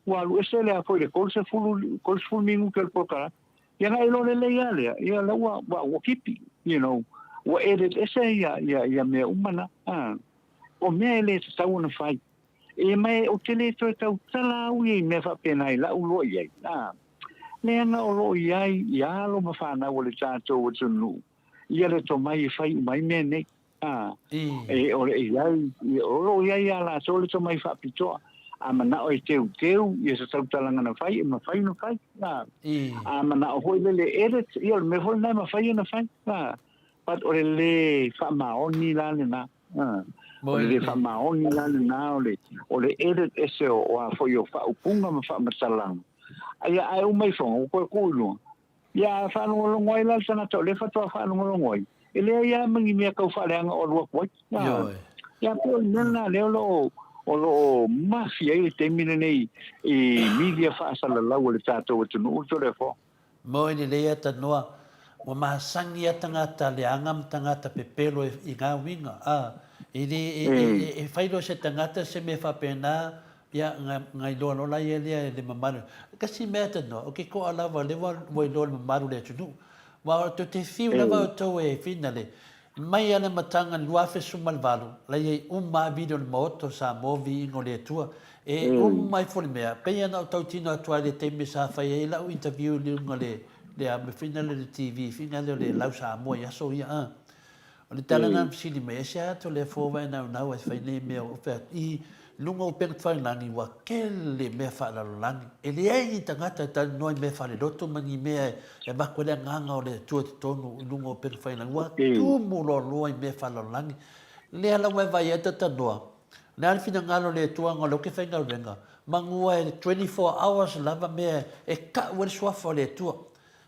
ua alu ese lea foi le 30, 30 minute o le polokalame. Ia na iloa lelei lava lea, ia la ua, ua, ua kipi, you know, ua edit ese ia, ia, ia mea uma na. A. O mea e le tatau ona fai. E mai ou te le toe tautala au ia i mea faapena i la'u loa i ai. A. Leaga o lo o i ai i alo ma fanau o le tatou atunuu ia le tomai e fai uma ai mea nei. A, e, o le i ai, o lo o i ai ia latou le tomai faapitoa. A manao e teuteu ia se tautalaga na fai, e mafai ona fai. A, a manao foi lele edit, ia o le mea foi lena e mafai ona fai. A, but o le le faamaoni la lena. O le le faamaoni la lena o le, o le edit ese o, o a foi o faaupuga ma faamatalaga. Ia, ae uma ifoga, ua toe tuu i luga. Ia, a faalogologo ai la le tagata o lea faatoa faalogologo ai, e leai lava ma ni mea tau faaleaga o alu atu ai. Ioe. Ia, pei o le mea lena lea o lo o, o lo o mafi ai le taimi lenei i media faasalalau a le tatou atunuu, Toleafoa. Moe lelei a tanoa, ua masani a tagata leaga ma tagata pepelo i nga uiga, a, e le, e, e, e fai loa se tagata se mea faapena, ia, nga, nga iloa loa la ia lea e le mamalu. Kasi mea tanoa, o ke koa lava lea ua, ua iloa le mamalu o le atunuu. Ua o te fiu lava outou e finale, Mai a le amataga i le 2018, la i ai uma a video o le Maota o Samoa Viiga o le Atua. E uma ifo le mea, pei ana ou tautino atu ai i le taimi sa fai ai lau interview i luga o le, le a mea foi lea le TV foi lea o le Lau Samoa i aso ia a. O le tala na fesili mai, e se atu le fua wae naunau ai fai nei mea o fea i luga o upega tafailagi ua kele mea faalalolagi. E leai ni tagata e talanoa i mea faaleloto ma ni mea e avatu ai le agaga o le Atua i totonu i luga o upega tafailagi. Ua tumu loaloa i mea faalalolagi. Lea lava e vaai ai tatanoa, o le a le finagalo o le Atua ona o lea ou te faigaluega, manu e 24 hours lava mea e tau ai le suafa o le Atua.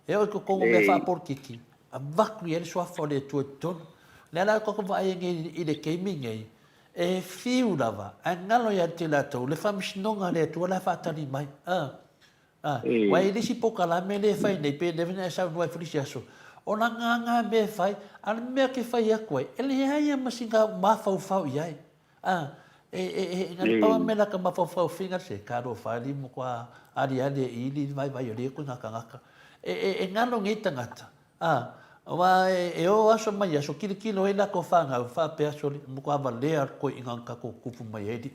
E oo i totonu o mea faapolokiki, avatu i ai le suafa o le Atua i totonu. Lea la tatou vaai ai nei i le taimi nei, e fiu lava, ae galo ia te latou le faamasinoga a le Atua la e faatali mai. A, a, aua e i ai le isi polokalame lea e fai nei, pei lea foi na e saunoa ai foi le isi aso, o lana lava mea e fai, a o le mea ou te fai atu ai, e leai lava ma sina mafaufau i ai. A, e, e, e, na o le pau lava mea la ta mafaufau finga, se talofa e alii matua aliali e ili le vaivai o lea koina tagata. E, e, e galo nei tagata, a, aua e, e o aso mai aso, kilokilo ai latou fanau, faapea sole, matua valea le toeaina na tatou tupu mai ai alii.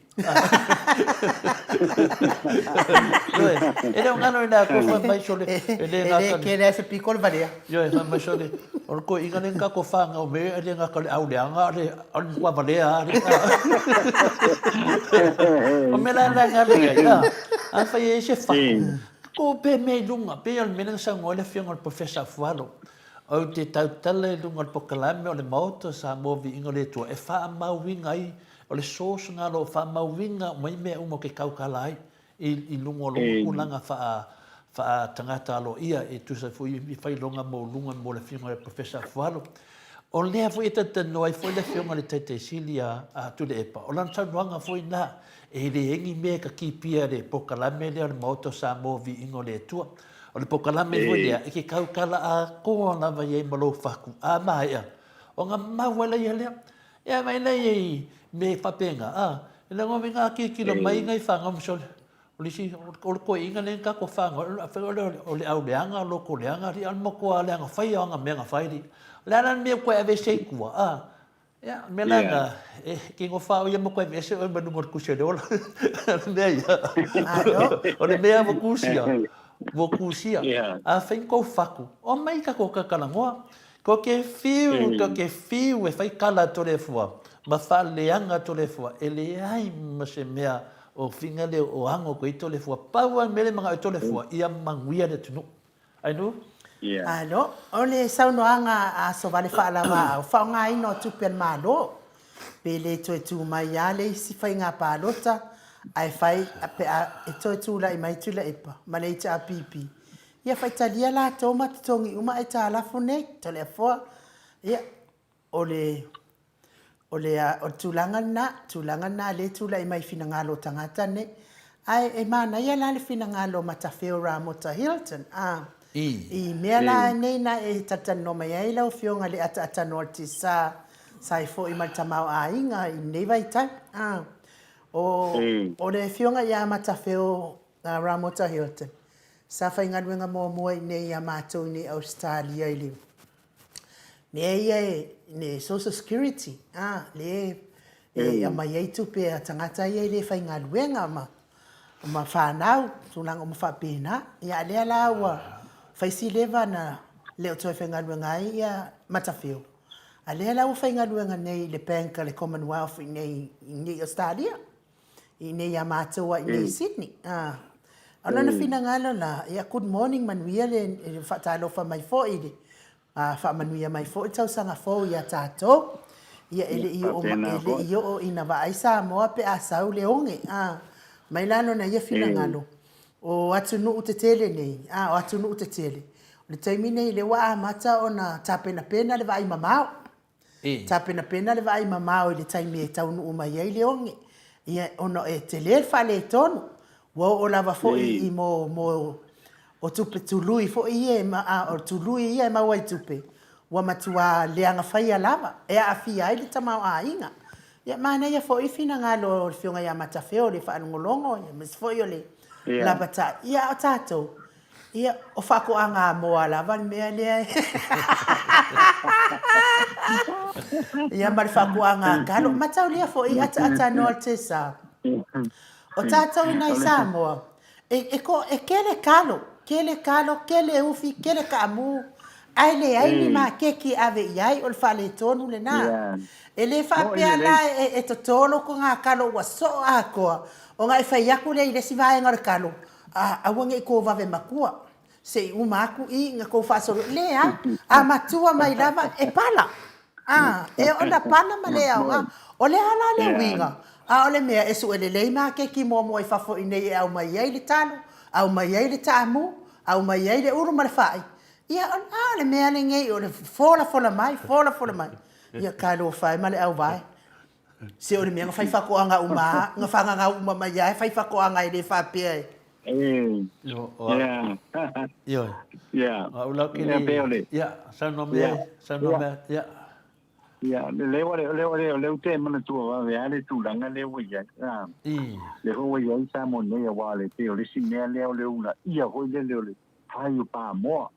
Ioe, e le o galo i latou fai mai sole, e le E le kele ai se piko le valea. Ioe, fai mai sole, o le toeaina lea na tatou fanau mai ai, e le gata o le auleaga, a o le matua valea lava alii. O mea la la galo i ai, a, afai e i ai se fatu, ko pe mea i luga, pei o le mea lea na saunoa ai le afioga i le Professor Afualo, ou te tautala i luga o le polokalame o le Maota o Samoa Viiga o le Atua e faamauina ai, o le source lena o lo o faamauina uma ai mea uma ou te tautala ai i luga o lona tulaga faa faa-tagata aloaia e tusa ai foi i faailoga maualuga mo le Afioga i le Professor Afualo. O lea foi e talatalanoa ai foi le Afioga i le Taitai Sili a Tuilaepa, o lana saunoaga foi lena, e leai ni mea e kakipia e le polokalame lea o le Maota o Samoa Viiga o le Atua. O le polokalame foi lea e te tautala atoa lava i ai ma lou fatu, a maea, ona mau ai laia lea. Ia mai lea i mea faapena, a, e lagona ai a tilotilo mai nai fanau ma sole, o le isi, o le toeaina lea na tatou fanau ai, o le, o le auleaga, loto leaga, alii, a o le matua leaga fai o ana mea na fai, alii. O le a la le mea ua toe aveese ai i tua, a? Ia, o le mea la lena, e te nofo lava oe ia ma toe aveese oe mai luga o le tusi o le ola. O le mea ia, o le mea ua tusia, ua tusia. Afai ni tou fatu, omai tatou talatalanoa. Ko ke whiu, ko ke whiu e whai kala Toleafoa, ma whaleanga Toleafoa, e leai ma se mea o whinga leo o ango koe i Toleafoa, pau a mele manga o Toleafoa, ia manuia le atunuu. Ainu? Alo, o le saunoaga a Sovale Faalavaau, faaaogaina o tupe a le Malo, pe le toe tu mai a le isi faiga palota, ae fai pe a e toe tulai mai Tuilaepa ma le HRPP, Ia faitalia latou ma totogi uma aitalafu nei, Toleafoa. Ia, o le, o le, o le tulaga lena, tulaga lena lea e tulai mai i finagalo o tagata nei. Ae e manaia la le finagalo o Matafeo Ramota Hilton, a, i mea la nei na e talatalanoa mai ai lau Afioga i le ataatanoa o le tiasa sa ai foi ma le tamaoaiga i lenei vaitau. A, o, o le Afioga ia Matafeo Ramota Hilton, Sa faigaluega muamua i inei ia matou i nei Ausetalia i le mea ia e le social security a le e aumai ai tupe a tagata ia e le faigaluega ma ma fanau tulaga uma faapena. Ia a lea la ua fai si leva na le o toe faigaluega ai ia Matafeo. A lea la ua faigaluega nei i le bank a le Commonwealth i nei i nei Ausetalia. I inei ia matou a i inei i Sydney. O lona finagalo la, ia good morning manuia le faatalofa mai foi i le faamanuia mai foi le tausaga fou ia tatou. Ia e le i oo, e le i oo ina vaai Samoa pe a sau le oge. Mai la lona ia finagalo, o atunuu tetele nei, o atunuu tetele, o le taimi nei lea ua amata ona tapenapena le vaai mamao. Tapenapena le vaai mamao i le taimi e taunuu mai ai le oge, ia, ona e tele le faaletonu. Ua oo lava foi i mo, mo, o tupe tului foi ia e, a, o tului ia e maua i tupe, ua matua leaga faia lava, e aafia ai le tamaoaiga. Ia, manaia foi finagalo o le Afioga ia Matafeo i le faalogologo, aemaise foi o le lavatai. Ia, a o tatou, Ia, o faatoaga moa lava le mea lea e Ia, ma le faatoaga talo. Mataulia foi, ataata noa le tesa. O tatou i nai Samoa, e, e, ko, e kele kalo, kele kalo, kele ufi, kele kaamu, ae leai ni makeki e ave i ai, o le faaletonu lena. E le faapea la e, e toto loko ngā kalo ua soo atoa, ona e fai atu lea i le isi vaega o le kalo, A, aua ne i kou vave matua, se i uma aku i na kou faasolo, leai, a matua mai lava e pala. A, e oo na pala ma le aoga. O le a la le uiga? A o le mea e sue lelei makeki muamua i fafo i nei e aumai ai le talo, aumai ai le taamu, aumai ai le ulu ma le fai. Ia, a o le mea lenei o le folafola mai, folafola mai. Ia, talofa e ma le auvae. Se o le mea na fai faatoaga uma lava, na fagagau uma mai lava e fai faatoaga e le faapea e. Yeah. Ioe. Yeah. O au la ou te le. Pei o le. Ia, saunoa mai, saunoa mai, ia. Ia, lea ua, lea ua, lea ou te manatua vave lava le tulaga lea ua i ai. Lea foi ua i ai Samoa nei, aua o le pei o le isi mea lea o le uunaia foi lele o le fai o pamoa.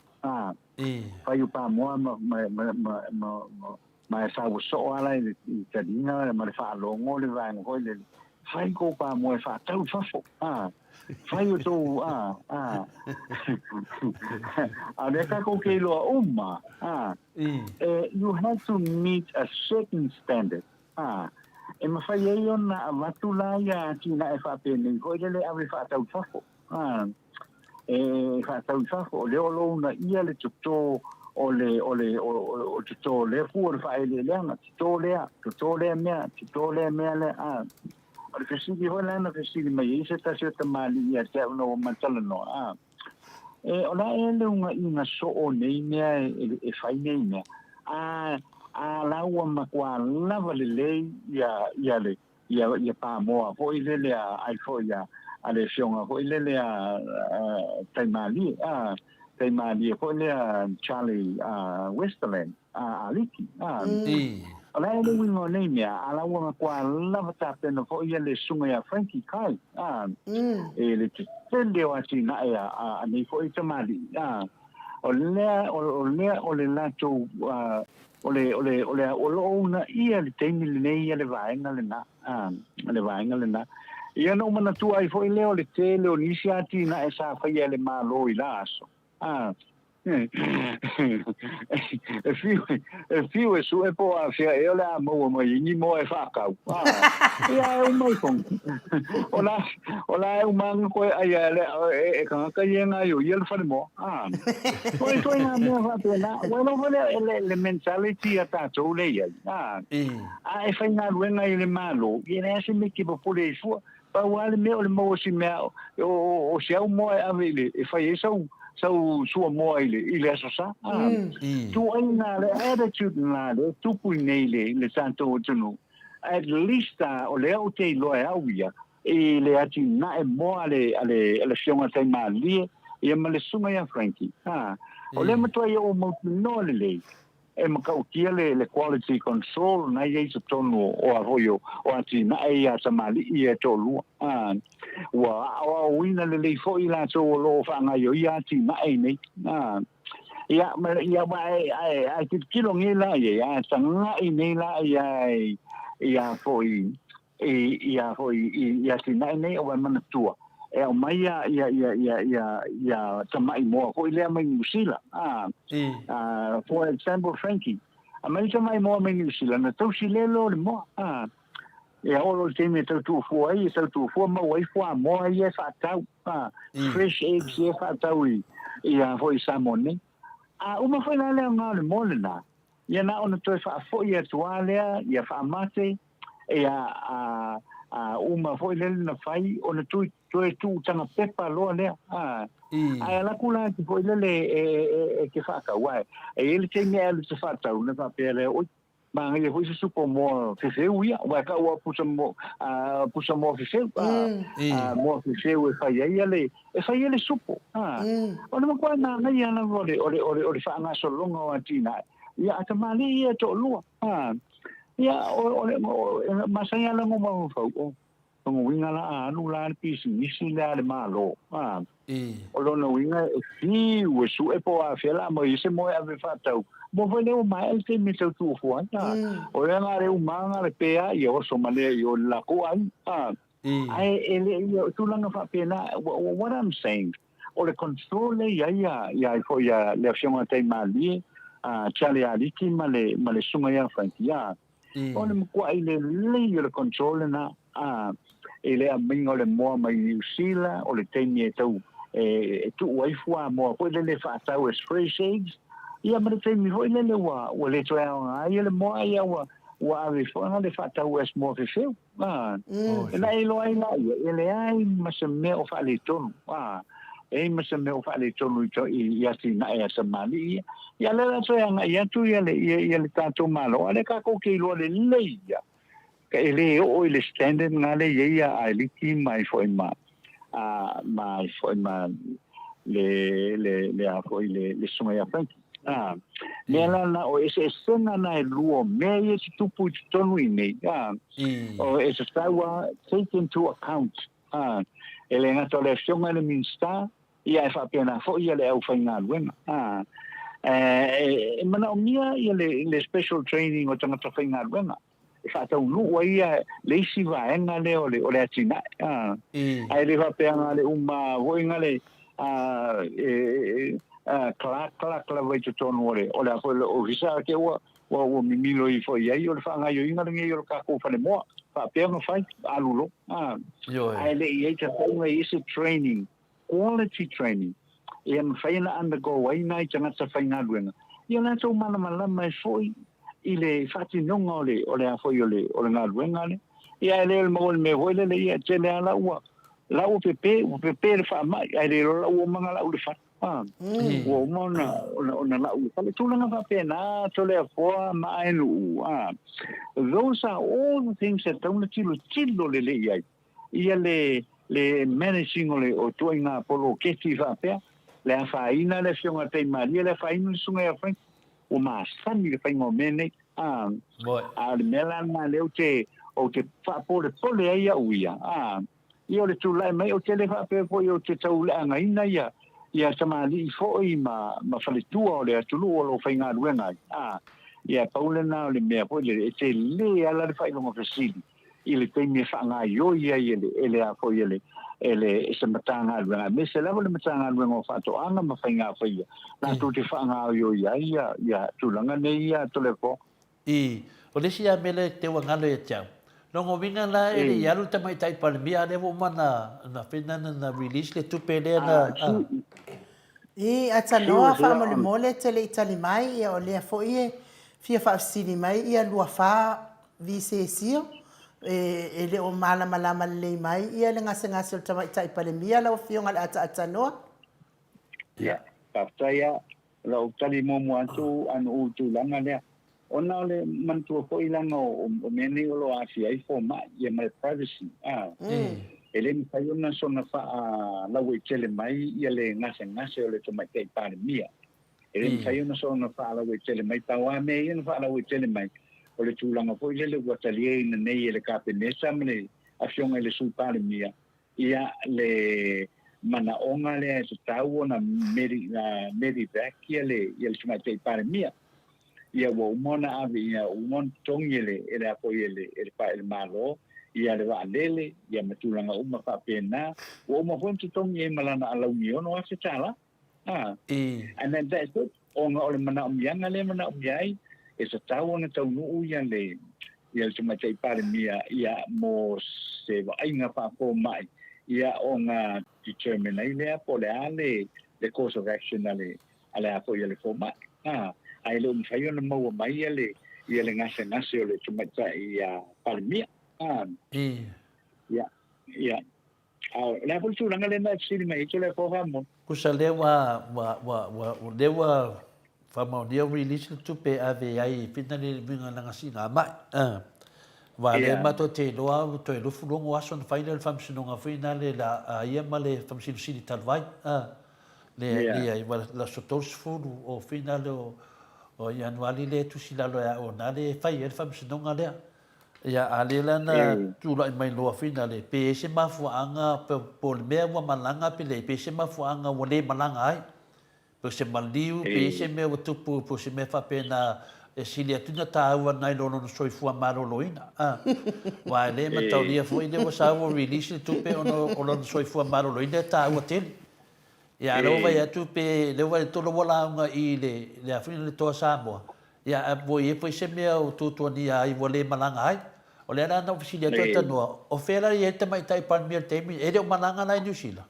Fai o pamoa ma, ma, ma, ma, ma, ma, ma e sau soo lava la i le taliga ma le faalogo le vaega foi lele, fai kou pamoa e faatau i fafo. Fai o tou, a, a. A o lea tatou te iloa uma, a, you have to meet a certain standard, a, e mafai ai ona avatu la ia atinae faapenei foi lele e ave faatau i fafo, a, e faatau i fafo, o lea o lo o uunaia le toto o le, o le, o toto o lea fua o le faaeleeleaga, toto lea, toto lea mea, toto lea mea lea, a. O le fesili foi la na fesili mai ai se tasi o tamalii ia te au ina ua ma talanoa, a, e, o le a ea le ugaiga soo o nei mea e, e fai nei mea? A, a la ua matua lava lelei ia, ia le, ia, ia pamoa foi lele a, ai foi a, a le afioga foi lele a, a Taimalie, a, Taimalie foi lea Charlie a, Westerland. a Aliki. A, o le a le uiga o nei mea, a la ua matua lava tapena foi ia le susuga ia Frankie Kai, a, e le tetele o atinae a, a, a nei foi tamalii, a, o lea, o, o lea o le latou, a, o le, o le, o le, o lo o uunaia le taimi lenei ia le vaega lena, a, le vaega lena. Ia na ou manatua ai foi lea o le tele o nisi atinae sa faia e le Malo i la aso, A, e fiu, e fiu e sue po o afea ea o le a maua mai ai ni moa e faatau. A, ia e uma ifo. O la, o la e uma anga koe ai a le, e, e kangaka ia ngā i o ia le whare moa. A, o e toi ngā mea whapena, ua alofa le, le, le mentality a tātou le iai. A, a e whai ngā ruenga i le malo, ia le ase me ke popole i fua, Pau lava le mea o le maua o si mea o si au moa e ave i le, e fai ai sau, sau suamoa i le, i le Aso Sa. A, tuuaiga le attitude lena lea e tupu i nei le, le tatou atunuu. At least o lea ou te iloa e au ia, i le atinae moa a le, a le, a le Afioga Taimalie, ia ma le Susuga ia Frankie. A, o lea matuai ou mautinoa lelei, e matautia le le quality control na i ai i totonu o a foi o o atinae ia tamalii ia e toalua. A, ua aoaoina lelei foi i latou o lo o faagaioia atinae nei. A, ia, ma, ia, ma e, ae, ae tilotilo nei la i ai, ae tagai nei la ia ia foi i, ia foi i, i atinae nei aua e manatua e aumai ia, ia, ia, ia, ia, ia tama'i moa foi lea mai Niu Sila. Ah, for example, Frankie, aumai tama'i moa mai Niu Sila, na tausi lea loa o le moa. Ah, e oo loa i le taimi e tau tuufua ai, e tau tuufua maua ai fuamoa ia e faatau. Ah, fresh eggs ia e faatau i, i a foi i Samoa nei. A uma foi la le aoga o le moa lena, ia na ona toe faafoi atu lava lea, ia faamate, Ia, a, a uma foi lele na fai, ona tui, toe tuutaga pepa loa lea. A, ae ala atu la te foi lele e, e, e, e te faatau, ae, e i ai le taimi e alu te faatau, ona faapea lea, oi, manaia foi se supo moa fefeu ia, aua e tau a pusa moa, a, pusa moa fefeu, a, a, moa fefeu e fai ai le, e fai ai le supo. A, o le matua manaia lava o le, o le, o le, o le faagasologa o atinae, ia, a tamalii ia e toalua. A, Ia, o, o, o, e masani lava le mafaufau, o, lona uiga la a alu la le pisinisi lea a le Malo, a, o lona uiga e fiu e sue po o afea la aumai ai se moe ave faatau, mo foi lea ua maea le taimi e tau tuufua ai, a, o lea na le uma na le pea ia oso ma lea i o le lakou aiga, a, ae e le i o tulaga faapena, what I'm saying, O le control lea i ai ia, ia ai foi ia le Afioga Taimalie, a Charlie Aliki ma le, ma le Susuga ia Frankie, a, o le matuai lelei o le control lena, a, i le aumaiga o le moa mai Niu Sila, o le taimi e tau, e, e tuu ai fuamoa foi lele e faatau as fresh eggs, ia ma le taimi foi lele ua, ua le toe aoga ai le moa, ia ua, ua ave foi le faatau as moa fefeu. A, e na e iloa ai la ia, e leai ma se mea o faaletonu. A, E i ai ma se mea o faaletonu i i atinae a tamalii ia. Ia lea la toe agai atu ia le ia ia le tatou Malo, a o lea tatou te iloa lelei ia, e le oo i le standard na lea i ai ia Ailiki ma ai foi ma a ma ai foi ma le le le a foi le le susuga ia Frankie. A, mea la na o eseesega na e lua o mea ia e tutupu i totonu i nei, a, o e tatau a take into account Ā, e le gata o le Afioga i le Minisita, ia ae faapena foi ia le aufaigaluega. Ā, e manaomia ia le, le special training o tagata faigaluega e faataunuu ai ia le isi vaega lea o le, o le atinae. Ā, ae le faapea na o le uma foi na le, ā, e, clerk, clerk lava i totonu o le, o le a foi le ofisa, a te ua, Ua ua mimilo ifo i ai o le faagaioiga lenei o le takou falemoa, faapea ona fai, alu loa, a. Ioe. Ae le i ai tatauga i isi training, quality training, ia mafai ona undergo ai nai tagata faigaluega, ia latou malamalama ai foi i le faatinoga o le, o le a foi o le, o le galuega lea. Ia ae le o le maua i le mea foi lele, ia e tele lava lau ua, lau ua pepe, ua pepe le faamai, ae le iloa lau omaga lau i le fale. Ua uma ona, ona, ona lau i le fale. Tulaga faapena, Toleafoa ma Aenuu, a. Those are all the things e tatau ona tilotilo lelei i ai, ia le, le managing o le, o ituaiga poloketi faapea, le afaina le Afioga ia Taimalie, le afaina le Susuga ia Frank, ua masani le faiga o mea nei. A, a o le mea la lena lea ou te, ou te faapolepole ai au ia, a, Ia o le tulai mai, ou te le faapea foi ou te tauleagaina ia, ia tamalii foi ma, ma faletua o le atunuu o lo o faigaluega ai. A, ia pau lena o le mea foi lele, e tele ala le faailoga fesili i le taimi e faagaioi ai e le, e le a foi e le, e le, e se Matagaluega, aemaise lava le Matagaluega o Faatoaga ma Faigafaiva, latou te faagaoioi ai ia, ia tulaga nei ia Toleafoa. I, o le isi lava mea lea e teu a galo ia te au, lona uiga la e le i alu le tamaitai Palemia a lea ua uma ona, ona fai na na release le tupe lea na, a. I, Atanoa, faamolemole e te le i tali mai, ia o lea foi e fia faafesili mai ia Luafa Visesio, e, e le o malamalama lelei mai ia le gasegase o le tamaitai Palemia lau Afioga i le Ataatanoa. Ia, faafetai lava. O lau tali muamua atu Anu'u i le tulaga lea, ona o le manatua foi leaga o mea nei o lo o aafia ai fomai ia ma le privacy a, e le mafai ona soona faalauaitele mai ia le gasegase o le Tamaitai Palemia. E le mafai ona soona faalauaitele mai, pau lava mea ia na faalauaitele mai, o le tulaga foi lele ua taliaina nei e le Kapeneta ma le Afioga i le Sui Palemia, Ia, le manaoga lea e tatau ona medevac ia le, ia le Tamaitai Palemia. Ia, ua uma ona ave, ia, ua uma ona totogi e le, e le a foi e le, e le, e le Malo, ia le vaalele, ia ma tulaga uma faapena. Ua uma foi ona totogi i ai ma lana alauni e $6,000. Ah, and then that's it. Ona o le manaomiaga lea e manaomia ai, e tatau ona taunuu ia le, ia le Tamaitai Palemia ia mo se vaaiga faafomai, ia ona determine ai lea po o le a le, le course of action a le, a le a foi a le fomai. Ah, ae le o mafai ona maua mai ia le, ia le gasegase o le Tamaitai Palemia. Ah, ia, ia. O le a foi le tulaga lea na e fesili mai ai Toleafoa Faamoni? Tusa lea ua, ua, ua, ua, lea ua faamaonia ua release le tupe e ave ai i Fina le uiga lana siigamai. Aua lea matou te iloa ua toe 26 aso ona fai lea o le faamasinoga foi lena le a ia ma le Faamasino Sili talu ai. Le, le, ua le aso 30 o Fina le o, o Ianuari lea e tusi i lalo ia ona lea e fai ai le faamasinoga lea. Ia, a lea la na tulai mai loa finale, pe i ai se mafuaaga, po o le mea ua malaga pe leai, pe i ai se mafuaaga ua le malaga ai. Pe o se maliu, pe i ai se mea ua tupu, pe o se mea faapena e sili atu ona taua nai lo lona soifua maloloina. A, aua e le mataulia foi lea ua sau ua release le tupe ona o lona soifua maloloina e taua tele. Ia, a o lea ua vaai atu pe, lea ua vaai atu ua lauga i le, le a foi le Toa Samoa, ia, a ua i ai foi se mea o tuatuania ai ua le malaga ai. O lea la na ou fesili atu ai tanoa, o fea la e i ai le Tamaitai Palemia i le taimi, e le o malaga la i Niu Sila?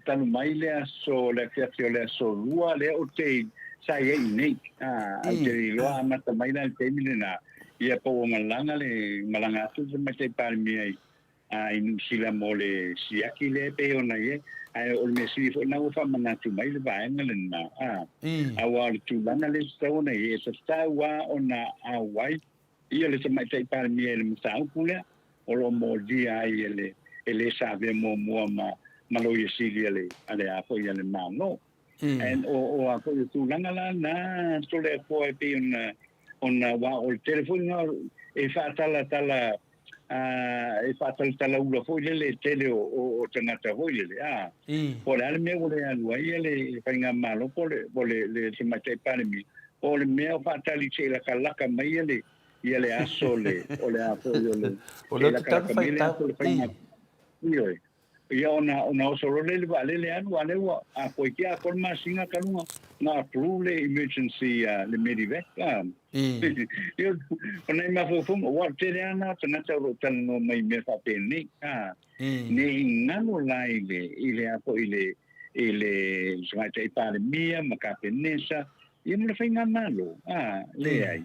Talu mai le aso, le afiafi o le aso Lua lea ou te, sa i ai i inei. Ou te iloa amata mai la i le taimi lena, ia po ua malaga le, malaga atu le Tamaitai Palemia i. i Niu Sila mo le siaki lea e pei ona i ai. Ae o le mea sili foi lena ua faamanatu mai le vaega lena, a, aua o le tulaga lea e tatau ona i ai, e tatau lava ona auai ia le Tamaitai Palemia i le mataupu lea o lo o molia ai e le e le sa avea muamua ma ma Loia Sili a le a le a foi a le Malo. And o o a foi o tulaga la na Toleafoa e pei ona ona aua o le tele foi na e faatalatala e faatalatalaula foi lele e tele o o o tagata foi lele a po o le a le mea ua le alu ai le faigamalo po o le po o le le Tamaitai Palemia po o le mea o faatali se i lakalaka mai le ia le aso le o le a foi o le O le lakalaka mai le aso o le faiga ioe. Ia ona ona oso loa lea i le vaalele alu a lea ua atoa iti atoa le masina talu na na approve le emergency le medevac a. Ia o nai mafaufauga aua o le tele lava na o tagata o lo o talanoa mai i mea faapenei a. Ne i galo la i le i le a foi i le i le Tamaitai Palemia ma Kapenesa ia ma le Faigamalo a, leai.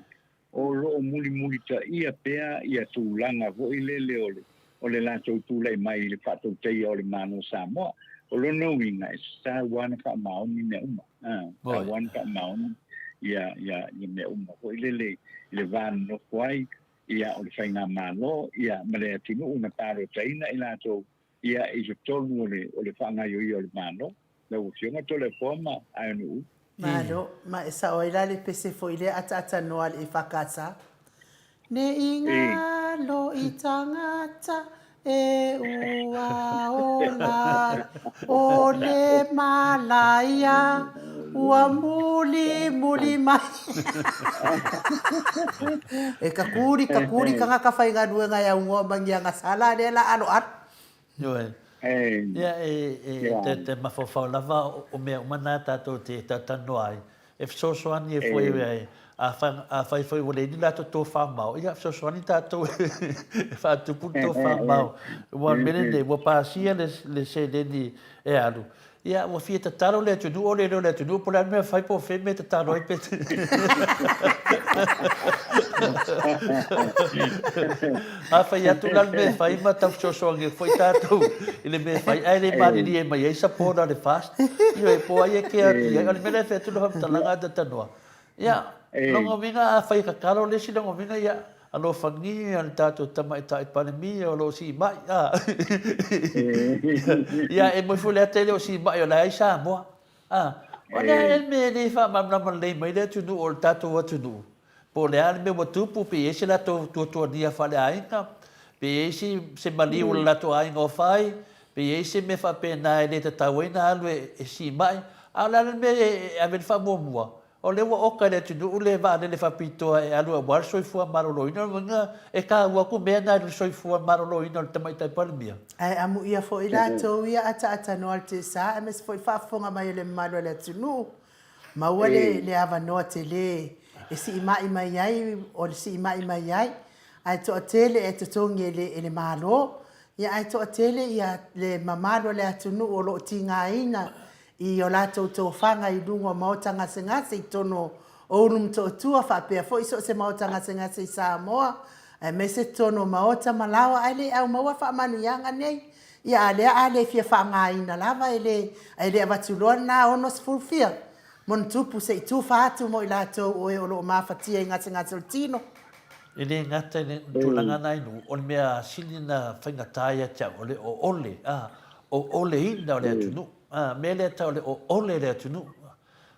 O lo o mulimulitaia pea ia tulaga foi lele o le o le latou tulai mai i le faatautaia o le Malo o Samoa. O lona uiga, e tatau lava ona faamaoni mea uma, a, tatau lava ona faamaoni ia, ia, ia mea uma foi lele i le va nonofo ai, ia, o le Faigamalo, ia, ma le atunuu na palotaina i latou, ia, i totonu o le, o le faagaioia o le Malo. Lau Afioga Toleafoa ma Aeanuu. Malo, ma e sao ai la le pese foi lea ataatanoa a le EFKS. Ne i ngalo i tangata e ua ola o le malaia ua muli muli mai. E kakuli kakuli kangaka faigaluega e augoa ma ngiagasala lea la aloalo. Ioe. Ia, e te mafaufau lava o mea uma na tatou te talatalanoa ai, e fesoasoani ai foi ai, afai foi ua leai ni latou tofamao, ia fesoasoani tatou e faatupu le tofamao. Aua o le mea lenei, ua pasia le seleni e alu, Ia, ua fia tatalo le atunuu, o le leo o le atunuu, po o le a le mea e fai, po o fea le mea e tatalo ai pe... A fai atu la le mea e fai ma tau fesoasoani atu foi tatou i le mea e fai, ae le malilie mai ai support a le FAST. Ioe, po o ai e kea atu i ai. O le mea lea e fai atu lau faamatalaga a Tatanoa. Ia, lona uiga a fai e tatalo le isi lona uiga, ia, alofagia le tatou Tamaitai Palemia o lo o siimai, a. Ia, e moi foi le ata e le o siimai o la e ai Samoa, a. O le a ea le mea e le faamalamalama lelei mai le atunuu o le tatou atunuu, po o le a le mea ua tupu, pe i ai se latou tuatuagia faaleaiga, pe i ai se maliu o le latou aiga o fai, pe i ai se mea faapena e le tatau ai ona alu e siimai, a o le a le mea e ave ai le faamuamua? O lea ua oka i le atunuu le vaalele faapitoa e alu aua le soifua maloloina, o lona uiga e taua atu mea na i le soifua maloloina o le Tamaitai Palemia. Ae amuia foi latou ia ataatanoa le TSA aemaise foi faafofoga mai a le mamalu o le atunuu, maua le le avanoa tele e siimai mai ai, o le siimai mai ai, ae toatele e totogi e le e le Malo, ia ae toatele ia le mamalu o le atunuu o lo o tigaina i o latou tofaga i luga o maota gasegase i totonu o Ulumotootua faapea foi so o se maota gasegase i Samoa aemaise totonu o maota ma laoa ae le aumaua faamanuiaga nei. Ia a lea a le fia faaaogaina lava e le ae le avatu loa lena 60 fia monotupu se i tufa atu mo i latou o e o lo o mafatia i gasegase o le tino. E le gata i le tulaga na i nuu, o le mea sili na faigata ia te au, o le oole, a, ooleina o le atunuu. A, mea lea tau o le oole le atunuu.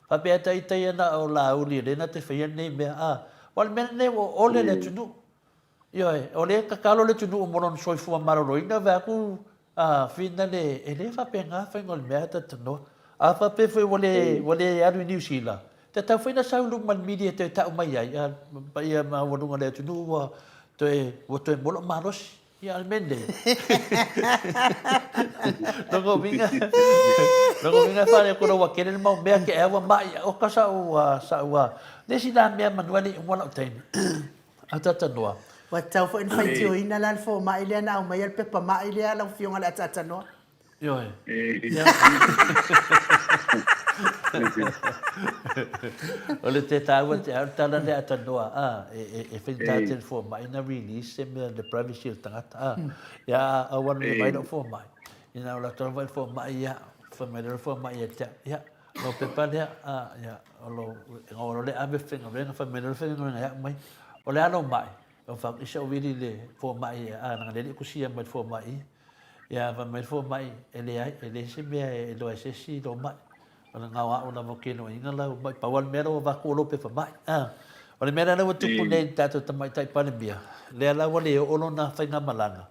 Faapea e taitai ana o Laauli lea na te faia lenei mea, a, aua o le mea lenei ua oole le atunuu. Ioe, o lea e tatalo le atunuu mo lona soifua maloloina, vaai atu a Whina le, e le faapena faiga o le mea talatalanoa. A faapea foi ua le, ua le alu i Niu Sila, tatau foi ona sau i luma o le mili e toe tau mai ai, a, paia maualuga o le atunuu ua toe, ua toe maua lou malosi. Ia, o le mea lenei. Lona uiga, lona uiga e faaletonu ua tele le mau mea ke ea ua mai, oka sa'u, sa'u, le isi la mea manu e le i uma la'u taimi. Ataatanoa. Ua tatau foi ona faitioina la le fomai lea na aumaia le pepa mai lea lau Afioga i le Ataatanoa. Ioe. O le te tāua te au tala lea a tanoa, a, e whaitā te fōmai na release se mea le privacy o le tangata, a, ia a au anu le mai lou fōmai. Ina o la tonu vai fōmai ia, whai mai le fōmai ia te, ia, lo pepa lea, a, ia, o lo, o lo le ave whenga whai mai le whenga ia mai, o le alo mai, o wha, isa o vili le fōmai, a, nanga le kusia mai le fōmai, ia, whai mai le fōmai, e le ai, e le se mea e loa e se si lo mai. O le ngao a'u lava o kenoiga lau mai pau a le mea la ua avatu o lou pepa mai. A, o le mea lea la ua tupu nei i le tatou tamaitai Palemia, lea la ua le oo lona faigamalaga,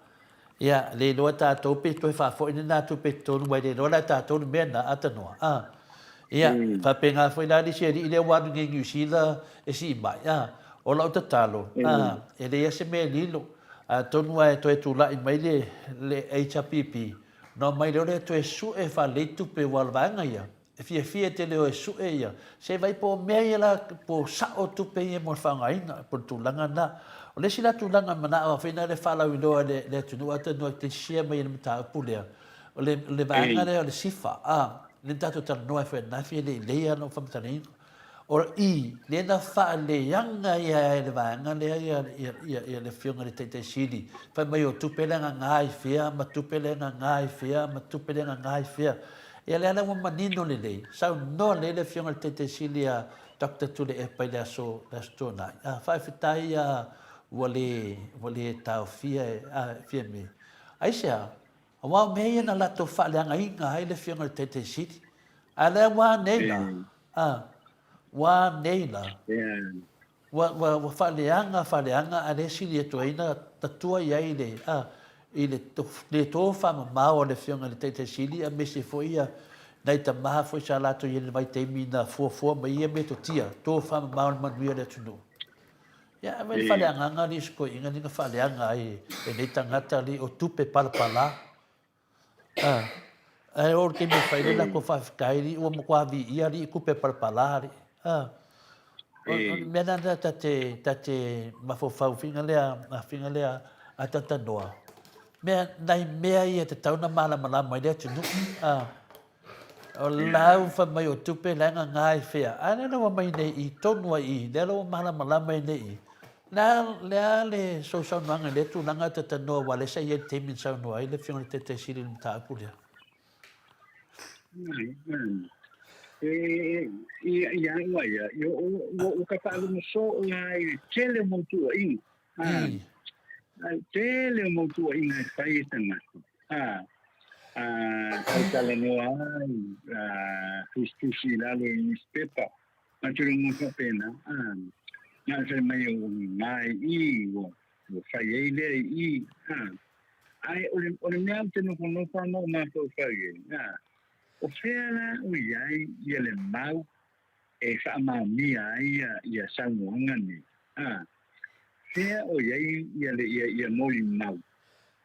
ia, le iloa e tatou pe toe faafoi lena tupe i totonu aua e le iloa la e tatou le mea lena, atanoa, a. Ia, faapena foi la le isi alii lea ua alu nei i Niu Sila e sii mai, a. O lau tatalo, a, e leai lava se mea e lilo, atonu lava e toe tulai mai le, le HRPP, Ona omai lea o lea toe sue faalelei tupe aua o le vaega ia, e fiafia tele o e sue ia, se vai po o mea ia la, po o sao tupe ia mo le faaaogaina, po o le tulaga lena. O le isi la tulaga e manao ai foi lea e faalauiloa e le atunuu atonu e te share mai i le mataupu lea, o le, o le vaega lea o le SIFA, a, lea na tatou talanoa ai foi ananafi e le i lelei lava lou faamatalaina. O i, lea na faaleaga ia e le vaega lea ia le Afioga i le Taitai Sili, fai mai o tupe lea gaga i fea ma tupe lea gaga i fea ma tupe lea gaga i fea. Ia lea la ua manino lelei, saunoa lelei le Afioga i le Taitai Sili ia Doctor Tuilaepa i le aso, le Aso Toonai. A, faafetai ia ua le, ua le taofia e, a, Fiame. Aisea? Aua o mea ia na latou faaleagaina ai le Afioga i le Taitai Sili. A lea ua a nei la? A, ua a nei la? Ua, ua, ua faaleaga, faaleaga, a lea e sili atu ai na tatua i ai le, a, i le le tofamamao a le Afioga i le Taitai Sili aemaise foi ia nai tama foi sa latou i ai i le vaitaimi na fuafua mai ia metotia, tofamamao i le manuia o le atunuu. Ia, ae vai le faaleagaga alii isi toeaiina ni na faaleaga ai e nei tagata alii o tupe palapala. A, ae oo i le taimi e fai ai le latou faafetai alii ua matua viia alii tupe palapala alii. A, o le mea lena ta te, ta te mafaufau faiga lea, faiga lea a Tantanoa, mea, nai mea ia e tatau ona malamalama ai le atunuu. A. O lau fai mai o tupe la e gaga i fea? A lea la ua aumai nei i tonu ai i, lea la ua malamalama ai nei i. Le a, le a le sou saunoaga i lea tulaga ta tanoa aua lea sa i ai le taimi na saunoa ai le Afioga i le Taitai Sili i le mataupu lea. I a ua ia, ua ka faalogo soo lava i le tele o mau tuuaiga. Tele o mau tuuaiga e fai e tagata. Tau talanoa ai, tusitusi i lalo i newspaper, ma tulaga faapena. Na o le fai mai o gā i i, ua fai ai lea i i. Ae o le mea ou te nofonofo lava ma ou mafaufau i ai, o fea la o i ai ia le mau e faamaonia ai ia saunoaga nei? Fea o i ai ia le ia molimau?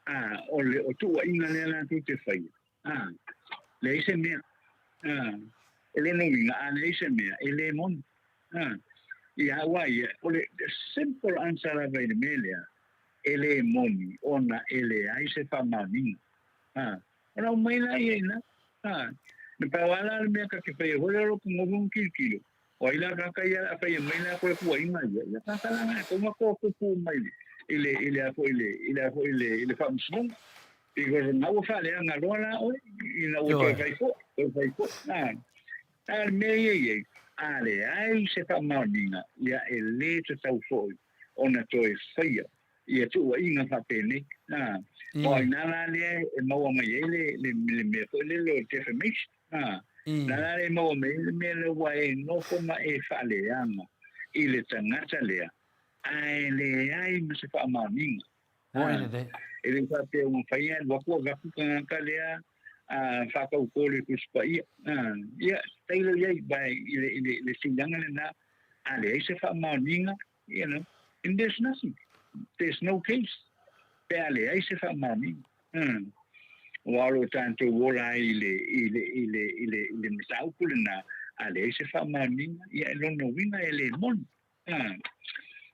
A, o le o tuuaiga lea latou te faia, a, leai se mea. A, o lona uiga, a leai se mea, e le moni. A, ia au a ia, o le simple answer lava i le mea lea, e le moni ona e leai se faamaoniga. A, ona aumai laia i ina. A, na pau lava la le mea ta te faia foi lea o lou nofo ma tilotilo, O ai la kaka ia a faia mai la koe puaiga ia, ia kaka la na e tonga ko kupu mai i le i le a foi le i le a foi le i le faamasinoga. Because na ua faaleaga loa la oe ina ua toe fai foi, toe fai foi. A, a le mea ia i ai, a leai se faamaoniga, ia e le tatau foi ona toe faia ia tuuaiga faapenei. A, o ai nā la lea e maua mai ai le le le mea foi lele o le defamation. A, na la le maua mai ai le mea lea ua e nofo ma e faaleaga i le tagata lea, ae leai ma se faamaoniga. A, e le faapea ua mafai ona alu atu avatu tagata lea a faatauto le Tusi Paia. A, ia, tailo i ai, vae i le, i le, le tulaga lena, a leai se faamaoniga, you know, and there's nothing, there's no case, pe a leai se faamaoniga. Aua o lo o tatou ola ai i le, i le, i le, i le, i le mataupu lena, a leai se faamaoniga, ia e lona uiga e le moni.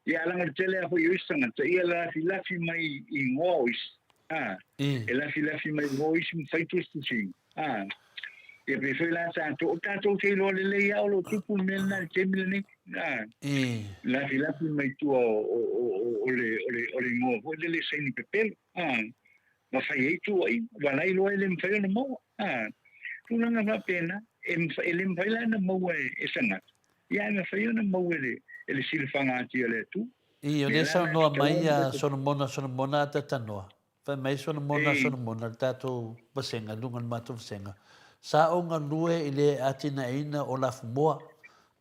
Ia, leaga o le tele lava foi o isi tagata, ia lafilafi mai i igoa o isi. E lafilafi mai igoa o isi ma fai tusitusiga. Ia pei foi la tatou, o tatou te iloa lelei lava o lo o tupu le mea lena i le taimi lenei. A, lafilafi mai tua o, o, o, o, le, o, le, o le igoa foi lele saini pepelo. A, ma fai ai tuuaiga, ua la iloa e le mafai ona maua. A, tulaga faapena, e, e le mafai la ona maua e, e tagata, ia ae mafai ona maua e le, e le silafaga ati a le Atua. I, o lea saunoa mai ia Solomona, Solomona a tatanoa. Fai mai Solomona, Solomona, le tatou vasega, i luga o le matou vasega, sa ou galue i le atinaeina o lafumoa,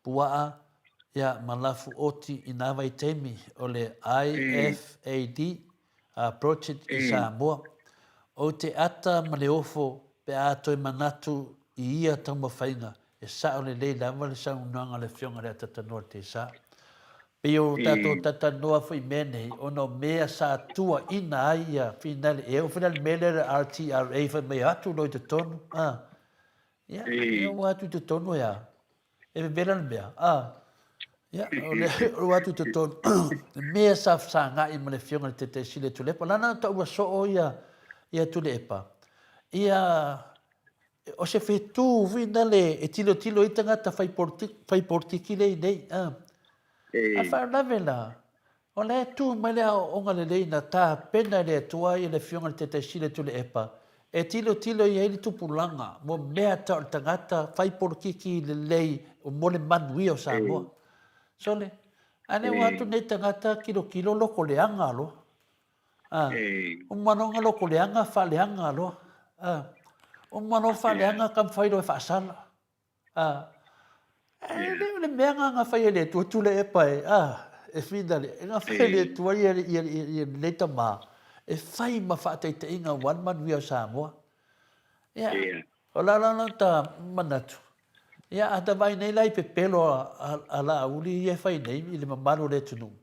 puaa, ia, ma lafu oti i nā vaitaimi o le IFAD project i Samoa. Ou te ata ma le ofo pe a toe manatu i ia taumafaiga, e sao lelei lava le saunoaga a le Afioga i le Atatanoa Tesa. Pei o tatou talatalanoa foi i mea nei, ona o mea sa tuuaina ai ia finale, e oo foi la i le mea lea o le RTRA fai mai atu loa i totonu, a, ia, ia ua atu i totonu e a? E vevela le mea, a, ia, o le, ua atu i totonu, le mea sa fesagai ma le Afioga i le Taitaisili a Tuilaepa, lana na taua soo ia, ia Tuilaepa, ia, o se fetu finale e tilotilo ai tagata fai politiki, fai politiki lea i nei. A, a faalavelave la, o la e tu mai le aoaoga lelei na tapena e le Atua ia le Afioga i le Taitaisili a Tuilaepa e tilotilo i ai le tupulaga mo mea tau le tagata fai polokiki lelei mo le manuia o Samoa. Sole, a lea ua atu nei tagata kilokilo loko leaga loa. A, uma loa ona loko leaga, faaleaga loa. A, uma loa faaleaga, taumafai loa e faasala. A, e le o le mea na na fai e le Atua Tuilaepa e, a, e finale, e na fai e le Atua ia, ia, ia, ia lenei tama, e fai ma faataitaiga aua le manuia o Samoa. Ia, o la la ta manatu, ia a ta vaai nei la i pepelo a, a Laauli ia e fai nei i le mamalu o le atunuu,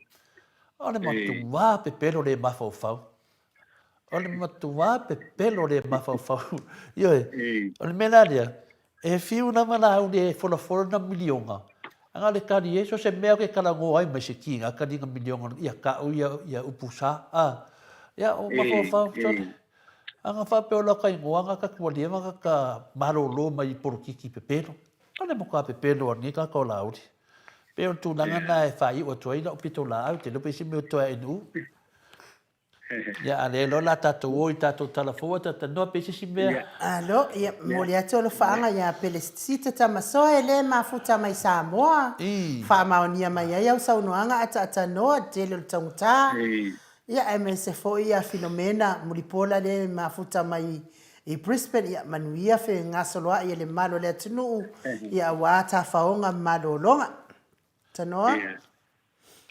o le matuā pepelo le mafaufau. O le matuā pepelo le mafaufau. Ioe, o le mea la lea, e fiu lava Laauli e folafola na miliona, a na o le kali e, so se mea ke talanoa ai mai se kiga kaliga miliona, ia ka'u ia, ia upu sa, a, ia o mafaufau, sole. Ana faapea o laka igoa na ka tualia ma ka malolo mai i polokiki pepelo. Ale mo ka pepelo a nei ka o Laauli. Pei o le tulaga na e faaiu atu ai lau pitolaau, te iloa pe isi mea o toe ae nuu. Ia, a le loa la tatou o i tatou tala fou a talanoa pe isi isi mea. Alo, ia, momoli atu alofaaga ia Pelesitita Tamasoa e le mafuta mai Samoa. Faamaonia mai ai au saunoaga ataatanoa, tele o le taugata. Ia aemaise foi ia Filomena Mulipola lea e mafuta mai i Brisbane, ia manuia fegasoloai e le malu o le atunuu, ia aua tafaoga ma malologa. Tanoa. Ia,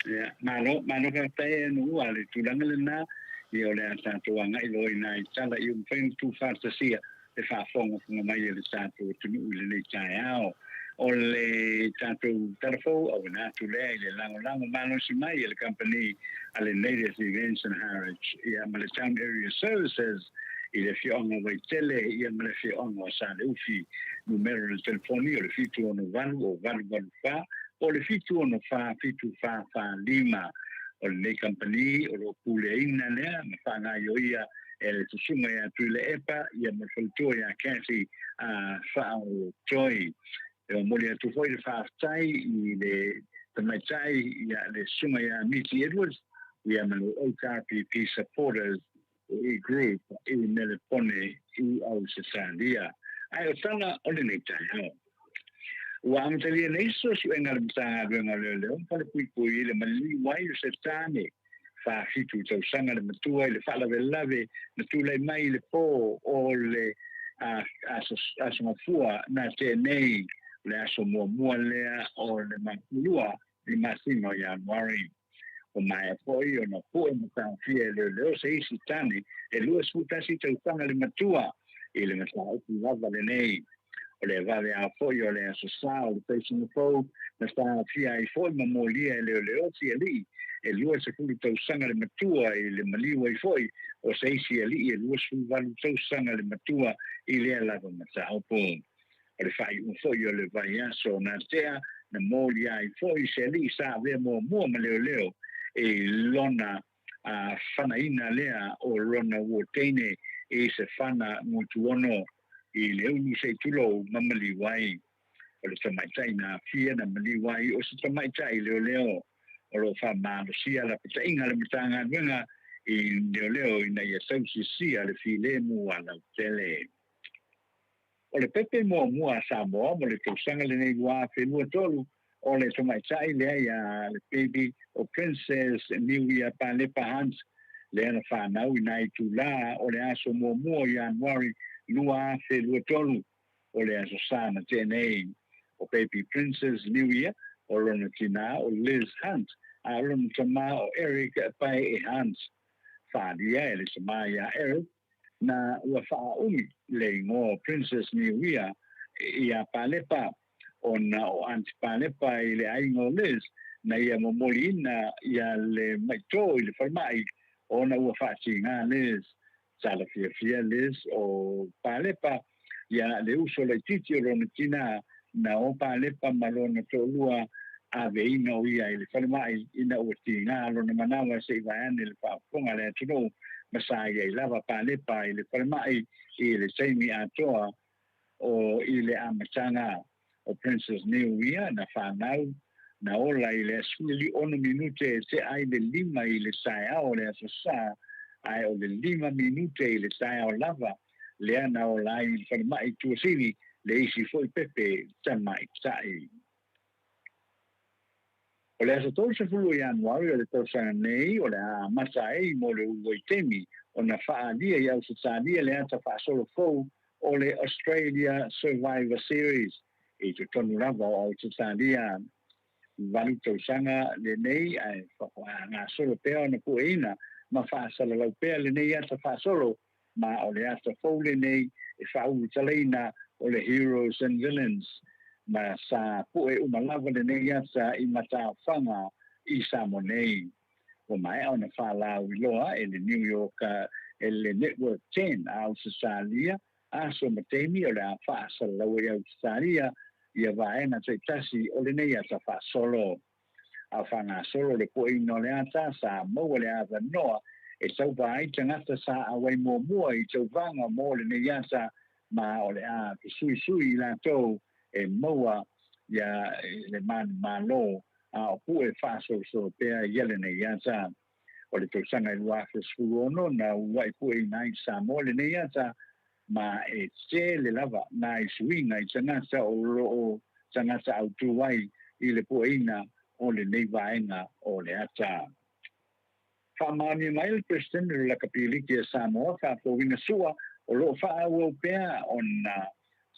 ia, malo, malo faafetai e Nu'u, a o le tulaga lena, ia o le a tatou agai loa i nai tala ia mafai ona tuufaatasia le faafogafoga mai a le tatou atunuu i lenei taeao. O le tatou tala fou auina atu lea i le lagolago malosi mai e le kamupani a le Native Events and Harwich ia ma le Town Area Services i le afioaga o Vaitele ia ma le afioaga o Saleufi. Numera o le telefoni o le 768 o 884 o le 764 7445. O lenei kamupani o lo o puleaina lea ma faagaioia e le susuga ia Tuilaepa ia ma le faletua ia Kathy a Faaolotoi. E momoli atu foi le faafetai i le tamaitai ia le susuga ia Miti Edwards ia ma le HRPP Supporters i Group i Melepone i Ausetalia. Ae o tala o lenei taeao. Ua amatalia nei suesuega a le Matagaluega o Leoleo ma Falepuipui i le maliu ai o se tane 47 tausaga le matua i le faalavelave na tulai mai i le pō o le Aso Gafua na tea nei, o le aso muamua lea o le Makulua i le masina o Ianuari. Ua maea foi ona pue ma taofia e leoleo se isi tane e 21 tausaga le matua i le mataupu lava lenei. O le vaveao foi o le Aso Sa o le tausaga fou na taofia ai foi ma molia e leoleo se alii e 20 tausaga le matua i le maliu ai foi o se isi alii e 28 tausaga le matua i lea lava mataupu. O le faaiuga foi o le vaiaso na tea na molia ai foi se alii sa avea muamua ma leoleo i lona fanaina lea o lona uo teine i se fana gutuono. i le ulu se i tulou ma maliu ai. O le tamaitai na aafia na maliu ai o se tamaitai leoleo. O lo o faamalosia lapataiga a le Matagaluega i leoleo ina ia tausisia le filemu a lautele. O le pepe muamua a Samoa mo le tausaga lenei 2023, o le tamaitai lea ia le baby o Princess Niuia Palepa Hunt, lea na fanau i nai itulā o le aso muamua o Ianuari 2023, o le Aso Sa na tea nei. O Baby Princess Niuia, o lona tinā o Liz Hunt, a o lona tamā o Eric Paee Hunt. Faaalia e le tamā iā Eric, na ua faaumi le igoa o Princess Niuia iā Palepa, ona o Aunty Palepa i le aiga o Liz, na ia momoliina ia le maitō i le falemai ona ua faatigā Liz. Sa la fiafia Liz o Palepa ia le uso laitiiti o lona tinā, na o Palepa ma lona toalua aveina o ia i le falemai ina ua tigā lona manawa se i vaeane le faafofoga a le atunuu, ma sa i ai lava Palepa i le falemai i le taimi atoa o i le amataga. O Princess Niuia na fanau, na ola i le 16 minute e tea ai le 5 i le taeao o le Aso Sa, ae o le 5 minute i le taeao lava lea na ola ai i le falemai i Tuasivi le isi foi pepe tamaitai. O le aso 30 o Ianuari o le tausaga nei o le a amata ai mo le uluai taimi ona faaalia i Ausetalia le ata faasolo fou o le Australia Survivor Series i totonu lava o Ausetalia. 8 tausaga lenei ae faagasolo pea ona pueina ma faasalalau pea lenei ata faasolo, ma o le ata fou lenei e faaulutalaina o le Heroes and Villains, ma sa pue uma lava lenei ata i mataofaga i Samoa nei. Ua maea ona faalauiloa e le New York e le Network 10 a Ausetalia aso ma taimi o le a faasalalau ai Ausetalia ia vaega taitasi o lenei ata faasolo. A faagasolo le pueina o le ata, sa maua le avanoa e tauva ai tagata sa auai muamua i tauvaga mo lenei ata, ma o le a fesuisui i latou e maua ia le manumalo a o pue faasolosolo pea ia lenei ata. O le tausaga e 2016 na uluai pueina ai i Samoa lenei ata, ma e tele lava nai suiga i tagata o loo tagata autū ai i le pueina o lenei vaega o le ata. Faamaonia mai le Peresetene o le Lakapi Liki a Samoa faafouina sua o loo faaauau pea ona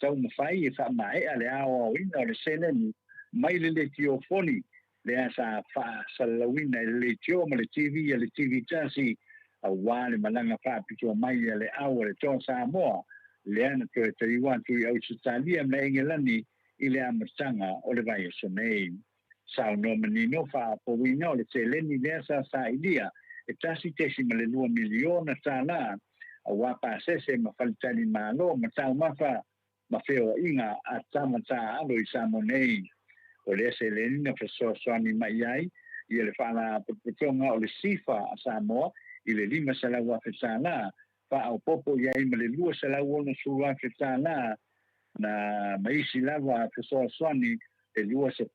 taumafai e faamaea le aoaoina o le seleni mai le leitio foni lea sa faasalalauina i le leitio ma le TV a le TV tasi auā le malaga faapitoa mai a le au a le Toa Samoa lea na toe taliu atu i Ausetalia ma Engelani i le amataga o le vaiaso nei. Saunoa manino faafouina o le seleni lea sa sailia e $1.2 miliona tālā auā pasese ma faletalimalo ma taumafa ma feoaiga a tama taaalo i Samoa nei. O lea seleni na fesoasoani mai ai ia le Faalapotopotoga o le SIFA a Samoa i le $500,000 tālā, faaopoopo i ai ma le $260,000 tālā na ma isi lava fesoasoani e 26,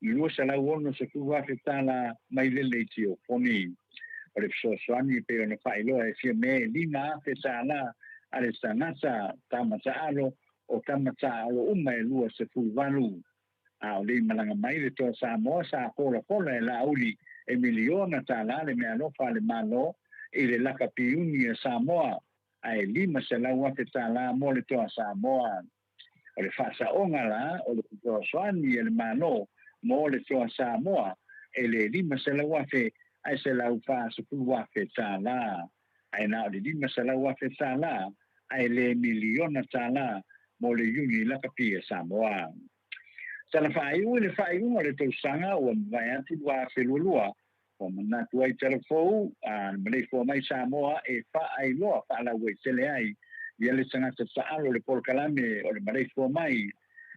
$260,000 tālā mai le leitio foni. O le fesoasoani e pei ona faailoa e fia mea e $5,000 tālā a le tagata tama taalo o tama taalo uma e 28. A o le i malaga mai le Toa Samoa sa folafola e Laauli e miliona tālā le meaalofa a le Malo i le lakapi uni a Samoa, ae $500,000 tālā mo le Toa Samoa. O le faasaoga la o le fesoasoani a le Malo mo le Toa Samoa e le $500,000 ae $140,000 tālā. Ae na o le $500,000 tālā ae le miliona tālā mo le iuni lakapi a Samoa. Tala faaiu i le faaiuga o le tausaga ua mavae atu 2022, ua manatu ai talavou a le maleifua mai Samoa e faailoa faalauaitele ai ia le tagata taalo le polokalame o le maleifua mai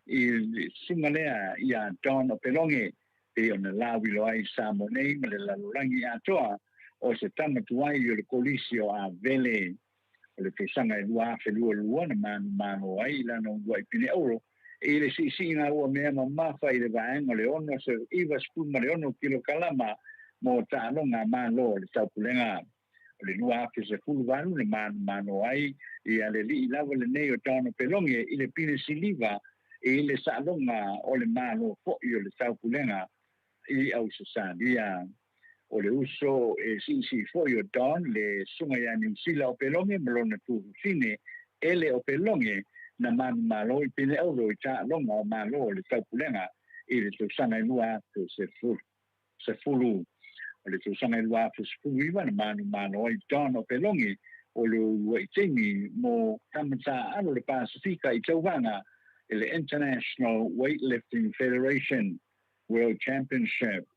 i le susuga lea ia Don Opeloge, pei ona lauiloa ai i Samoa nei ma le lalolagi atoa o se tama tuai o le Kolisi o Avele. O le tausaga e 2022 na manumalo ai i lana uluai pine auro i le siisiiga ua mea mamafa i le vaega o le 96 kilokalama mo taaloga a Malo o le Taupulega. O le 2018 na manumalo ai ia le alii lava lenei o Don Opeloge i le pine siliva i le saaloga o le Malo foi o le Taupulega i Ausetalia. O le uso e siisii foi o Don, le susuga ia Niusila Opeloge ma lona tuafafine Ele Opeloge na manumalo i pine auro i taaloga o Malo o le Taupulega i le tausaga e 2010. O le tausaga e 2019 na manumalo ai Don Opeloge o le uluai taimi mo tama taaalo o le Pasefika i tauvaga i le International Weightlifting Federation World Championship.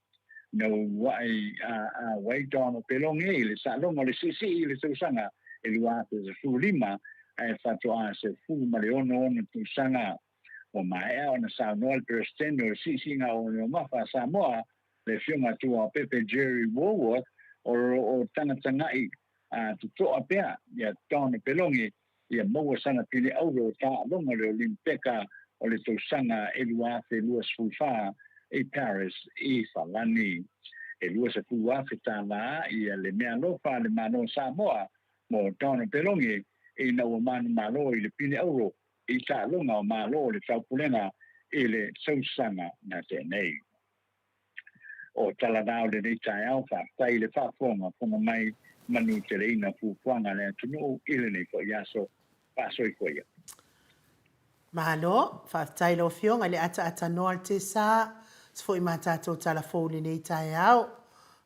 Na uluai a Wai Don Opeloge i le saaloga o le siisii i le tausaga e 2015 ae faatoa 16 ona tausaga. Ua maea ona saunoa le Peresetene o le Siisiiga o Oneomafa a Samoa, le Afioga a Tuaopepe Jerry Wallwork, o lo o tagatagai totoa pea ia Don Opeloge ia maua sana pine auro o taaloga o le Olimpeka o le tausaga e 2024 i Paris i Falani. E $20,000 ia le meaalofa a le Malo o Samoa mo Don Opeloge ina ua manumalo i le pine auro i taaloga o Malo o le Taupulega i le tausaga na tea nei. O tala na o lenei taeao, faafetai i le faafogafoga mai, manuteleina fuafuaga a le atunuu i lenei foi aso. Faasoifua ia. Malo, faafetai i lau Afioga i le ataatanoa o le Tesa, se foi ma tatou tala fou i lenei taeao.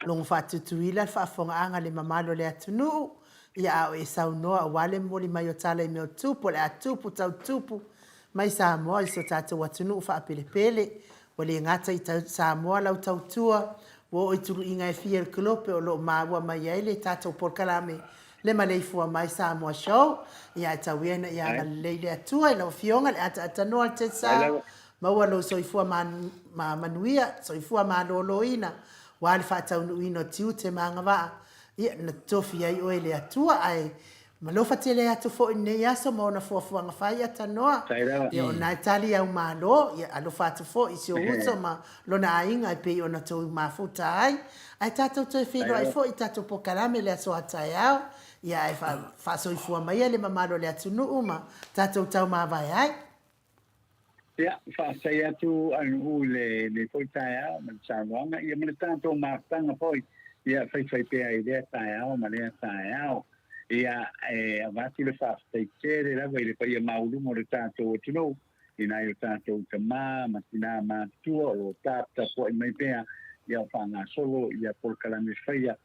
Logo faatutuila le faafofogaaga a le mamalu o le atunuu, ia a o e saunoa aua le momoli mai o tala i mea o tupu, o le a tupu tau tupu mai Samoa i si o tatou atunuu faapelepele. Ua le gata i Samoa lau tautua, ua oo i tuluiga e fia i le kelope o lo o maua mai ai le tatou polokalame le maleifua mai Samoa Show. Ia ae tau ia ina ia agalelei le Atua i lau Afioga i le ataatanoa o le Tesa, maua lou soifua ma manuia, soifua maloloina, aua le faataunuuina o tiute ma agavaa, ia na totofi ai oe e le Atua, ae Malofa tele atu foi i lenei aso ma ona fuafuaga fai atanoa. Ia o na e tali au malo, ia alofa atu foi i si ou uso ma lona aiga e pei ona tou mafuta ai. Ae tatou toe feiloai foi i tatou polokalame i le aso a taeao, ia ae faasoifua maia le mamalu o le atunuu ma tatou taumavae ai. Ia, faafetai atu Anu'u i lenei foi taeao ma le saunoaga, ia ma le tatou mafutaga foi, ia faifai pea i lea taeao ma lea taeao. Ia, e avatu le faafetai tele lava i le paia maualuga o le tatou atunuu, i nai o tatou tama ma tinā matutua o lo o taputapuai mai pea, ia o faagasolo ia polokalame faia,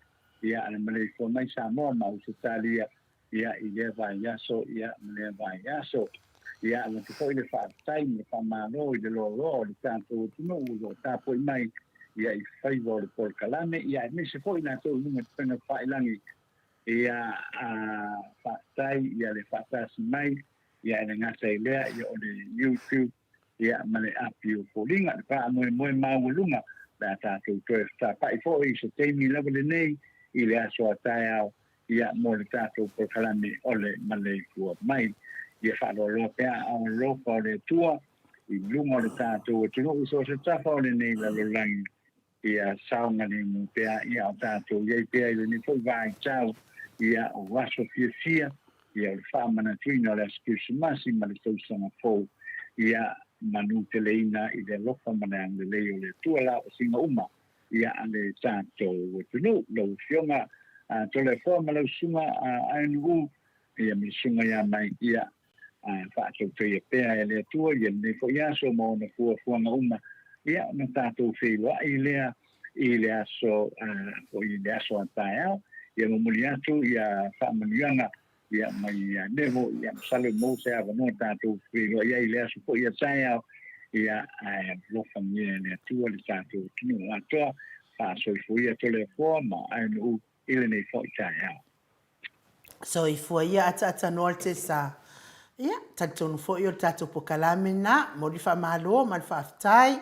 ia a le maleifua mai Samoa ma Ausetalia, ia, i lea vaiaso, ia, ma lea vaiaso. Ia, avatu foi le faafetai ma le faamalo i le loaloa o le tatou atunuu o lo o tapuai mai, ia, i faiva o le polokalame, ia, aemaise foi latou i luga o upega tafailagi, ia, a, faafetai, ia, le faatasi mai, ia, e le gata i lea, ia, o le YouTube, ia, ma le api o foliga, le faamoemoe maualuga, pe a tatou toe fetapa'i foi i se taimi lava lenei i le aso a taeao, ia, mo le tatou polokalame o le maleifua mai. Ia faaloaloa pea aao alofa o le Atua i luga o le tatou atunuu i so o se tafa o lenei lalolagi. Ia saogalemu pea ia o tatou i ai pea i lenei foi vaitau, ia, o aso fiafia, ia, o le faamanatuina o le Aso Kerisimasi ma le Tausaga Fou, ia manuteleina i le alofa ma le agalelei o le Atua laosiga uma ia a le tatou atunuu. Lau Afioga Toleafoa ma lau Susuga Aenuu, ia ma le Susuga ia Mike, ia faatautaia pea e le Atua ia lenei foi aso ma ona fuafuaga uma, ia ona tatou feiloai lea i le aso foi i le aso a taeao. Ia momoli atu ia faamanuiaga ia mai ia Nevo, ia masalo e maua se avanoa tatou feiloai ai i le aso foi a taeao, ia ae alofagia e le Atua le tatou atunuu atoa, faasoifuia Toleafoa ma Aenuu i lenei foi taeao. Soifua ia ataatanoa le Tesa. Ia, talitonu foi o le tatou pokalame lena, momoli faamalo ma le faafetai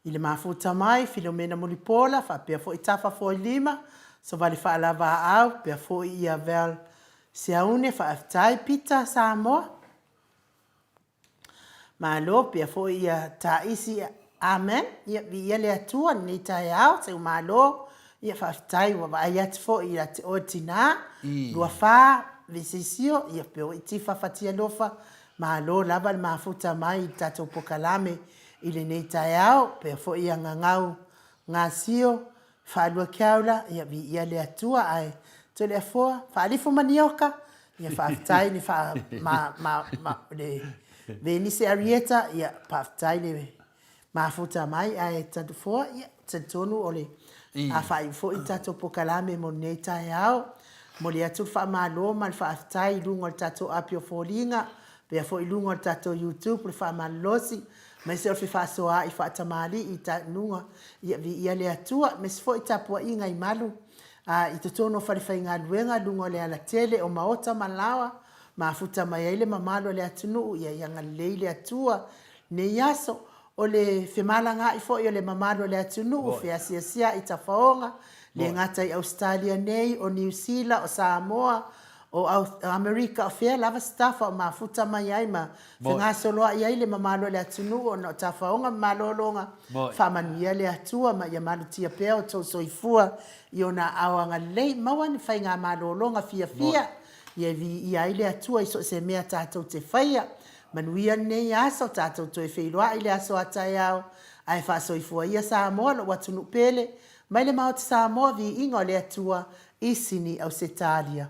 i le mafuta mai, Filomena Mulipola, faapea foi Tafa Foilima, Sovale Faalava Aau, pea foi ia Val. Siaune, Faafetai Peter Samoa. Malo pea foi ia Taisi Amen. Ia viia le Atua lenei taeao seu malo. Ia faafetai ua vaai atu foi ia te oe tina. Luafa Visisio ia pea oi Tifa Fatialofa. Malo lava le mafuta mai i le tatou pokalame i lenei taeao. Pea foi ia Gagau Gasio Faalua Keaula, ia viia le Atua ae Toleafoa, Faalifu Manioka, ia faafetai le faa ma ma ma le Venise Arieta, ia faafetai le mafuta mai ae Tatufoa, ia talitonu o le a faaiu foi le tatou pokalame mo lenei taeao. Momoli atu le faamalo ma le faafetai i luga o le tatou api o foliga, pea foi i luga o le tatou YouTube le faamalolosi, Aemaise o le fefaasoaai faatamalii i luga, ia viia le Atua, aemaise foi tapuaiga i malu i totonu o falefaigaluega, luga o le alatele, o maota ma laoa, mafuta mai ai le mamalu o le atunuu, ia ia agalelei le Atua i lenei aso. O le femalagaai foi o le mamalu o le atunuu, feasiasiai i tafaoga, le gata i Ausetalia nei, o Niu Sila, o Samoa, O Amerika, o fea lava se tafa o mafuta mai ai ma fegasoloai ai le mamalu o le atunuu ona o tafaoga ma malologa, faamanuia le Atua ma ia malutia pea outou soifua i ona aao agalelei, maua ni faigamalologa fiafia ia e viia ai le Atua i so o se mea tatou te faia. Manuia lenei aso, tatou toe feiloai i le aso a taeao, ae faasoifua ia Samoa lou atunuu pele, mai le Maota Samoa, viiga o le Atua i Sini Ausetalia.